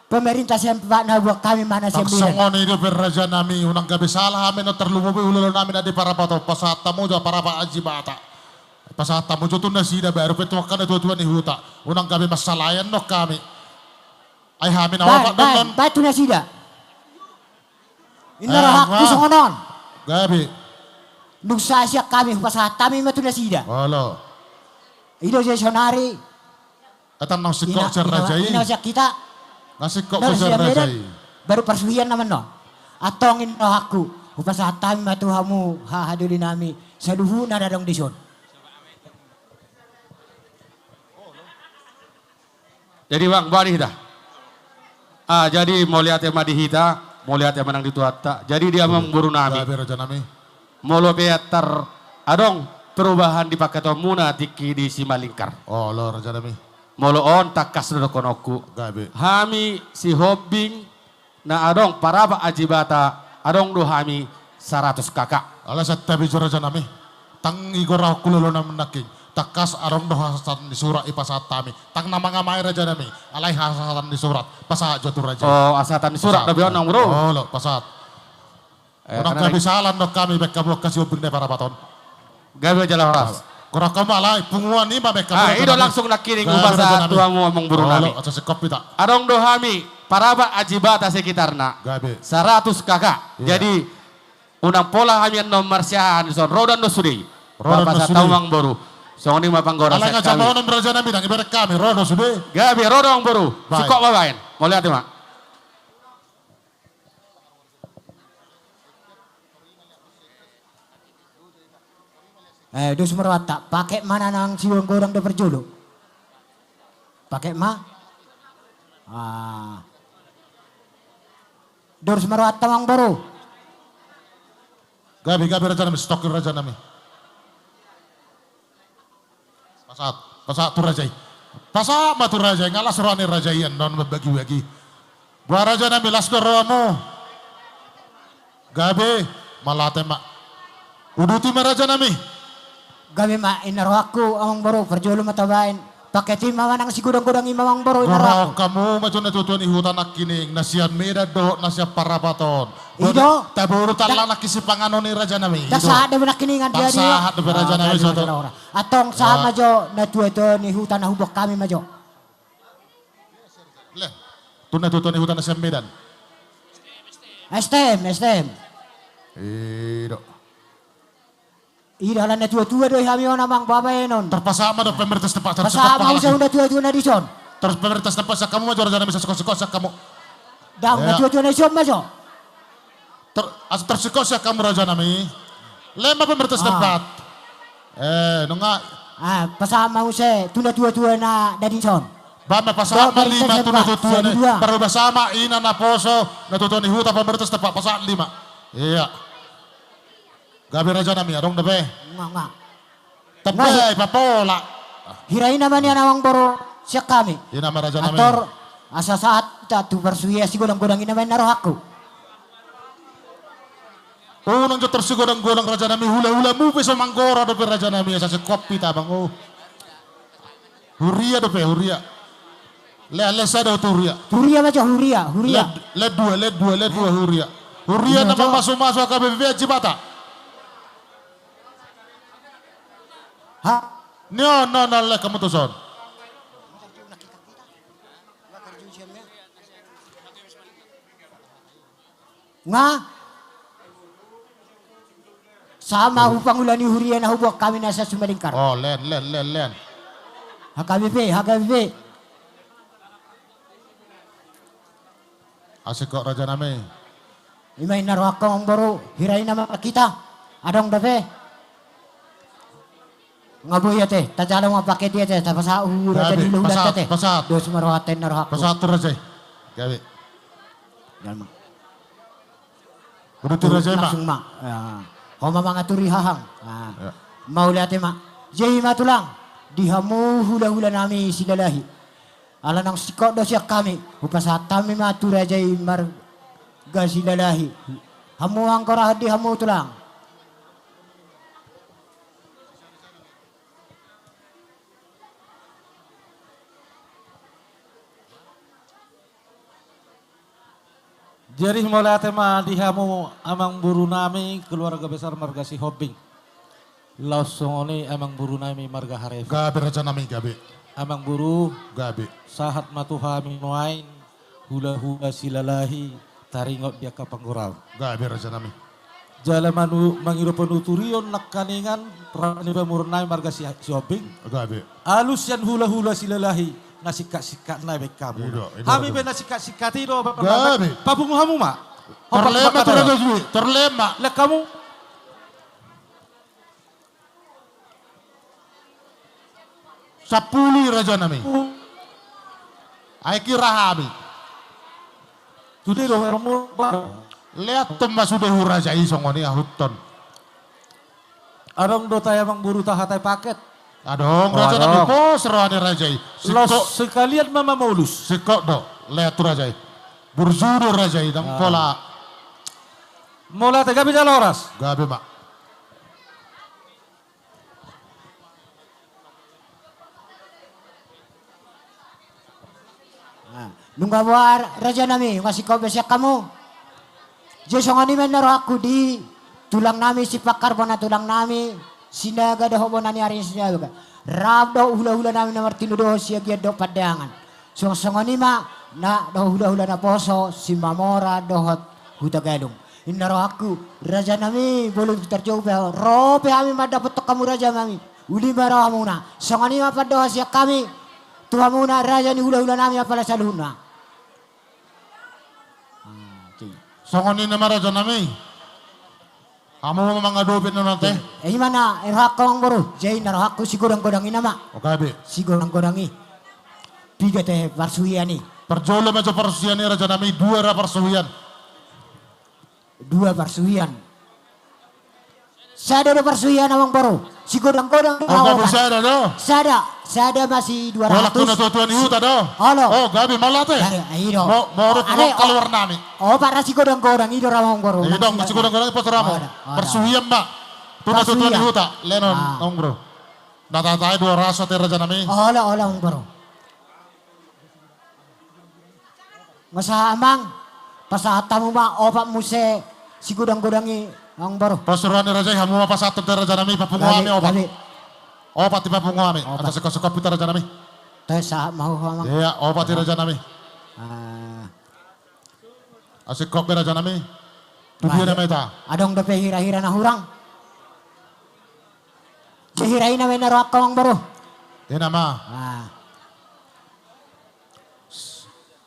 Pemerintah sian pihak na hubuat hami ma na sian Medan. Songon i do pe rajanami, unang gabe sala hami annon tarlumobi ulaonami na di Parapat on, pasahat hamu jo Parapat Aji Bata. Pasahat hamu jo tu nasida baru pe tu angka na tua-tua ni huta. Unang gabe marsalae annon hami. Ai hami na opat do annon. Baen tu nasida. Inna rohangku songon on. Gabe. Dung sae sian hami hupasahat hami ma tu nasida. Olo. I do jadi saonari. Eta na singkop sian raja i. Ina sian hita. Na singkop sian raja i. Baru parsuhian nama annon. Antong inna rohangku. Hupasahat hami ma tu hamu hahadolinami. Saluhutna na adong dison. Jadi bang, boha di hita? Ah, jadi mauliate ma di hita, mauliate ma nang di Tuhanta. Jadi dia amangborunami. Gabe rajanami. Molo pe antar adong perubahan di pangkataionmuna tingki di Simalingkar. Olo rajanami. Molo on tangkas do dohononku. Gabe. Hami Sihombing na adong Parapat Aji Bata, adong do hami saratus K K. Alai santabi jo rajanami. Tang igorahon hulolonami nangkin. Tangkas adong do hasahatan ni surat dipasahat hami. Tang na mangamai rajanami. Alai hasahatan ni surat. Pasahat jo tu raja i. Oh, hasahatan ni surat. Pasahat. Dope on, amang boru. Olo, pasahat. Eh, unang gabe sala dohot hami baen hamu angka Sihombing na i parapat on. Gabe jala horas. Gorahon hamu alai punguan i ma baen hamu. Ah, i do rajanami. Langsung nangkining hupasahat tu hamu, amang boru nami. Olo, asa singkop hita. Adong do hami parapat Ajibata sekitarna. Gabe. Saratus K K. Iya. Jadi unang pola hami annon marsiahaan dison, ro do annon sude i. Ro do annon sude i. Baen ma tu hamu, amang boru. Songon i ma panggora sian hami. Alai nga jamaon, rajanami, ndang dibereng hami, ro do sude i. Gabe, ro do, amang boru. Baik. Singkop ma baen. Mauliate ma. Eh, dos ma rohanta, paket ma na nang sigodang-godang do parjolo. Paket ma. Ah. Dos ma rohanta, amang boru. Gabe, gabe rajanami, stok i rajanami. Pasahat, pasahat tu raja i. Pasahat ma tu raja i, nga las roha ni raja i annon mambagi-bagi. Boha rajanami, las do rohamu? Gabe, mauliate ma. Uduti ma rajanami. Gabe ma, inna rohangku, amang boru, parjolo ma tabaen. Paket i ma manang sigodang-godang i ma, amang boru, inna rohangku. Gorahon hamu ma jo natuatua ni huta nangkining, na sian Medan dohot na sian parapat on. I do. Taboru tang, tang, nangkin sipanganon i rajanami, i do. Tang sahat dope nangkiningan dia dia. Tang sahat dope rajanami. Ah, gabe ma jo. Antong sahat ma jo natuatua ni huta na huboan hami ma jo. Lehen. Tu natuatua ni huta na sian Medan. S T M, S T M. I do. I do, ala natuatua do i hami on, amang, boha baenon. Tar pasahat ma dope pemerintah setempat, tar singkop ma jo natuatua na dison. Tar pemerintah setempat sian hamu ma jo rajanami, singkop-singkop sian hamu. Ndang, natuatua na dison ma jo. Tar, asa tar singkop sian hamu rajanami. Lehen ma pemerintah setempat. Eh, nunga. Ah, pasahat ma muse tu natuatua na dison. Baen ma, pasahat ma lima tu natuatua na i. Parubasa ma ina naposo, natuatua ni huta, pemerintah setempat, pasahat lima. Iya. Gabe rajanami, adong dope? Nga, nga. Tambai, papola. Hira i nama nian, amang boru, sian hami. Ina ma rajanami. Ator, asa sahat hita tu parsuhia sigodang-godang, i nama inna rohangku. Unang jo tar sigodang-godang rajanami, hula-hulamu pe so manggora dope rajanami, asa singkop hita, amang, oh. Huria dope, huria. Lehen, lehen sada tu huria. Huria ma jo, huria, huria. Lehen, lehen dua, lehen dua, lehen dua, huria. Huria na mamasu-masu H K B P P Ajibata. Ha? Ni on, on, on, lehen hamu tu son. Nga? Sahat ma tu pangula ni huria na huboan hami na sian Sumalingkar. Oh, lehen, lehen, lehen, lehen. H K B P, H K B P. Asa singkop rajanami. I ma inna rohangku, amang boru, hira i nama hita. Adong dope? Nga boi ate, tajalo ma paket i ate, tapasahat tu raja i, hulahulanta ate. Gabe, pasahat, pasahat. Dos ma rohanta, inna rohangku. Pasahat tu raja i. Gabe. Jalo ma. Uduti raja i ma. Langsung ma. Ya. Ho ma mangaturi hahang. Ah. Ya. Mauliate ma. Jadi i ma tulang. Di hamu hulahula nami Silalahi. Ala naung singkop do sian hami. Hupasahat hami ma tu raja i marga Silalahi. Hamu anggo raja, di hamu tulang. Jadi mauliate ma di hamu amang boru nami, keluarga besar marga Sihombing. Laos songon i amang boru nami marga Harevi. Gabe raja nami, gabe. Amang boru. Gabe. Sahat ma tu hami nuaeng hulahula Silalahi taringot di angka panggoraon. Gabe raja nami. Jala manu-, mangido panuturion nangkaningan raja ni pamoruon nami marga Si-, Sihombing. Gabe. Alus sian hulahula Silalahi na singkat-singkat na baen hamu. I do, i do. Hami pe na singkat-singkat i do. Gabe. Papungu hamu ma. Torlema tu raja i, torlema. Lehen hamu. Sampulu i raja nami. Aek i ra hami. Sude do hermu. Lean tong ma sude tu raja i songon i ahuthon. Adong do tahe amang boru tahe paket? Adong, oh, raja nami, adong. Pos roha ni raja i. Laos singkop. Sekalian ma mamolus. Singkop do, lean tu raja i. Burju do raja i, ndang pola. Mauliate, gabe jala horas. Gabe ma. Nunga boha raja nami, nunga singkop be sian hamu. Jadi songon i ma inna rohangku di tulang nami Sipakkar, bona tulang nami Sinaga dohot bona ni ari ni Sinaga, rap dohot hulahula nami na martinodohon Siagian dohot Pandangan. Songon, songon i ma na dohot hulahula naposo Simamora dohot Hutagalung. Inna rohangku, raja nami, boi tarjou pe ho, ro pe hami mandapothon hamu raja nami. Uli ma rohamuna. Songon i ma pandohan sian hami tu hamuna raja ni hulahula nami apala saluhutna. Songon i ma raja nami. Hamu ma mangadopi annon ate. Eh, i ma na rohangku amang boru. Jadi na rohangku sigodang-godang i nama. Oke be. Sigodang-godang i. Piga ate parsuhian i? Parjolo ma jo parsuhian i raja nami, dua ra parsuhian. Dua parsuhian. Sada do parsuhian amang boru. Sigodang-godang do. Oh, gabe sada do. Sada, sada masih dua ratus. Holan tu natuatua ni huta do. Olo. Oh, gabe mauliate. Gabe, i do. Mo, molo tu ale, kaluar nami. Oh, para sigodang-godang i do ra amang boru. I do, sigodang-godang i pos ra amang. Parsuhian ma. Tu natuatua ni huta. Lehonon amang boru. Na tatai dua ratus ate raja nami. Olo, olo amang boru. Nga sahat amang, pasahat hamu ma opat muse sigodang-godang i amang boru. Pos roha ni raja i, hamu ma pasahathon tu raja nami, papungu hami opat. Opat i papungu hami. Asa singkop-singkop hita raja nami. Te sahat ma ho amang. Iya, opat i raja nami. Asa singkop be raja nami. Tu dia nama hita? Adong dope hira-hira na hurang? Hira i nama inna rohangku amang boru. Inna ma.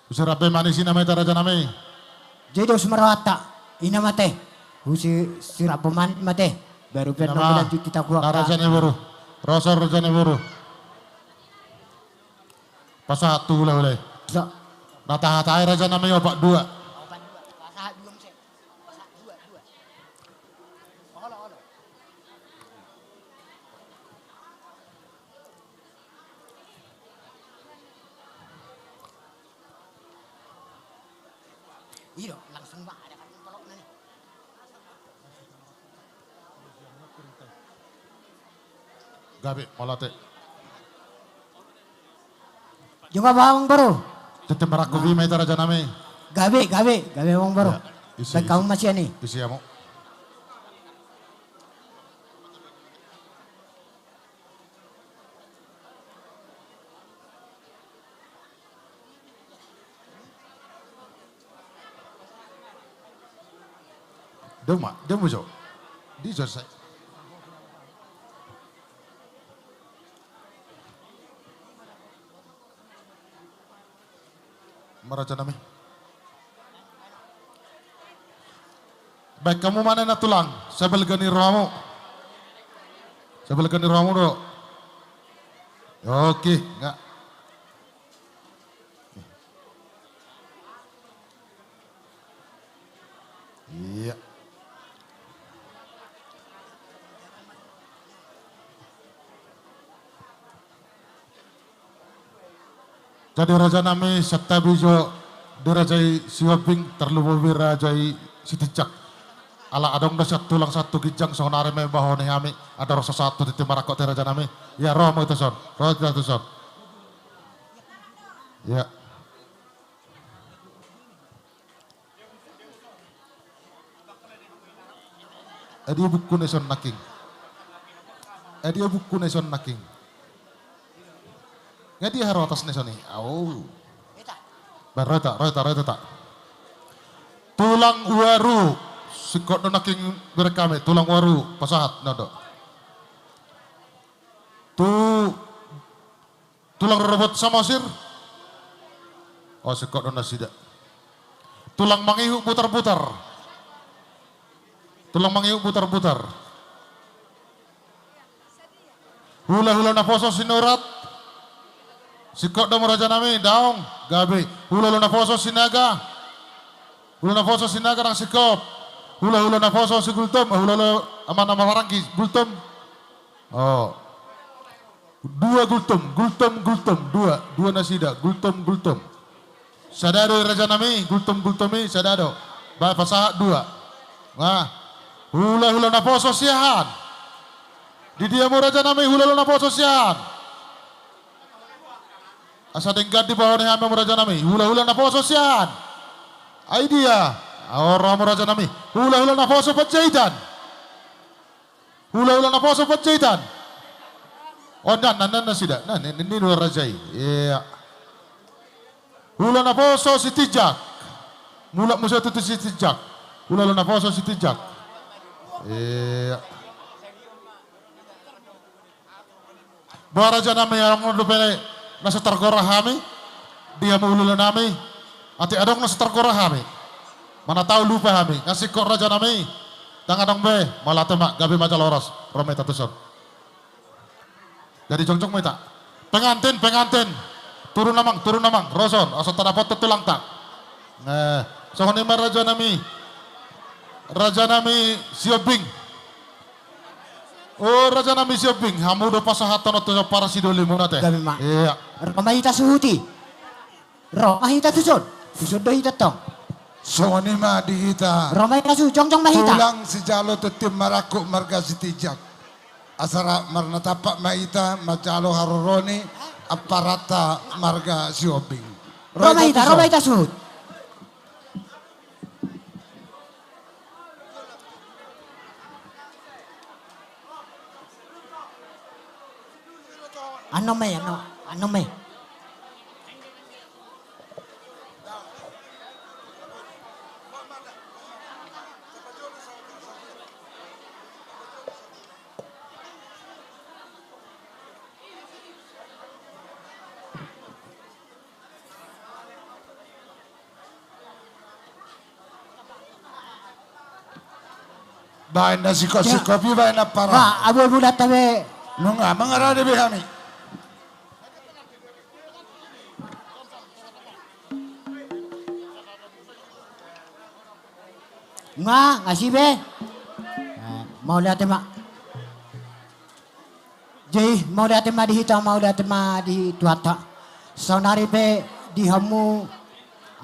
Husi rap be manis i nama hita raja nami. Jadi dos ma rohanta. Inna ma ate. Husi, husi rap be manis ma ate. Baru pe na melanjut hita. Raja ni boru. Ro son raja ni boru. Pasahat tu hulahula i. Na tahatai raja nami opat dua. I do, langsung ma ada kan pelok na ni. Gabe, mauliate. Jumpa amang boru. Tete marangkup i ma hita raja nami. Gabe, gabe, gabe amang boru. Baen hamu ma sian i. Isi hamu. Doma, doma jo. Di jo sai. Maraja nami. Baen hamu ma na tulang, sabalga ni rohamu. Sabalga ni rohamu do. Oke, nga. Iya. Jadi raja nami, santabi jo di raja i Sihombing, tarlumobi raja i Sitinjak. Ala adong do sian tulang sahat tu ginjang, songon ari ma ibahen hami, andor sahat tu tintin marangkup ate raja nami. Iya, ro ma hita tuson, ro ma hita tuson. Iya. Ai dia buku na dison nangkin. Ai dia buku na dison nangkin. Nga dia harotas na dison i. Au. Ba, ro hita, ro hita, ro hita. Tulang uaru. Singkop do nangkin bereng hami. Tulang uaru. Pasahat, na do. Tu Tulang rorobot Samosir. O, singkop do nasida. Tulang mangihut butarbutar. Tulang mangihut butarbutar. Hulahula naposo Sinurat. Singkop do hamu raja nami, daong, gabe. Hulahula naposo Sinaga. Hulahula naposo Sinaga nang singkop. Hulahula naposo Sigultom, hulahula amanama Maranggi, Gultom. O. Dua Gultom, Gultom, Gultom, dua, dua nasida, Gultom, Gultom. Sada do i raja nami, Gultom, Gultom i, sada do. Ba, pasahat dua. Nah, hulahula naposo Siahaan. Di dia hamu raja nami, hulahula naposo Siahaan? Asa denggan diboan hami hamu rajanami. Hulahula naposo sian. Ai dia. Ro hamu rajanami. Hulahula naposo Panjaitan. Hulahula naposo Panjaitan. Oh, na, na, na, nasida. Na, ni, ni, ni, raja i. Iya. Hula naposo Sitinjak. Mulak muse tutu Sitinjak. Hulahula naposo Sitinjak. Iya. Boha rajanami, adong dope na so targora hami di hamu hulahula nami. Ate adong na so targora hami. Mana tahu lupa hami. Nga singkop rajanami. Ndang adong be. Mauliate ma, gabe ma jala horas. Ro ma hita tuson. Jadi jongjong ma hita. Pengantin, pengantin. Turun amang, turun amang. Ro son, asa tadapothon tulangta. Nah, songon i ma rajanami. Rajanami Sihombing. O rajanami Sihombing, hamu do pasahathon on tu parsidolimuna ate. Gabe ma. Iya. Ro ma hita suhut i. Ro ma hita tuson. Tuson do hita tong. Songon i ma di hita. Ro ma hita suhut, jongjong ma hita. Tulang sijalo tintin marangkup marga Sitinjak. Asa rap marnatampak ma hita manjalo haroro ni amparanta marga Sihombing. Ro ma hita, ro ma hita suhut. Annon ma i, annon, annon ma i. Baen na singkop-singkop i, baen na parah. Ba, abu-abu data be. Nunga mangarade be hami. Nga, nga si be. Eh, mauliate ma. Jadi, mauliate ma di hita, mauliate ma di Tuhanta. Saonari pe di hamu,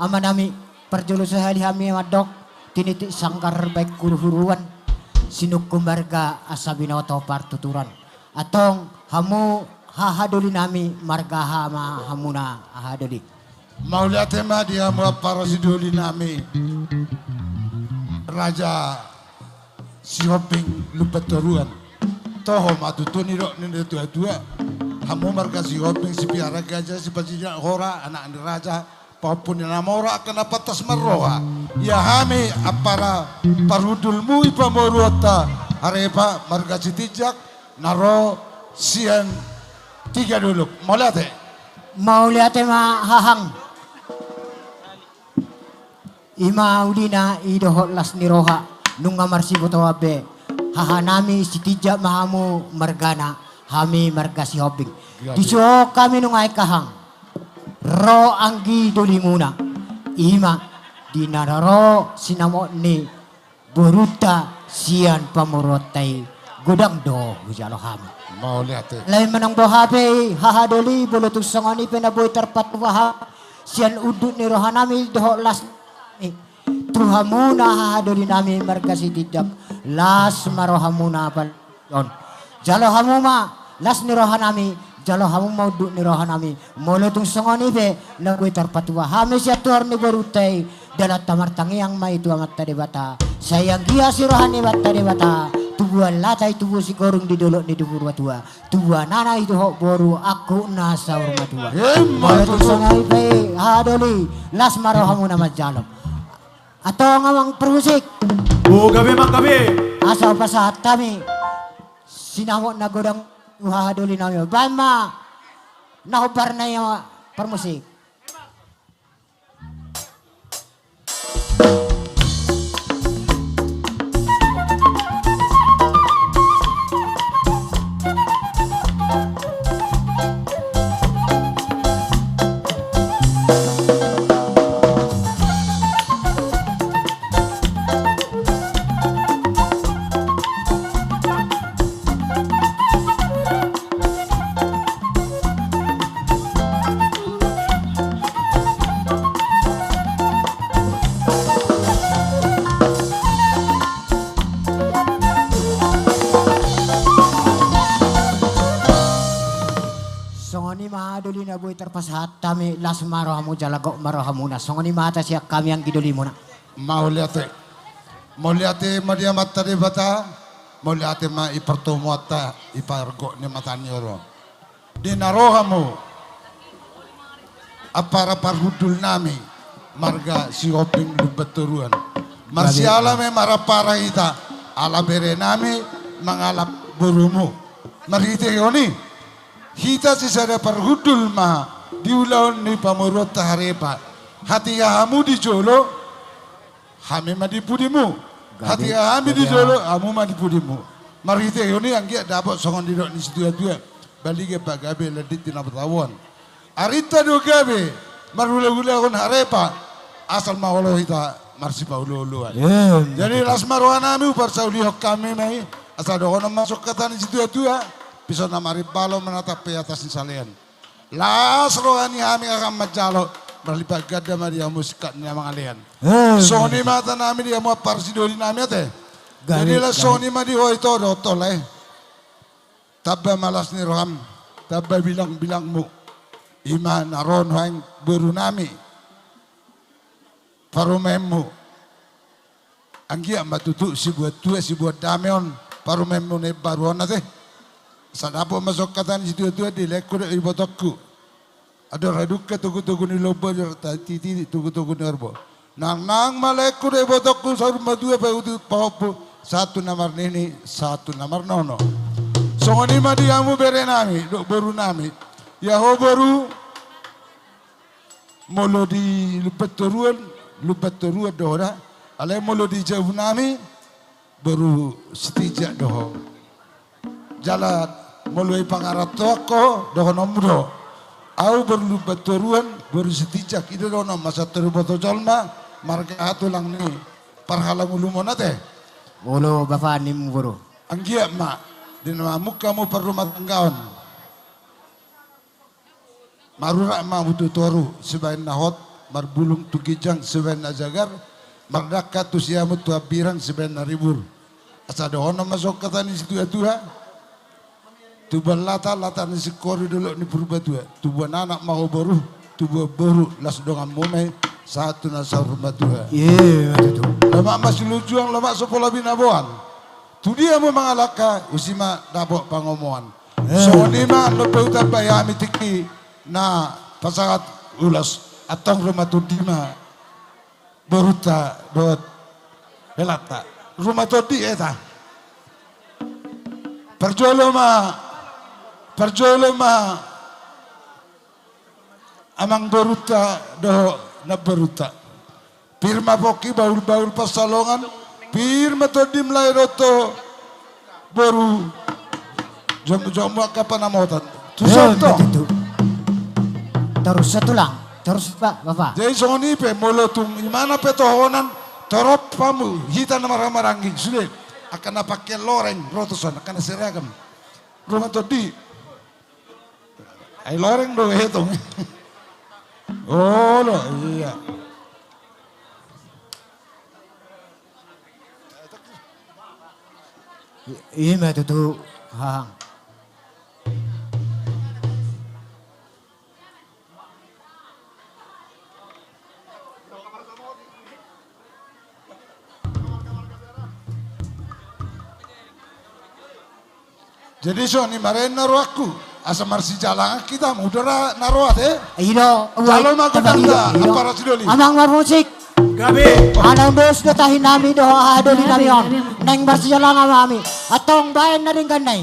amanami, parjolo sahali hami mandok, tinitik sanggar baen huru-huruan, sinungkun marga asa binoto partuturan. Antong hamu hahadolinami marga aha ma hamuna hahadoli. Mauliate ma di hamu ampara sidolinami. Raja Sihombing Lumban Toruan. Toho ma tutu nidok ni natua-tua. Hamu marga Sihombing, sipiara gaja, sipajinak hora, anak ni raja, pahompu ni na mora, angka na pantas marroha. Ia hami ampara parhundulmu i pamoruonta Harepa marga Sitinjak, na ro sian Tigadolok. Mauliate. Mauliate ma hahang. I ma ulina i dohot las ni roha, nunga marsibotoan be. Hahanami Sitinjak ma hamu margana, hami marga Sihombing. Gabe. Dison hami nunga aek hahang. Ro anggi dolimuna. I ma di na ro sinamot ni borunta sian pamoruonta i, godang do hujalo hami. Mauliate. Lain manang boha pe i hahadoli, molo tung songon i pe na boi tarpatupa hami sian unduk ni rohanami dohot las ni. Tu hamuna hahadolinami marga Sitinjak, las ma rohamuna pal- on. Jalo hamu ma las ni rohanami, jalo hamu ma unduk ni rohanami. Molo tung songon i pe na boi tarpatupa hami sian tuhor ni borunta i, dalanta martangiang ma i tu Amanta Debata. Sai anggiat siroha ni Amanta Debata, tubuan lata i tubu sikorung di dolok ni Dumurua Tua, tubuan anak i dohot boru angkup na saur matua. Emma tutu. Molo tung songon i pe hahadoli, las ma rohamuna manjalo. Antong amang parmusik. O gabe ma gabe. Asa pasahat hami sinamot na godang tu hahadolinami. Baen ma na hombar na i, amang parmusik. Songon i ma doli na boi tarpasahat hami, las ma rohamu jala gok ma rohamuna. Songon i ma hata sian hami anggi dolimuna. Mauliate. Mauliate ma di Amanta Debata, mauliate ma i partomuanta i pargok ni mata ni oro. Di na ro hamu ampara parhundul nami marga Sihombing Lumban Toruan. Marsiala ma i marampara hita, ala bere nami mangalap borumu. Marhitehon i hita sisada parhundul ma di ulaon ni pamoruonta Harepa. Hatiha hamu di jolo, hami ma di pudimu. Hatiha hami di jolo, hamu ma di pudimu. Marhitehon i anggiat dapot songon nidok ni situatua: Baliga pagabe, landit di na patauon. Arinta do gabe marhulahulahon Harepa, asal ma olo hita marsipaolooloan. Jadi las ma roha nami, huparsaulihon hami ma i, asa dohonon ma songon hata ni situatua: Piso na marimbalo manatap pe atas ni salean. Las roha ni hami angka manjalo, marlipat ganda ma di hamu singkat ni na mangalean. Songon i ma hata nami di hamu ampara sidoli nami ate. Jadi las songon i ma di ho ito dohot ho lae. Tamba ma las ni roham, tamba bilangbilangmu. I ma na ro nuaeng boru nami, parumaenmu. Anggiat ma tutu sibuat tua sibuat dame on parumaenmu na imbaru on ate. Asa dapot ma songon hata ni situatua: Di laengku dohot ibotongku, andor hadungka togutogu ni lombu, andor hatiti togutogu ni horbo. Nangnang ma laengku dohot ibotongku saur matua, pahompu, pahompu sahat tu na marnini sahat tu na marnono. Songon i ma di hamu bere nami dohot boru nami. Ia ho boru, molo di Lumban Toruan, Lumban Toruan do ho da. Alai molo di jabu nami, boru Sitinjak do ho. Jala molo i pangarantoan ho, dohononmu do: Ahu boru Lumban Toruan, boru Sitinjak. I do dohonon, mansai tor diboto jolma marga aha tulang ni parhalangulum on ate. Olo bapa, nimmu boru. Anggiat ma di na mamungka hamu parrumatanggaon. Marurat ma hamu tu toru sibaen na hot, marbulung tu ginjang sibaen na jagar, mardangka tu siamun tu hambirang sibaen na ribur. Asa dohonon ma songon hata ni situatua: Tubuan lata, lata ni singkoru, dolok ni Purbatua. Tubuan anak ma ho boru, tubuan boru las donganmu ma i sahat tu na saur matua. Lomak ma silinjuang, lomak so pola binaboan. Tu dia hamu mangalangka, tusi ma dapot pangomoan. Songon i ma nang pe hutambai hami tingki na pasahat ulos. Antong ruma tondi ma borunta dohot helanta. Ruma tondi hita. Parjolo ma, parjolo ma amang borunta dohot namborunta. Pir ma pongki, bahulbahul pansalongan, pir ma tondim lae dohot ho boru. Jom, jom angka panamotan. Tuson tong. Torus tulang, torus bapa. Jadi songon i pe molo tung imana pe tohonan, torop hamu hita na marhahamaranggi sude. Angka na pake loreng ro tuson, angka na seragam. Ruma tondi. Ai loreng do etong. Olo, ia. I ma tutu hahang. Jadi songon i ma rena rohangku, asa marsijalangan hita, molo do ra na ro ate. Jalo ma gondangta, ampara sidoli. Amang marmusik. Gabe. Ala dos do tahi nami dohot haha doli nami on. Naeng marsijalangan ma hami. Antong baen na denggan nai.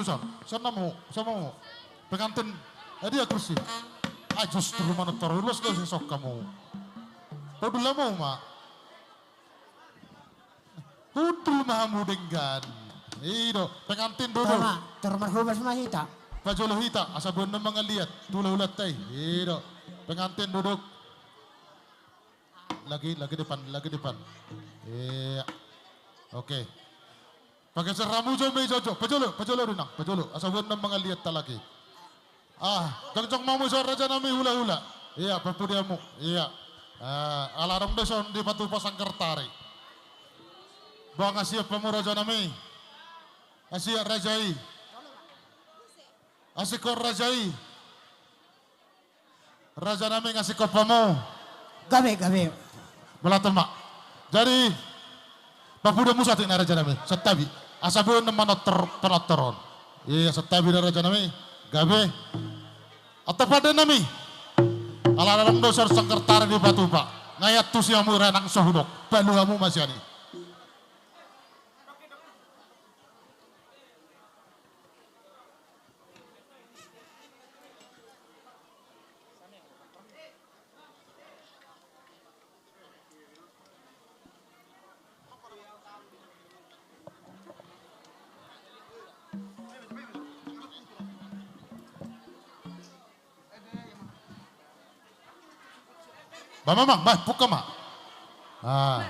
Son, son hamu, son hamu. Pengantin, eh, dia kursi. Ah, justru manortor, ulos do sisok hamu. Podul hamu ma. Hundul ma hamu denggan. I do, pengantin duduk. Tama, tor marhobas ma hita. Pajolo hita, asa boan na mangaliat tu hulahulanta i. I do, pengantin duduk. Lagi, lagi depan, lagi depan. Iya. Oke. Pageser hamu jo, me jo, jo. Pajolo, pajolo do, Inang, pajolo. Asa boan na mangaliat halak i. Ah, jongjong ma hamu dison, raja nami, hulahula. Iya, papudianmu. Iya. Ah, ala adong do dison dipatupa sanggar tari. Boha, nga siap hamu, raja nami? Nga siap, raja i? Asing ho, raja i? Raja nami, nga siap hamu? Gabe, gabe. Mauliate ma. Jadi, papudianmu saotik, na raja nami, santabi. Asa boan na manortor, panortor on. Iya, santabi da, raja nami. Gabe. Antong, pande nami. Ala adong do dison sanggar tari dipatupa, nga iantusi hamu, ra nang so hudok. Palu hamu ma sian i. Bah, Mamang, bah, buka ma. Ah.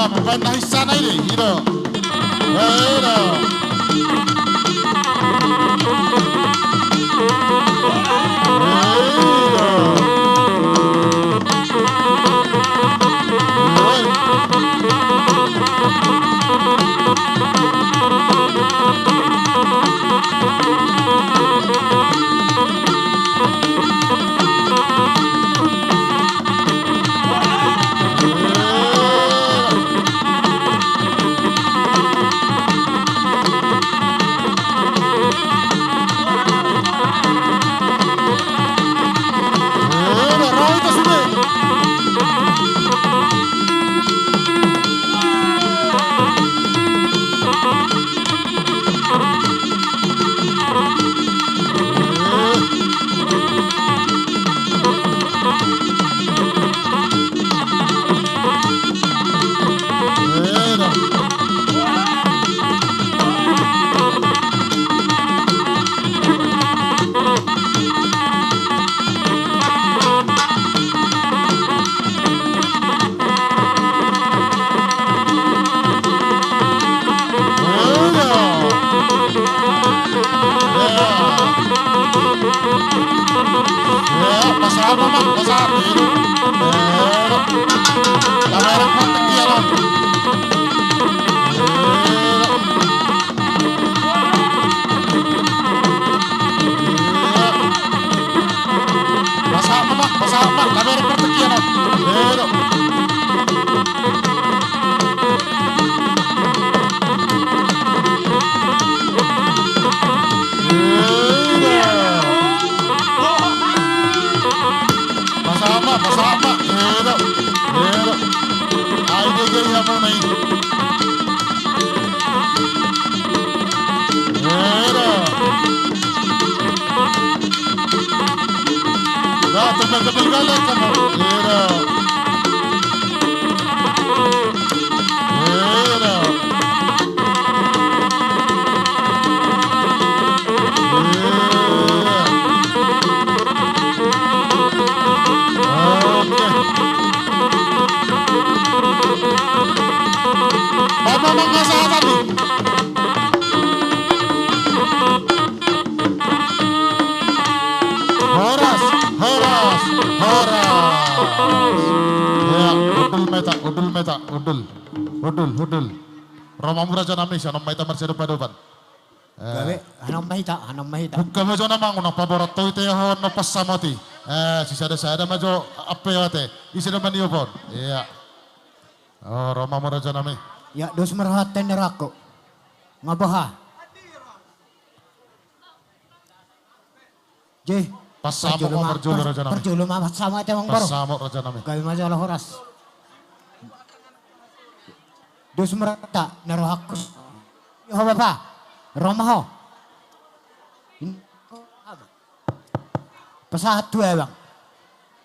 Pemain na hinsana i do, i do. Eh, i do. Eh, i do. Pasahat ma, pasahat ma, kamera pertingkian, ah. Eh, do. Eh, do. Pasahat ma, pasahat ma. Eh, do. Eh, do. Ai, dege, ya, mau naik. Eh, do. Dah, tembak ke Benggala, kamu. Ira. Ira. Ira. Oke. Bapak, Bapak, nggak salah tadi. Horas, horas, horas. Ya, hundul ma hita, hundul ma hita, hundul. Hundul, hundul. Ro ma hamu raja nami, sian on ma hita marsiadopan-adopan. Eh. Gabe, hanon ma hita, hanon ma hita. Buka ma jo na mangun, paborat tu ite ho, na pasamoti. Eh, sisada-sada ma jo, ape ate. Ise do maniop on. Iya. Oh, ro ma hamu raja nami. Ya, dos ma rohanta ni rohangku. Nga boha. Jadi, pasamot, parjolo ma, parjolo, raja nami. Parjolo ma pasamot, amangboru. Pasamot, raja nami. Gabe ma jolo horas. Dos ma rohanta ni rohangku. Ho bapa, ro ma ho. Pasahat tu abang.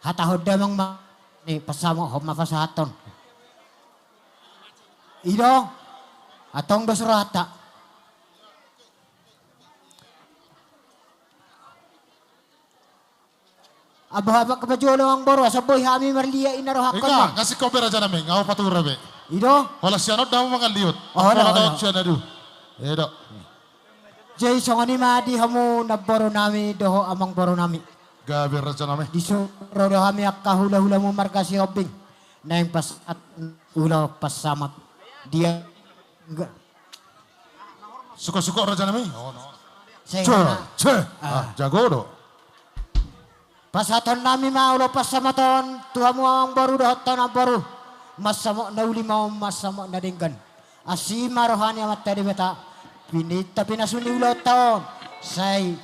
Hatahon damang ma ni pasamot, ho ma pasahathon. I do, antong dos rohanta. Aba, aba, kepajolo amangboru, asa boi hami marliat i na rohangkon. Inga, ngasik kopi raja nami, nga hupatura be. I do. Holan sian on do hamu mangalliut. Oh, holan, holan. Sian adu. I do. Jadi songon i ma di hamu namboru nami dohot amangboru nami. Gabe raja nami. Disuro do hami angka hula-hulamu marga Sihombing. Naeng pasahat ulos pasamot. Dia. Suko-suko raja nami. Oh, no. Cek, cek. Ah, jago do. Pasahaton nami ma ulos pasamot on tu hamu amangboru dohot namboru. Mansamot na uli ma on, mansamot na denggan. Asi ma roha ni Amanta Debata, pinta pinasu ni ulaonta on. Sai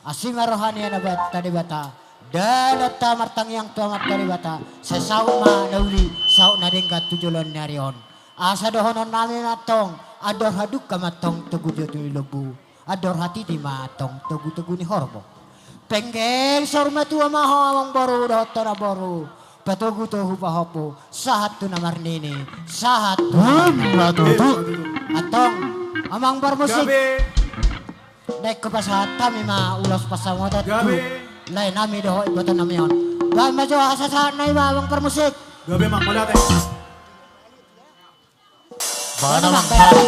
asi ma roha ni Amanta Debata, dalanta martangiang tu Amanta Debata. Sai saut ma na uli, saut na denggan tu joloan ni ari on. Asa dohonon nami ma antong, andor hadungka ma antong togu-togu ni lombu, andor hatiti ma antong togu-togu ni horbo. Penggeng saur matua ma ho amangboru dohot namboru. Patogu tu hupahompu, sahat tu na marnini, sahat tu na marnini. Antong, amang parmusik. Gabe. Naeng hupasahat hami ma ulos pasamotan tu lae nami dohot iboto nami on. Baen ma jo hasasahatna i ma amang parmusik. Gabe ma, mauliate. Mana mangkali.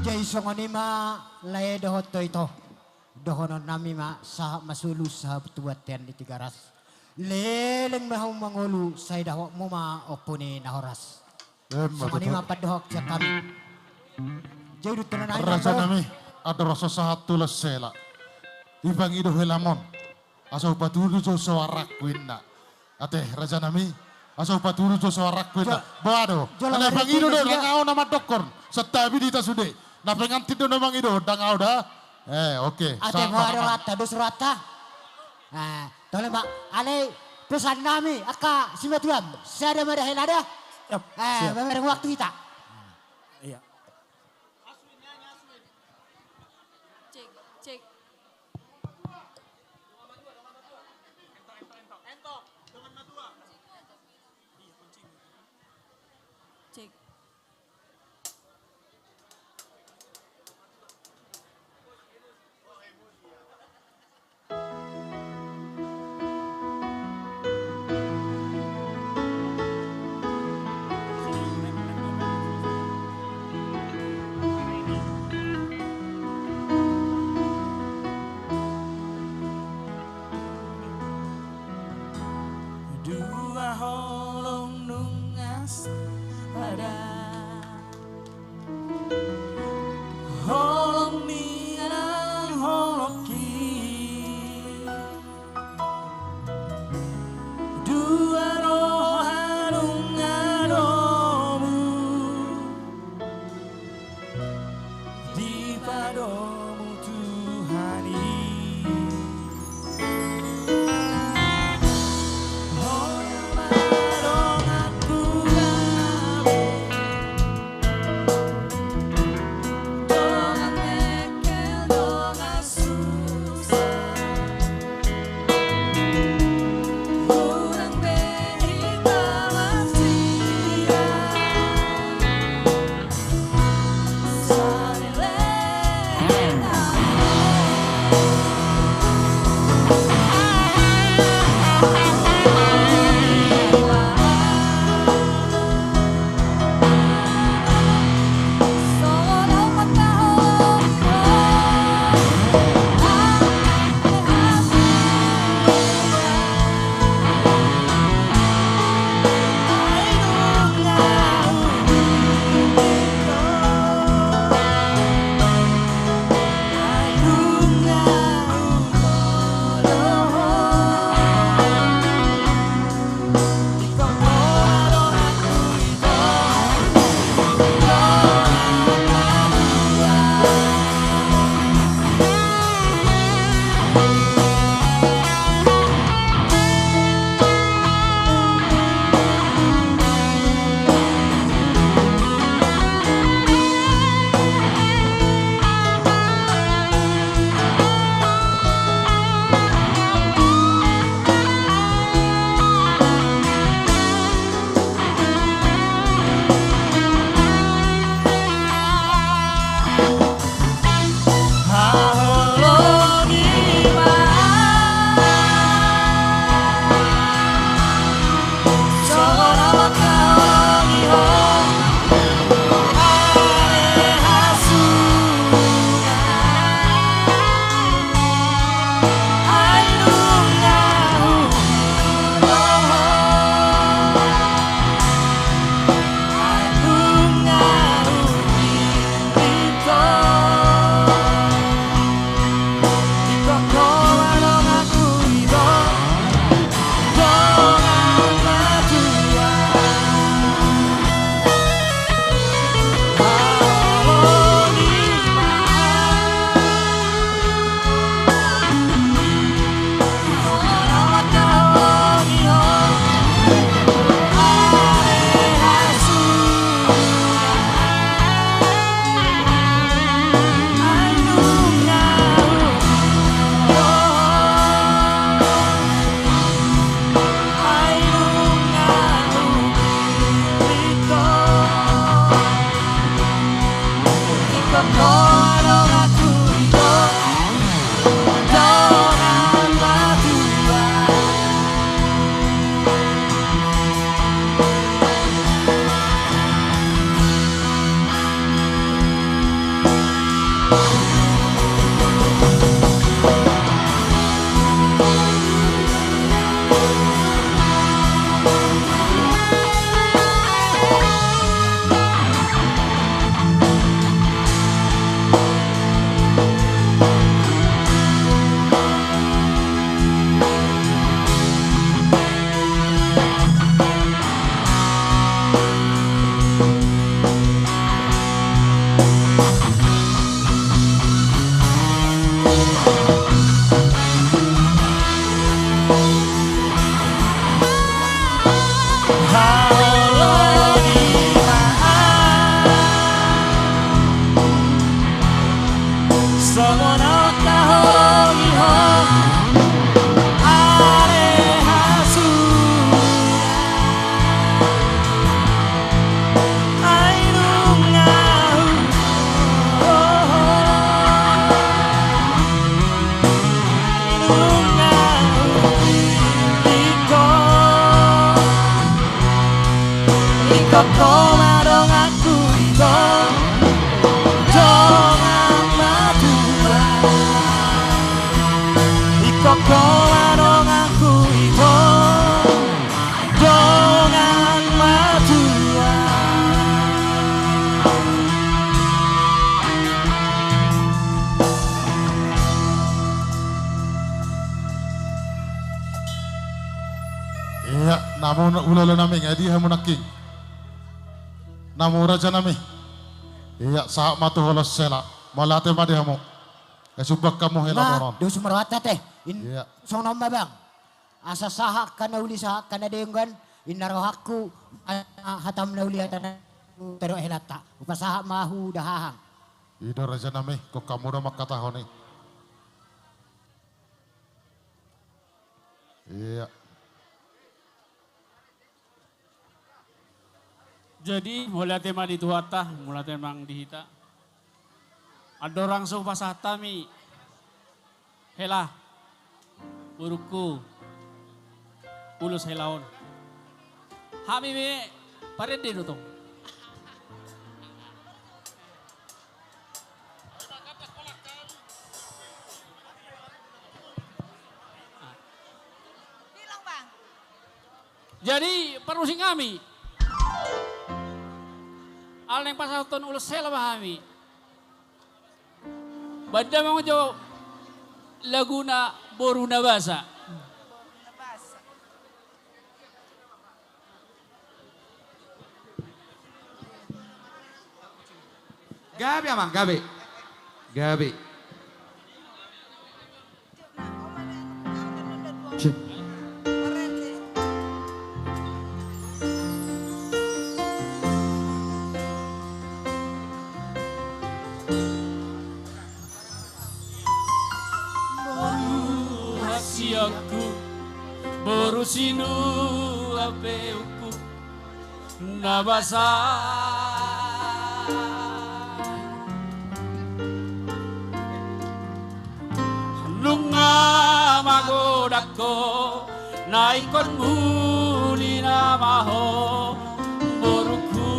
Jadi songon i ma lae dohot ito. Dohonon nami ma sahat ma solu sahat tu bontean ni Tigaras. Leleng ma hamu mangolu sai dohononmu ma Ompu ni na horas. Songon i ma pandohan sian hami. Jadi do tena nai raja nami. Andor asa sahat tu las hela. Dipangido helamon. Asa hupatudu jo soarangku inna. Ate raja nami. Asa hupatudu jo soarangku inna. Boha do. Alai pangido do, ndang ahu na mandokkon. Santabi do hita sude. Na pengantin do na mangido, ndang ahu da. Eh, oke. Ate boha do hata dos rohanta. Tole ma, alai pesan nami angka simatuam, sada ma da hela da. Siap. Mamereng waktu hita. Iya. Cek, cek. Cek. Dua holong nunga sada. Holong ni anak holong i. Dua roha nunga domu. Dipadomu Tuhan i. Ho nama donganku gabe. Dongan mengkel, dongan susah. Hurang be hita marsian. Saleleng Ingkon ho ma donganku, ingkon dongan matua. Ingkon ho ma donganku, ingkon dongan matua. Ia, namu hulahula nami, nga di hamu nangkin? Namu raja nami. Ia, sahat ma tu holan sela. Mauliate ma di hamu. Ia, sumbang hamu hela boru on. Dos ma rohanta te. Ia. Songon on ma bang. Asa sahat angka na uli, sahat angka na denggan, ninna rohangku, a-, hatam na uli, hata na, tadok helanta. Hupasahat ma ahu da hahang. I do raja nami, ingkon hamu do mangkatahon i. Ia. Jadi, mauliate ma di Tuhanta, mauliate ma di hita. Andorang so hupasahat hami hela, borungku, ulos hela on, hami be parende do tong. Jadi, parmusik hami. Ala naeng pasahathon ulos hela ma hami. Baen damang jo laguna Boru na Basa. Gabe, amang, gabe. Gabe. Boru hasianku, boru sinuan beukku, na basa. Nunga magodang ho, na ingkon muli nama ho, borungku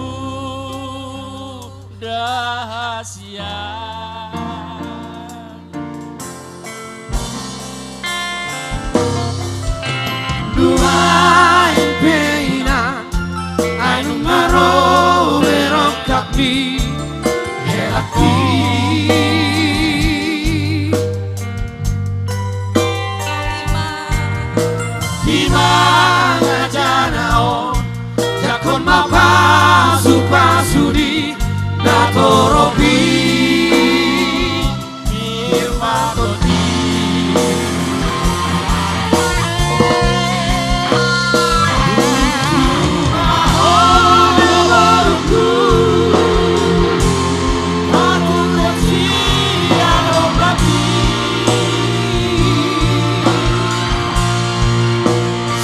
da hasian. Nuaeng pe inang, ai nunga ro be rongkapmi, helangki. Di mangajana on, jangkon ma pasupasu di natorop i. Pir ma tondi.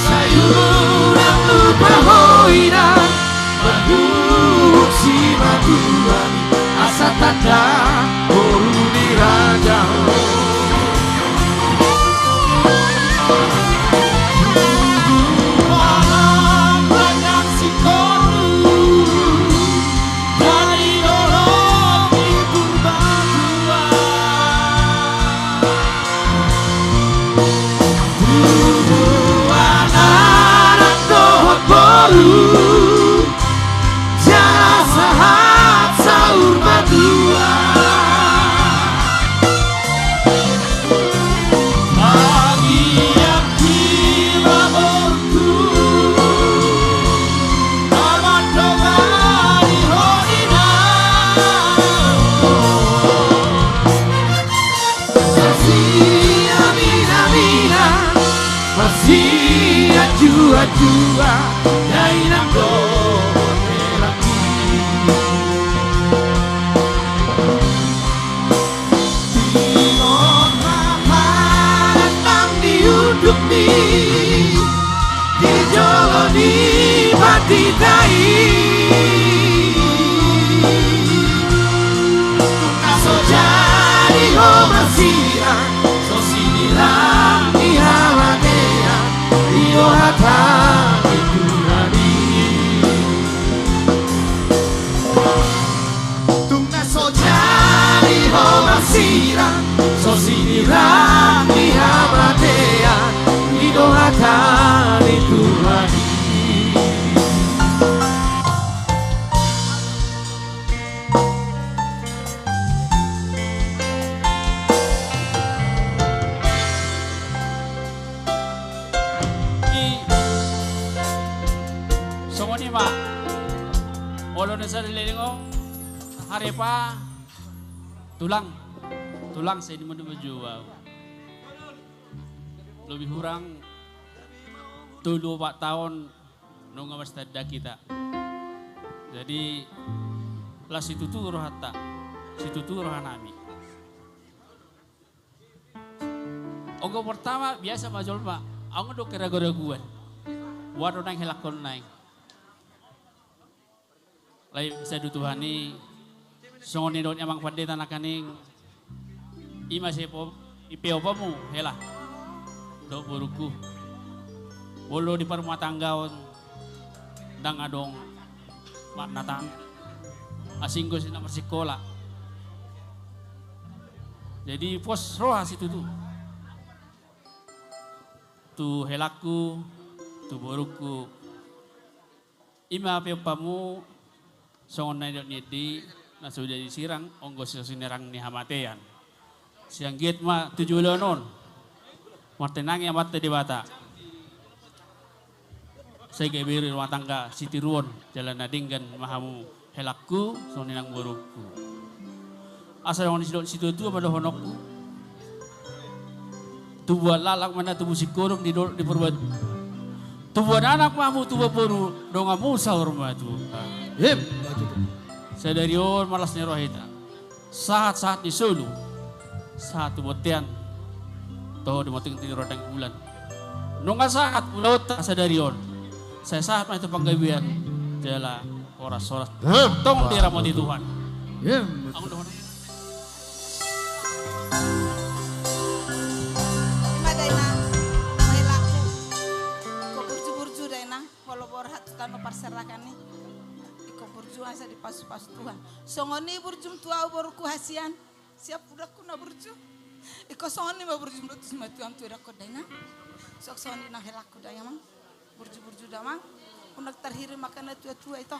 Sai unang lupa ho inang, mandok simatuami, Boru ni raja. Tubuan anak dohot boru, jala sahat saur matua. Bagian hiba boruku, na mandongani ho ninna. Marsian minamina, marsian juajua, dainang dohot helangki. Ingot ma hadanami di undukmi, di jolo ni pandita i. Tung na so jadi ho marsirang, so sinirang ni hamatean, i do hata ni Tuhan i. Tung na so jadi ho marsirang, so sinirang ni hamatean, i do hata ni Tuhan i. I, songon i ma. Olo na sada leleng on, harepa, tulang, tulang, sai di mana baju au. Lebih kurang tolu opat taon nunga martanda hita. Jadi, las situtu rohanta, situtu rohanami. Anggo pertama, biasa ma jolma, anggo adong keragu-raguan. Boha do naeng helangkon naeng. Alai sai do Tuhan i, songon nidok ni amang pandita nangkaning, i ma sai po-, i pe ompamu, hela. Dohot borungku. Molo di parrumatanggaon, ndang adong makna tang. Asing do si na marsikola. Jadi pos roha situtu. Tu helangku, tu borungku. I ma pe ompamu, songon na nidok ni Endi, na so jadi sirang, anggo so sinirang ni hamatean. Sai anggiat ma tu joloan on. Martinangi Amanta Debata. Sai gabe rumah tangga sitiruon, jala na denggan ma hamu helangku, songon i nang borungku. Asa songon na nidok ni situatua ma dohononku. Tubuan laklak ma na tubu singkoru di do-, di Purba. Tubuan anak ma hamu, tubuan boru, donganmu saur matua. Him. Sadari on ma las ni roha hita. Sahat-sahat ni solu. Sahat tu bontean. Toho di mantong di rondang bulan. Nunga sahat ulaonta sadari on. Sai sahat ma hita tu panggabean. Jala horas-horas. Him. Tong diramoti Tuhan. Him. Anggo dohot. I ma dainang, helangku. Ingkon burju-burju dainang, molo borhat tu tano parserahan i. Ingkon burju asa dipasu-pasu Tuhan. Songon i burjum tu au borungku hasian. Siap udakku na burju. Ingkon songon i ma burjum dohot tu simatuam tu edakkon dainang. Suang songon i nang helangku dainang. Burju-burju damang. Unang tarhirim angka na tua-tua ito.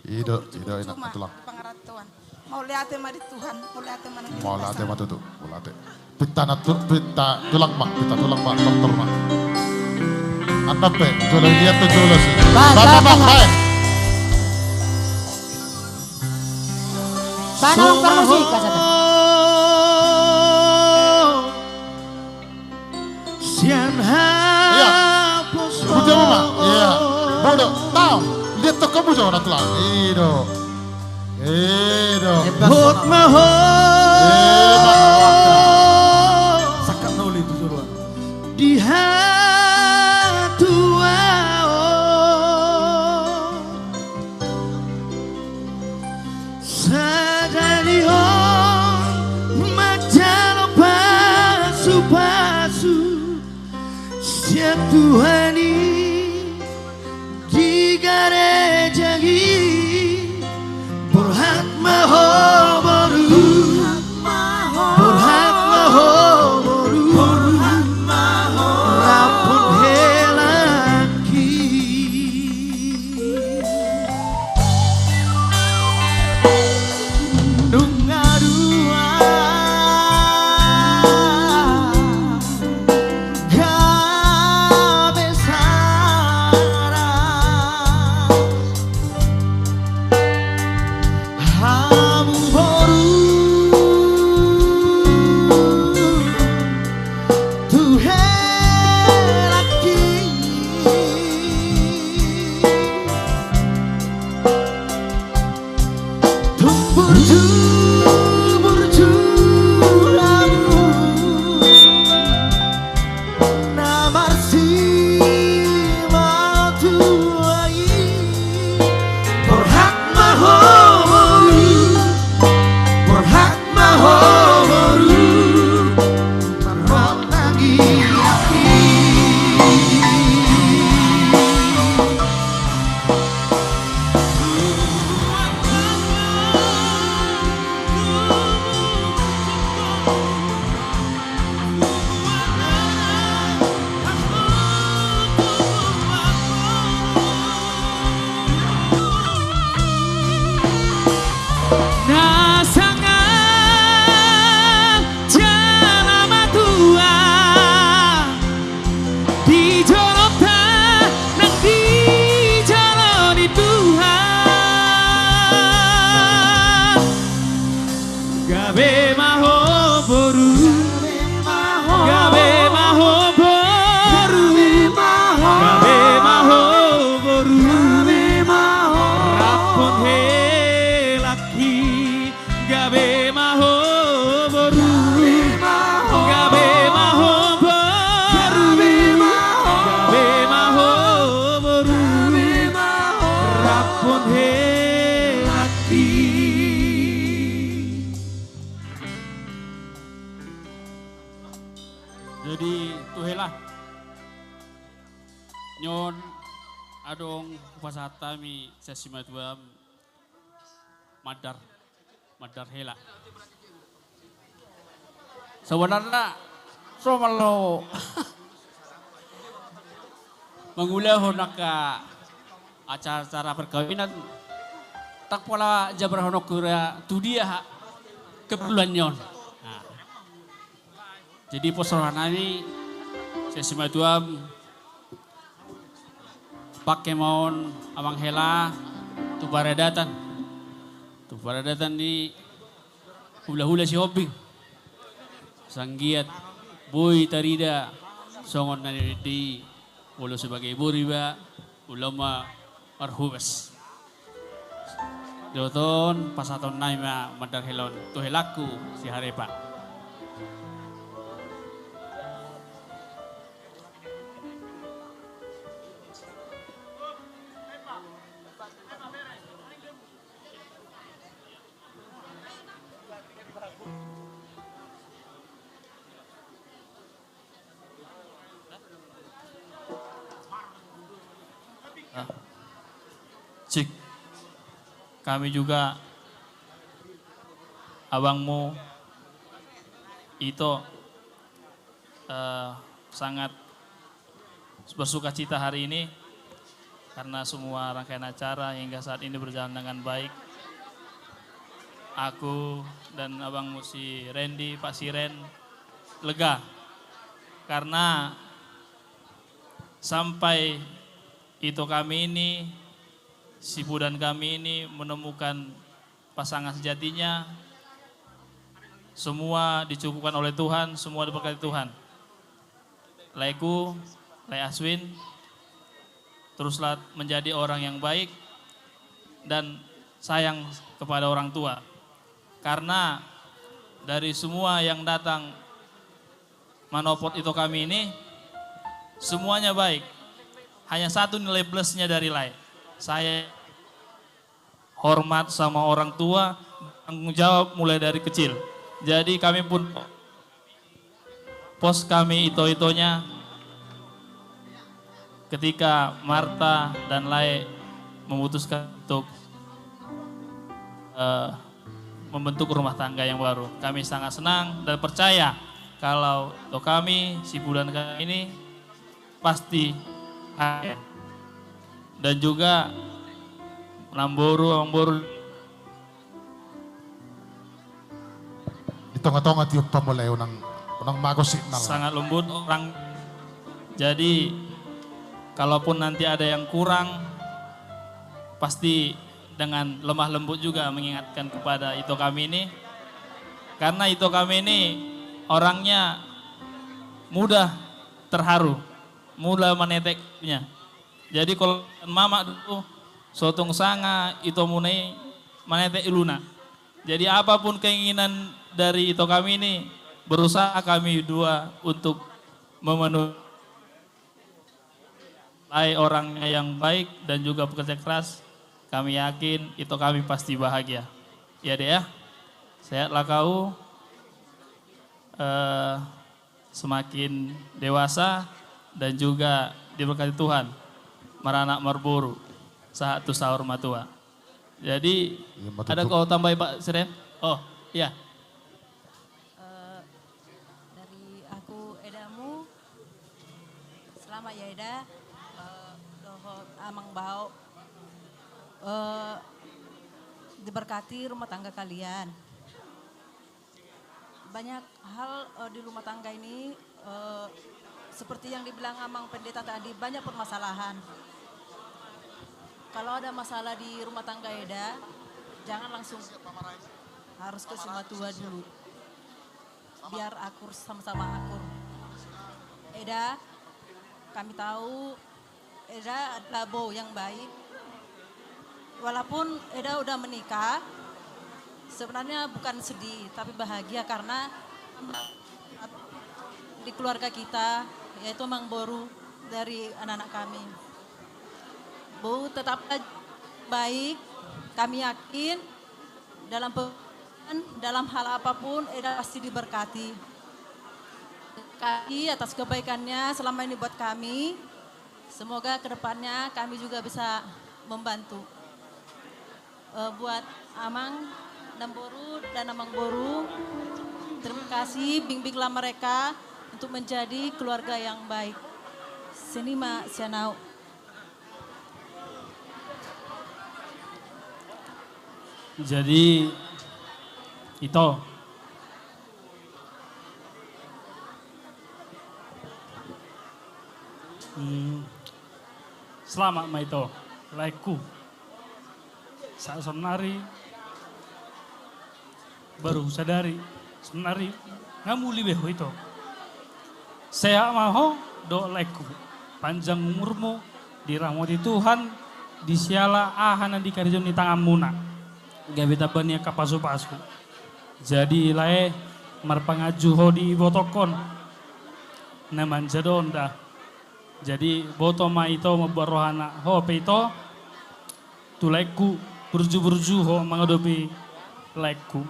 I do, i do, burju-burju ina ma tulang. Pangarantoan. Mauliate ma di Tuhan, mauliate ma nang di Tuhan. Mauliate ma tutu, mauliate. Pinta na tu-, pinta tulang ma, pinta tulang ma, tortor ma. Andam pe, jolo liat tu jolo si. Ba, ba, ba, ba, ba, ba. Ba, na ulang parmusik, kasada. Sian haposo. Iya. Bujang ma. Iya. Bodo. Tau. Lihat toko bujang na tulang. I do. I do. Hot ma ho. Iya, Pak. Sakat na uli tu joloan. Di hatuaon. Sadari ho. Tuhan i di gareja i, borhat ma ho boru, borhat ma ho boru, rap dohot helangki. Nunga dua gabe sara hamu boru tu helangki. Tung burju-burju hamu na marsimatua i. Borhat ma ho boru, borhat ma ho boru, marhot tangiangki. Na sangap jala matua di jolonta nang di jolo ni Tuhan. Gabe ma ho boru, gabe ma ho boru, gabe ma ho boru, rap dohot helangki. Gabe ma ho boru, gabe ma ho boru, gabe ma ho boru, rap dohot helangki. Jadi tu hela ni on adong hupasahat hami sian simatuam mandar, mandar hela. Sabanarna so malo mangulahon angka acara-acara perkawinan, ndang pola jabarhononku ra tu dia keperluan ni on. Nah. Jadi pos roha nami sian simatuam, pangke ma on amang hela tu paradatan, tu paradatan ni hulahula Sihombing. Sanggiat boi tarida songon na nibendi, molo sebagai boru iba, ulaon ma marhobas. Dohot on pasahaton nami ma mandar hela on tu helangku si Harepa. Ah. Cik. Kami juga abangmu Ito, eh, sangat bersukacita hari ini karena semua rangkaian acara hingga saat ini berjalan dengan baik. Aku dan abangmu si Randy, Pak Siren, lega karena sampai Ito kami ini, Sipudan kami ini menemukan pasangan sejatinya, semua dicukupkan oleh Tuhan, semua diberkati Tuhan. Laeku, lae Aswin, teruslah menjadi orang yang baik dan sayang kepada orang tua. Karena dari semua yang datang manopot Ito kami ini, semuanya baik. Hanya satu nilai plusnya dari lae. Saya hormat sama orang tua, tanggung jawab mulai dari kecil. Jadi kami pun pos kami ito-itonya ketika Marta dan Lae memutuskan untuk, eh, membentuk rumah tangga yang baru. Kami sangat senang dan percaya kalau ito kami, si Pudan kami ini pasti bahagia. Dan juga namboru, namboru. Di tonga-tonga tiop pamulai unang, unang mago signal. Sangat lembut orang. Jadi, kalaupun nanti ada yang kurang, pasti dengan lemah lembut juga mengingatkan kepada ito kami ini. Karena ito kami ini orangnya mudah terharu, mudah meneteknya. Jadi kalau mamak dulu, so tung sanga itomuna i manetek iluna. Jadi apapun keinginan dari ito kami ini, berusaha kami dua untuk memenuhi. Lae orangnya yang baik dan juga pekerja keras, kami yakin ito kami pasti bahagia. Ya, Dek, ya. Sehatlah kau. Eh, semakin dewasa dan juga diberkati Tuhan, maranak marboru sahat tu saur matua. Jadi, iya, ada kau tambahi, Pak Srem? Oh, iya. Eh, dari aku, Edamu, selamat ya, Eda. Eh, dohot Amang Bao. Eh, diberkati rumah tangga kalian. Banyak hal, eh, di rumah tangga ini, eh, seperti yang dibilang Amang Pendeta tadi, banyak permasalahan. Kalau ada masalah di rumah tangga Eda, jangan langsung, harus ke si matua dulu. Biar akur, sama-sama akur. Eda, kami tahu Eda adalah bou yang baik. Walaupun Eda udah menikah, sebenarnya bukan sedih, tapi bahagia karena di keluarga kita, yaitu Amang Boru dari anak-anak kami. Bou tetap baik, kami yakin dalam pe-, dalam hal apapun, Eda pasti diberkati. Kami atas kebaikannya selama ini buat kami. Semoga kedepannya kami juga bisa membantu. Eh, buat Amang Namboru dan Amang Boru, terima kasih, bimbinglah mereka untuk menjadi keluarga yang baik. Songon i ma sian au. Jadi, ito. Hmm, selamat ma ito, laengku. Sa-, saonari baru sadari, saonari nga muli be ho ito. Sehat ma ho dohot laengku. Panjang umurmu, diramoti Tuhan, disiala aha na di karejo ni tanganmuna. Gabe tamba ni angka pasu-pasu. Jadi lae, marpanganju ho di ibotongkon. Na manja do on da. Jadi boto ma ito mamboan rohana, ho pe ito tu laengku, burju-burju ho mangadopi laengku.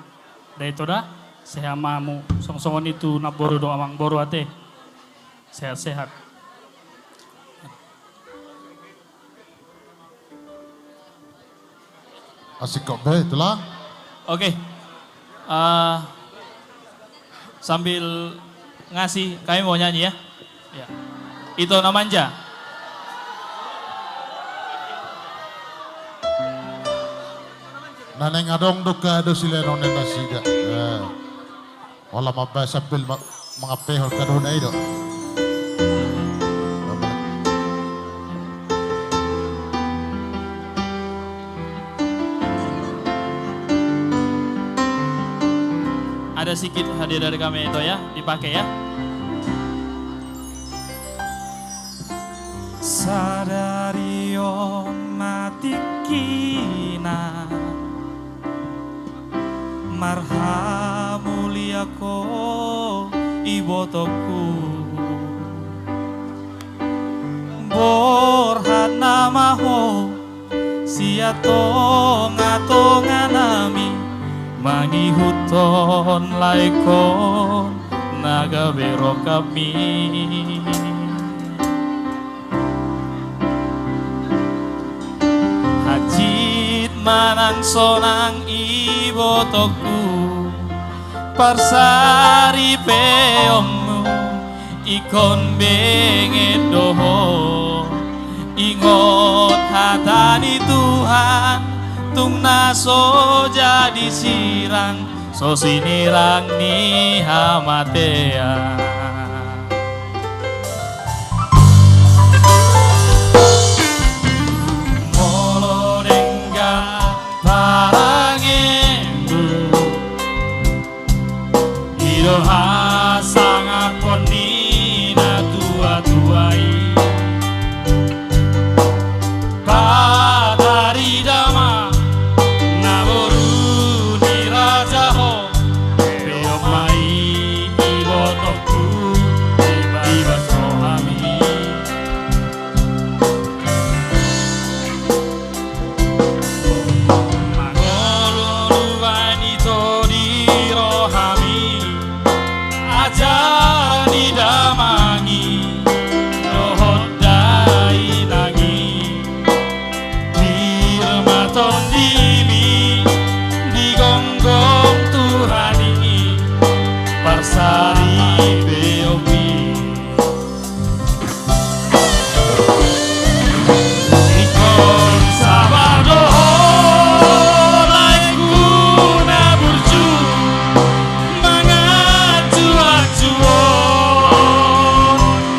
Da ito da, sehat ma hamu, songon-songon i tu namboru dohot amangboru ate. Sehat-sehat. Asik kok be, tulang. Oke. Eh, sambil ngasih, kami mau nyanyi ya. Ya. Ito na manja. Na naeng adong do kado silehonon ni nasida. Ya. Olo ma baen sambil ma-, mangampehon kadona i do. Ada sikit hadiah dari kami ito ya, dipakai ya. Sadari on ma tingkina marhamuliakhon ibotongku. Borhat nama ho sian tonga-tonga nami, mangihuthon laengkon na gabe rongkapmi. Hansit ma nang sonang ibotongku, parsaripeonmu ingkon benget do ho. Ingot hata ni Tuhan, tung na so jadi sirang, so sinirang ni hamatean. Molo denggan parangeonmu, i do hasangapon ni natuatua i. Patarida ma na boru ni raja ho, peop ma i ibotongku, ibas rohami. Mangolu baen ito di rohami, ajaran ni damang i dohot dainang i. Pir ma tondimi, digonggom Tuhan i, parsaripeonmi. Ingkon sabar do ho, laengku na burju, manganju-anju ho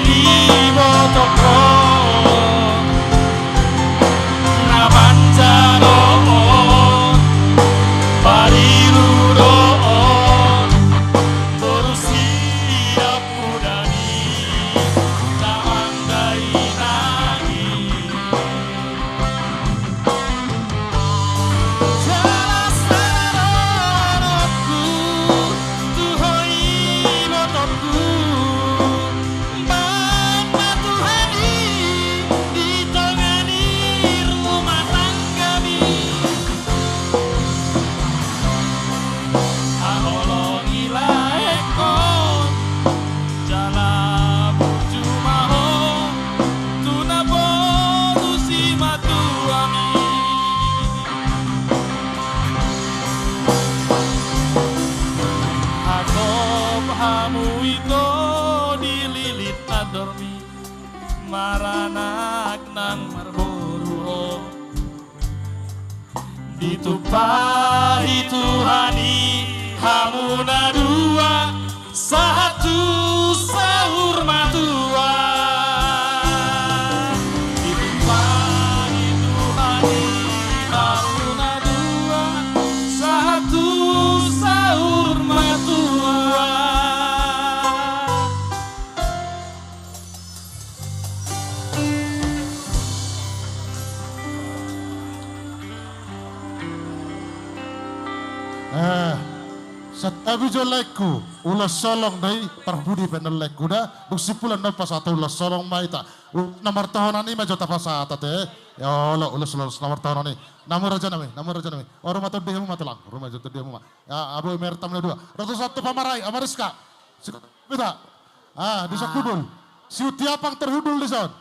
ibotongkon. Na banja do on, pariru do on, boru siap muda ni damang dainang i. Jala sarohononku tu ho ibotongku, baen ma Tuhan i di tonga ni rumah tanggami. Haholongi laengkon, jala burju ma ho tu na boru simatuami. Hatop hamu ito di lilit andormi, maranak nang marboru ho. Ditumpahi Tuhan i hamu na dua, sahat tu saur matua. Ditumpahi Tuhan i hamu na dua, sahat tu saur matua. Eh, santabi jo laengku, ulos holong do i, parpudi pe annon laengku da, dung simpul annon pasahat ulos holong ma hita. U-, na martohonan i ma jo tapasahat ate. Ya Allah, ulos, ulos na martohonan i. Namu rajanami, namu rajanami. O, ro ma tondi hamu ma tulang, ro ma jo tondi hamu ma. Ya, abo mertam na dua. Ro tu son tu pamarai, Ama Rizka. Si Pita. Ah, di son hundul. Si Utiapang tarhundul di son.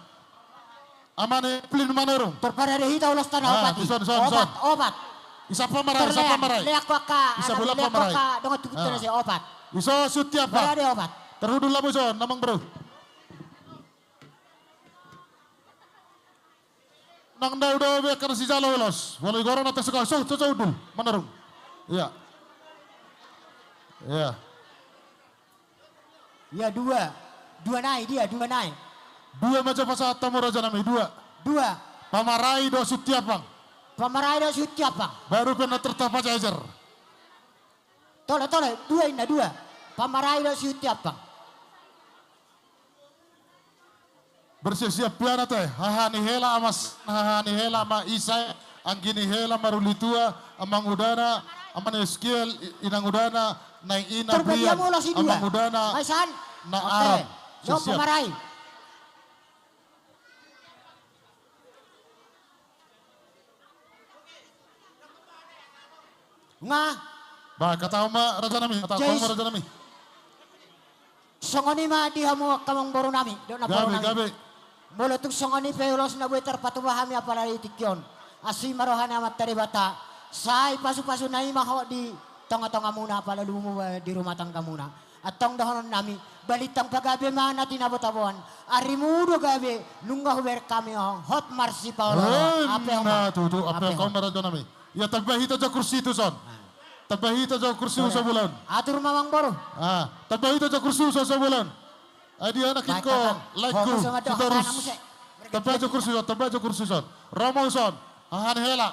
Ama ni Plin Manurung. Tor parade hita ulos tano. Ah, opat i. Di son, di son, di son. Opat, opat. Isa pamarai, isa pamarai. Leak ko angka, isa bola pamarai. Dongan tubutona si opat. Di son si Utiapang. Parade opat. Tarhundul lamu di son, namang bro. Nang dao-dao be angka na sijalo ulos. Molo i gorang na tes kau, so, so, so, hundul. Manurung. Iya. Iya. Iya, dua. Dua nai dia, dua nai. Dua ma jo pasahat hamu rajanami, dua. Dua. Pamarai dohot si Utiapang. Pamarai dohot si Utiapang. Baru pe na tertapajajar. Tole, tole, dua inna, dua. Pamarai dohot si Utiapang. Bersiap-siap pian ate, haha ni hela Ama S-, haha ni hela Ama Isa, anggi ni hela Marulitua, amangudana, Ama ni Eskiel, i-, inangudana, Naina Brian, amangudana, Maisan. Na Aram. Siap-siap. Pamarai. Nga. Ba, kata ma rajanami, kata ma rajanami. Songon i ma di hamu angka amangborunami, dohot namborunami. Gabe, gabe. Molo tung songon i pe ulos na boi tarpatupa hami apala di tingki on. Asi ma roha ni Amanta Debata, sai pasu-pasuna i ma hot di tonga-tongamuna, pala lumu di rumah tanggamuna. Antong dohonon nami, balintang pagabe ma na tinabo-taboan, arimu do gabe, nunga hubereng hami on, hot marsipaolo-oloan. Ape on ma. Ima tutu, ape on ma raja nami. Ia tambai hita jo kursi tuson. Tambai hita jo kursi tuson, Amangboru. Atur ma, Amangboru. Ah, tambai hita jo kursi tuson, Amangboru. Ai dia na kiko, laengku, Sitorus. Tambai jo kursi tuson, tambai jo kursi tuson. Ro ma tuson, haha ni hela.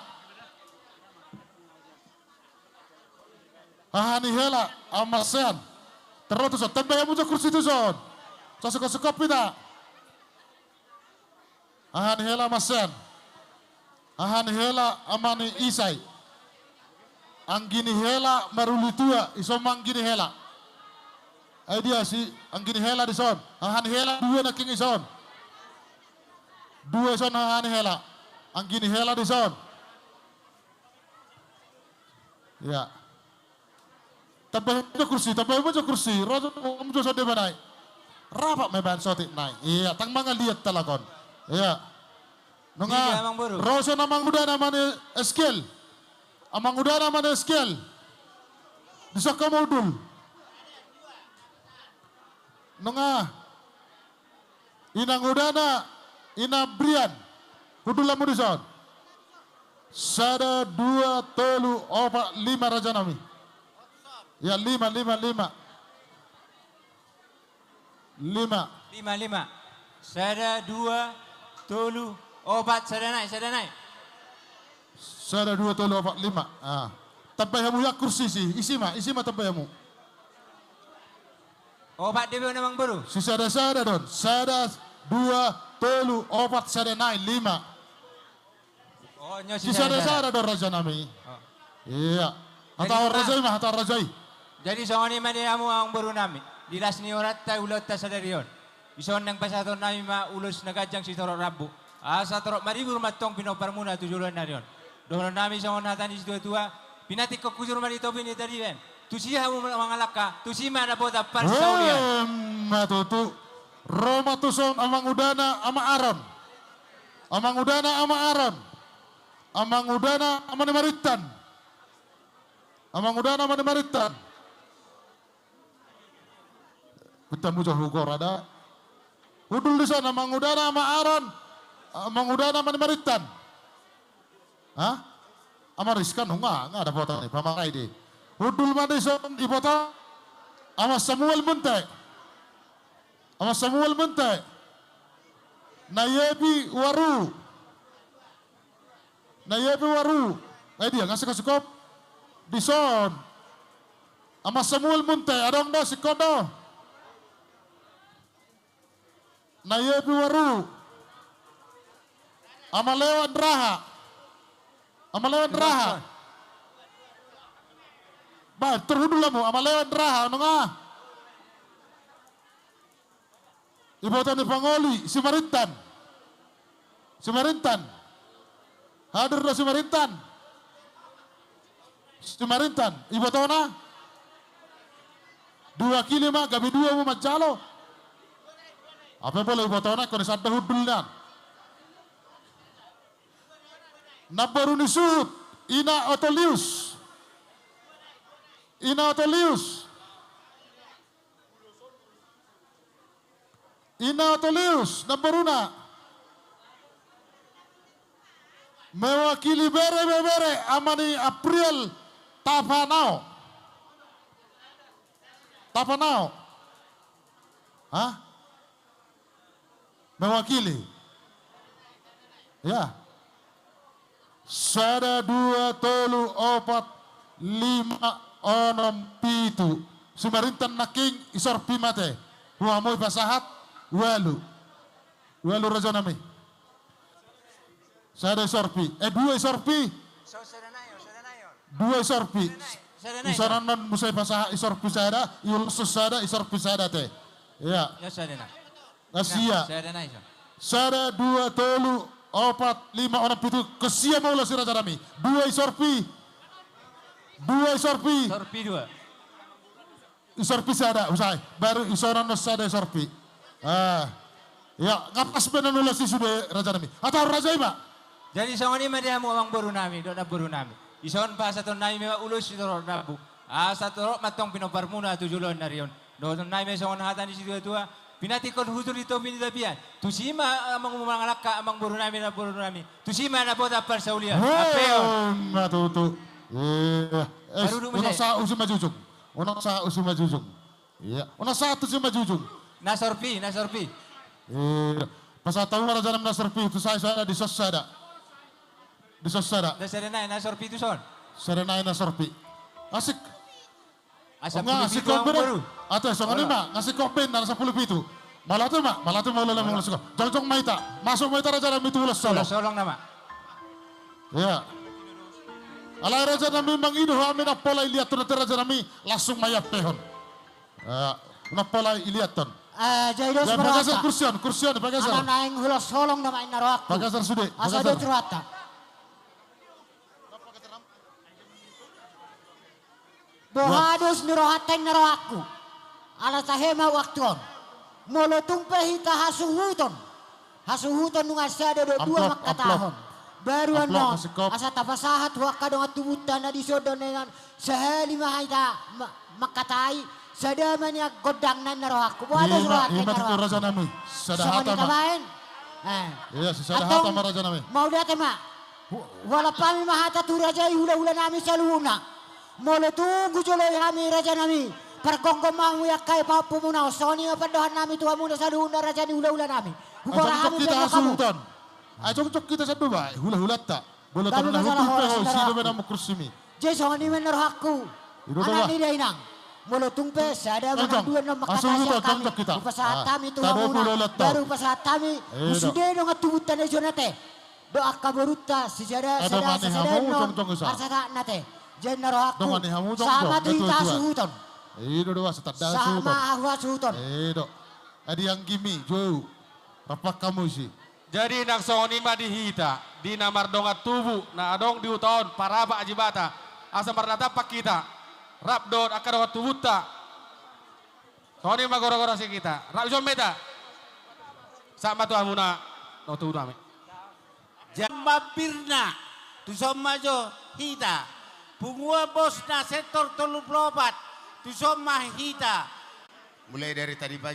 Haha ni hela, Ama Sean. Tero tuson, tambai hamu jo kursi tuson. Sai sukap-sukap hita. Haha ni hela, Ama Sean. Haha ni hela, Ama ni Isai. Anggi ni hela, Maruli Tua, dison ma anggi ni hela. Ai dia si anggi ni hela dison. Haha ni hela, dua nangkin dison. Dua dison haha ni hela. Anggi ni hela dison. Ia. Tambai jo kursi, tambai jo kursi. Ro jo, om jo songon dia ma nai. Rap ma baen sotik nai. Ia, ndang mangaliat halak on. Ia. Nunga. Ro tuson amangudana Ama ni Eskel. Amangudana Ama ni Eskel. Dison hamu hundul. Nunga. Inangudana, Ina Brian. Hundul hamu dison. Sada, dua, tolu, opat, lima, raja nami. Ia, lima, lima, lima. Lima. Lima, lima. Sada, dua, tolu, opat, sada nai, sada nai. Sada, dua, tolu, opat, lima. Ah. Tambai hamu ia kursi si, isi ma, isi ma tambai hamu. Opat do i, Amangboru. Sisada-sada do on. Sada, dua, tolu, opat, sada nai, lima. Oh, nyo sisada-sada do on, raja nami. Oh. Ia. Hata raja i ma, hata raja i. Jadi songon i ma di hamu, Amangboru nami. Di las ni horanta, ulaonta sadari on. Dison naeng pasahaton nami ma ulos na ganjang sitorop rambu. Asa torop maribur ma antong pinomparmuna tu joloan ni ari on. Dohonon nami songon hata ni situa-tua, pinatik hujur ma di topi ni tarian. Tusi hamu mangalangka, tusi ma dapotan parsaulian. Ima tutu. Ro ma tuson amangudana Ama Aron. Amangudana Ama Aron. Amangudana Ama ni Marintan. Amangudana Ama ni Marintan. Pinta mujur hugora da. Hundul dison amangudana Ama Aron, amangudana Ama ni Marintan. Ha? Ama Rizka nunga, nunga dapotan i, pamarai do i. Hundul ma dison iboto Ama Samuel Munte. Ama Samuel Munte. Nayepi Waru. Nayepi Waru. Eh, dia ngasih kasih kop. Dison. Ama Samuel Munte, adong do, singkop do. Nayepi Waru. Ama Lewan Raha. Ama Lewan Raha. Ba, terhudul lamu, Ama Lewan Raha, nunga. Iboto ni Pangoli, Simarintan. Simarintan. Hadir do Simarintan. Simarintan, ibotona. Diwakili ma, gabe dua ma manjalo. Apa bolo ibotona, ingkon sanda hundul nian. Namboru ni suhut, Ina Otolius. Ina Otolius. Ina Otolius, namboruna. Mewakili bere, bebere, Ama ni April Tapanao. Tapanao. Hah? Mewakili. Ya. Sada, dua, tolu, opat, lima, onom, pitu. Simarintan nangkin isorpi ma te. Huamoi pasahat, ualu. Ualu raja nami. Sada isorpi. Eh, dua isorpi. Dua isorpi. Isonannon muse pasahat isorpi sada, iuloshon sada, isorpi sada te. Ya. Asia. Sada, dua, tolu, opat, lima, onom, pitu. Kesia ma ulos i raja nami. Dua isorpi. Dua isorpi. Sorpi dua. Isorpi sada, usai. Baru isonannon sada isorpi. Ah. Ya, nga pas be na ulos i sude raja nami. Hata raja i ma. Jadi songon i ma di hamu amangboru nami dohot namboru nami. Dison pasahaton nami ma ulos sitorop rambu. Asa torop ma antong pinomparmuna tu joloan ni ari on. Dohonon nami songon hata ni situatua: Pinantikhon husur di topi ni tapian. Tusi ma amang mangalangka amangboru nami namboru nami. Tusi ma dapotan parsaulian. Hei, ampeon. Ima tutu. Iya. Eh, maruduk muse. Unang sahat tusi ma jujung. Unang sahat tusi ma jujung. Iya. Unang sahat tusi ma jujung. Na sorpi, na sorpi. Iya. Pasahat hamu ma raja nami na sorpi, tu sai sada, dison sada. Dison sada. Sada nai na sorpi tuson. Sada nai na sorpi. Asik. Asa nga, pulu pitu, sikompin. Amangboru. Ate, songon i ma, nga sikompin, na sampulu pitu. Mauliate ma, mauliate ma, ulaon ma, ulaon sikompin. Jongjong ma hita, masuk ma hita raja nami tu ulos holong. Ulos holong nama. Iya. Alai raja nami mangido hami nang pola iliathon ate raja nami, langsung ma iampehon. Eh, nang pola iliathon. Eh, jadi dos. Ya, berangkat. Pageser kursi on, kursi on, pageser. Ala naeng ulos holong nama inna rohakku. Pageser sude, pageser. Asa do curhata. Boha dos ni rohanta inna rohakku. Ala tahe ma waktu on. Molo tung pe hita hasuhuton. Hasuhuton nunga sada dohot dua mangkatahon. Amplop, amplop. Baru annon, asa tapasahat tu angka dongan tubunta na dison dohot na nian, sahali ma hita ma-, mangkatai, sada ma nian gondangna inna rohakku. Boha dos rohanta inna rohakku. Ima tutu raja nami. Sada hata ma. Songon i tabaen. Eh. Iya, sada hata ma raja nami. Antong mauliate ma. Hu-, hualap hami ma hata tu raja i hulahula nami saluhutna. Molo tung hujoloi hami raja nami, pargomgom ma hamu i angka i pahompumuna on, songon i ma pandohan nami tu hamuna saluhutna raja ni hulahula nami. Hugora hami pe ma hamu. Ai jongjong hita sandok bae hulahulanta. Molo tung na hundul pe ho, isi do baen hamu kursimi. Jadi songon i ma inna rohakku. Anak ni dainang. Molo tung pe sada manang dua annon mangkatai angka i. Hupasahat hami tu hamuna. Baru hupasahat hami tu sude dongan tubunta na dison ate. Dohot angka borunta, sisada, sada, sisada annon. Marsasahat ate. Jadi inna rohakku. Sahat ma tu hita hasuhuton. I do, do, asa tanda hasuhuton. Sahat ma hasuhuton. I do. Adi anggimi, jou. Rap hamu isi. Jadi nang songon i ma di hita, di na mardongan tubu na adong di huta on, Parapak Ajibata, asa marnatampak hita rap dohot angka dongan tubunta. Songon i ma gora-gora sian hita. Rap dison ma hita. Sahat ma tu hamuna dongan tubu nami. Jam mampirna, tuson ma jo hita. Punguan bos na sektor tolu pulu opat, tuson ma hita. Mulai dari tadi pagi.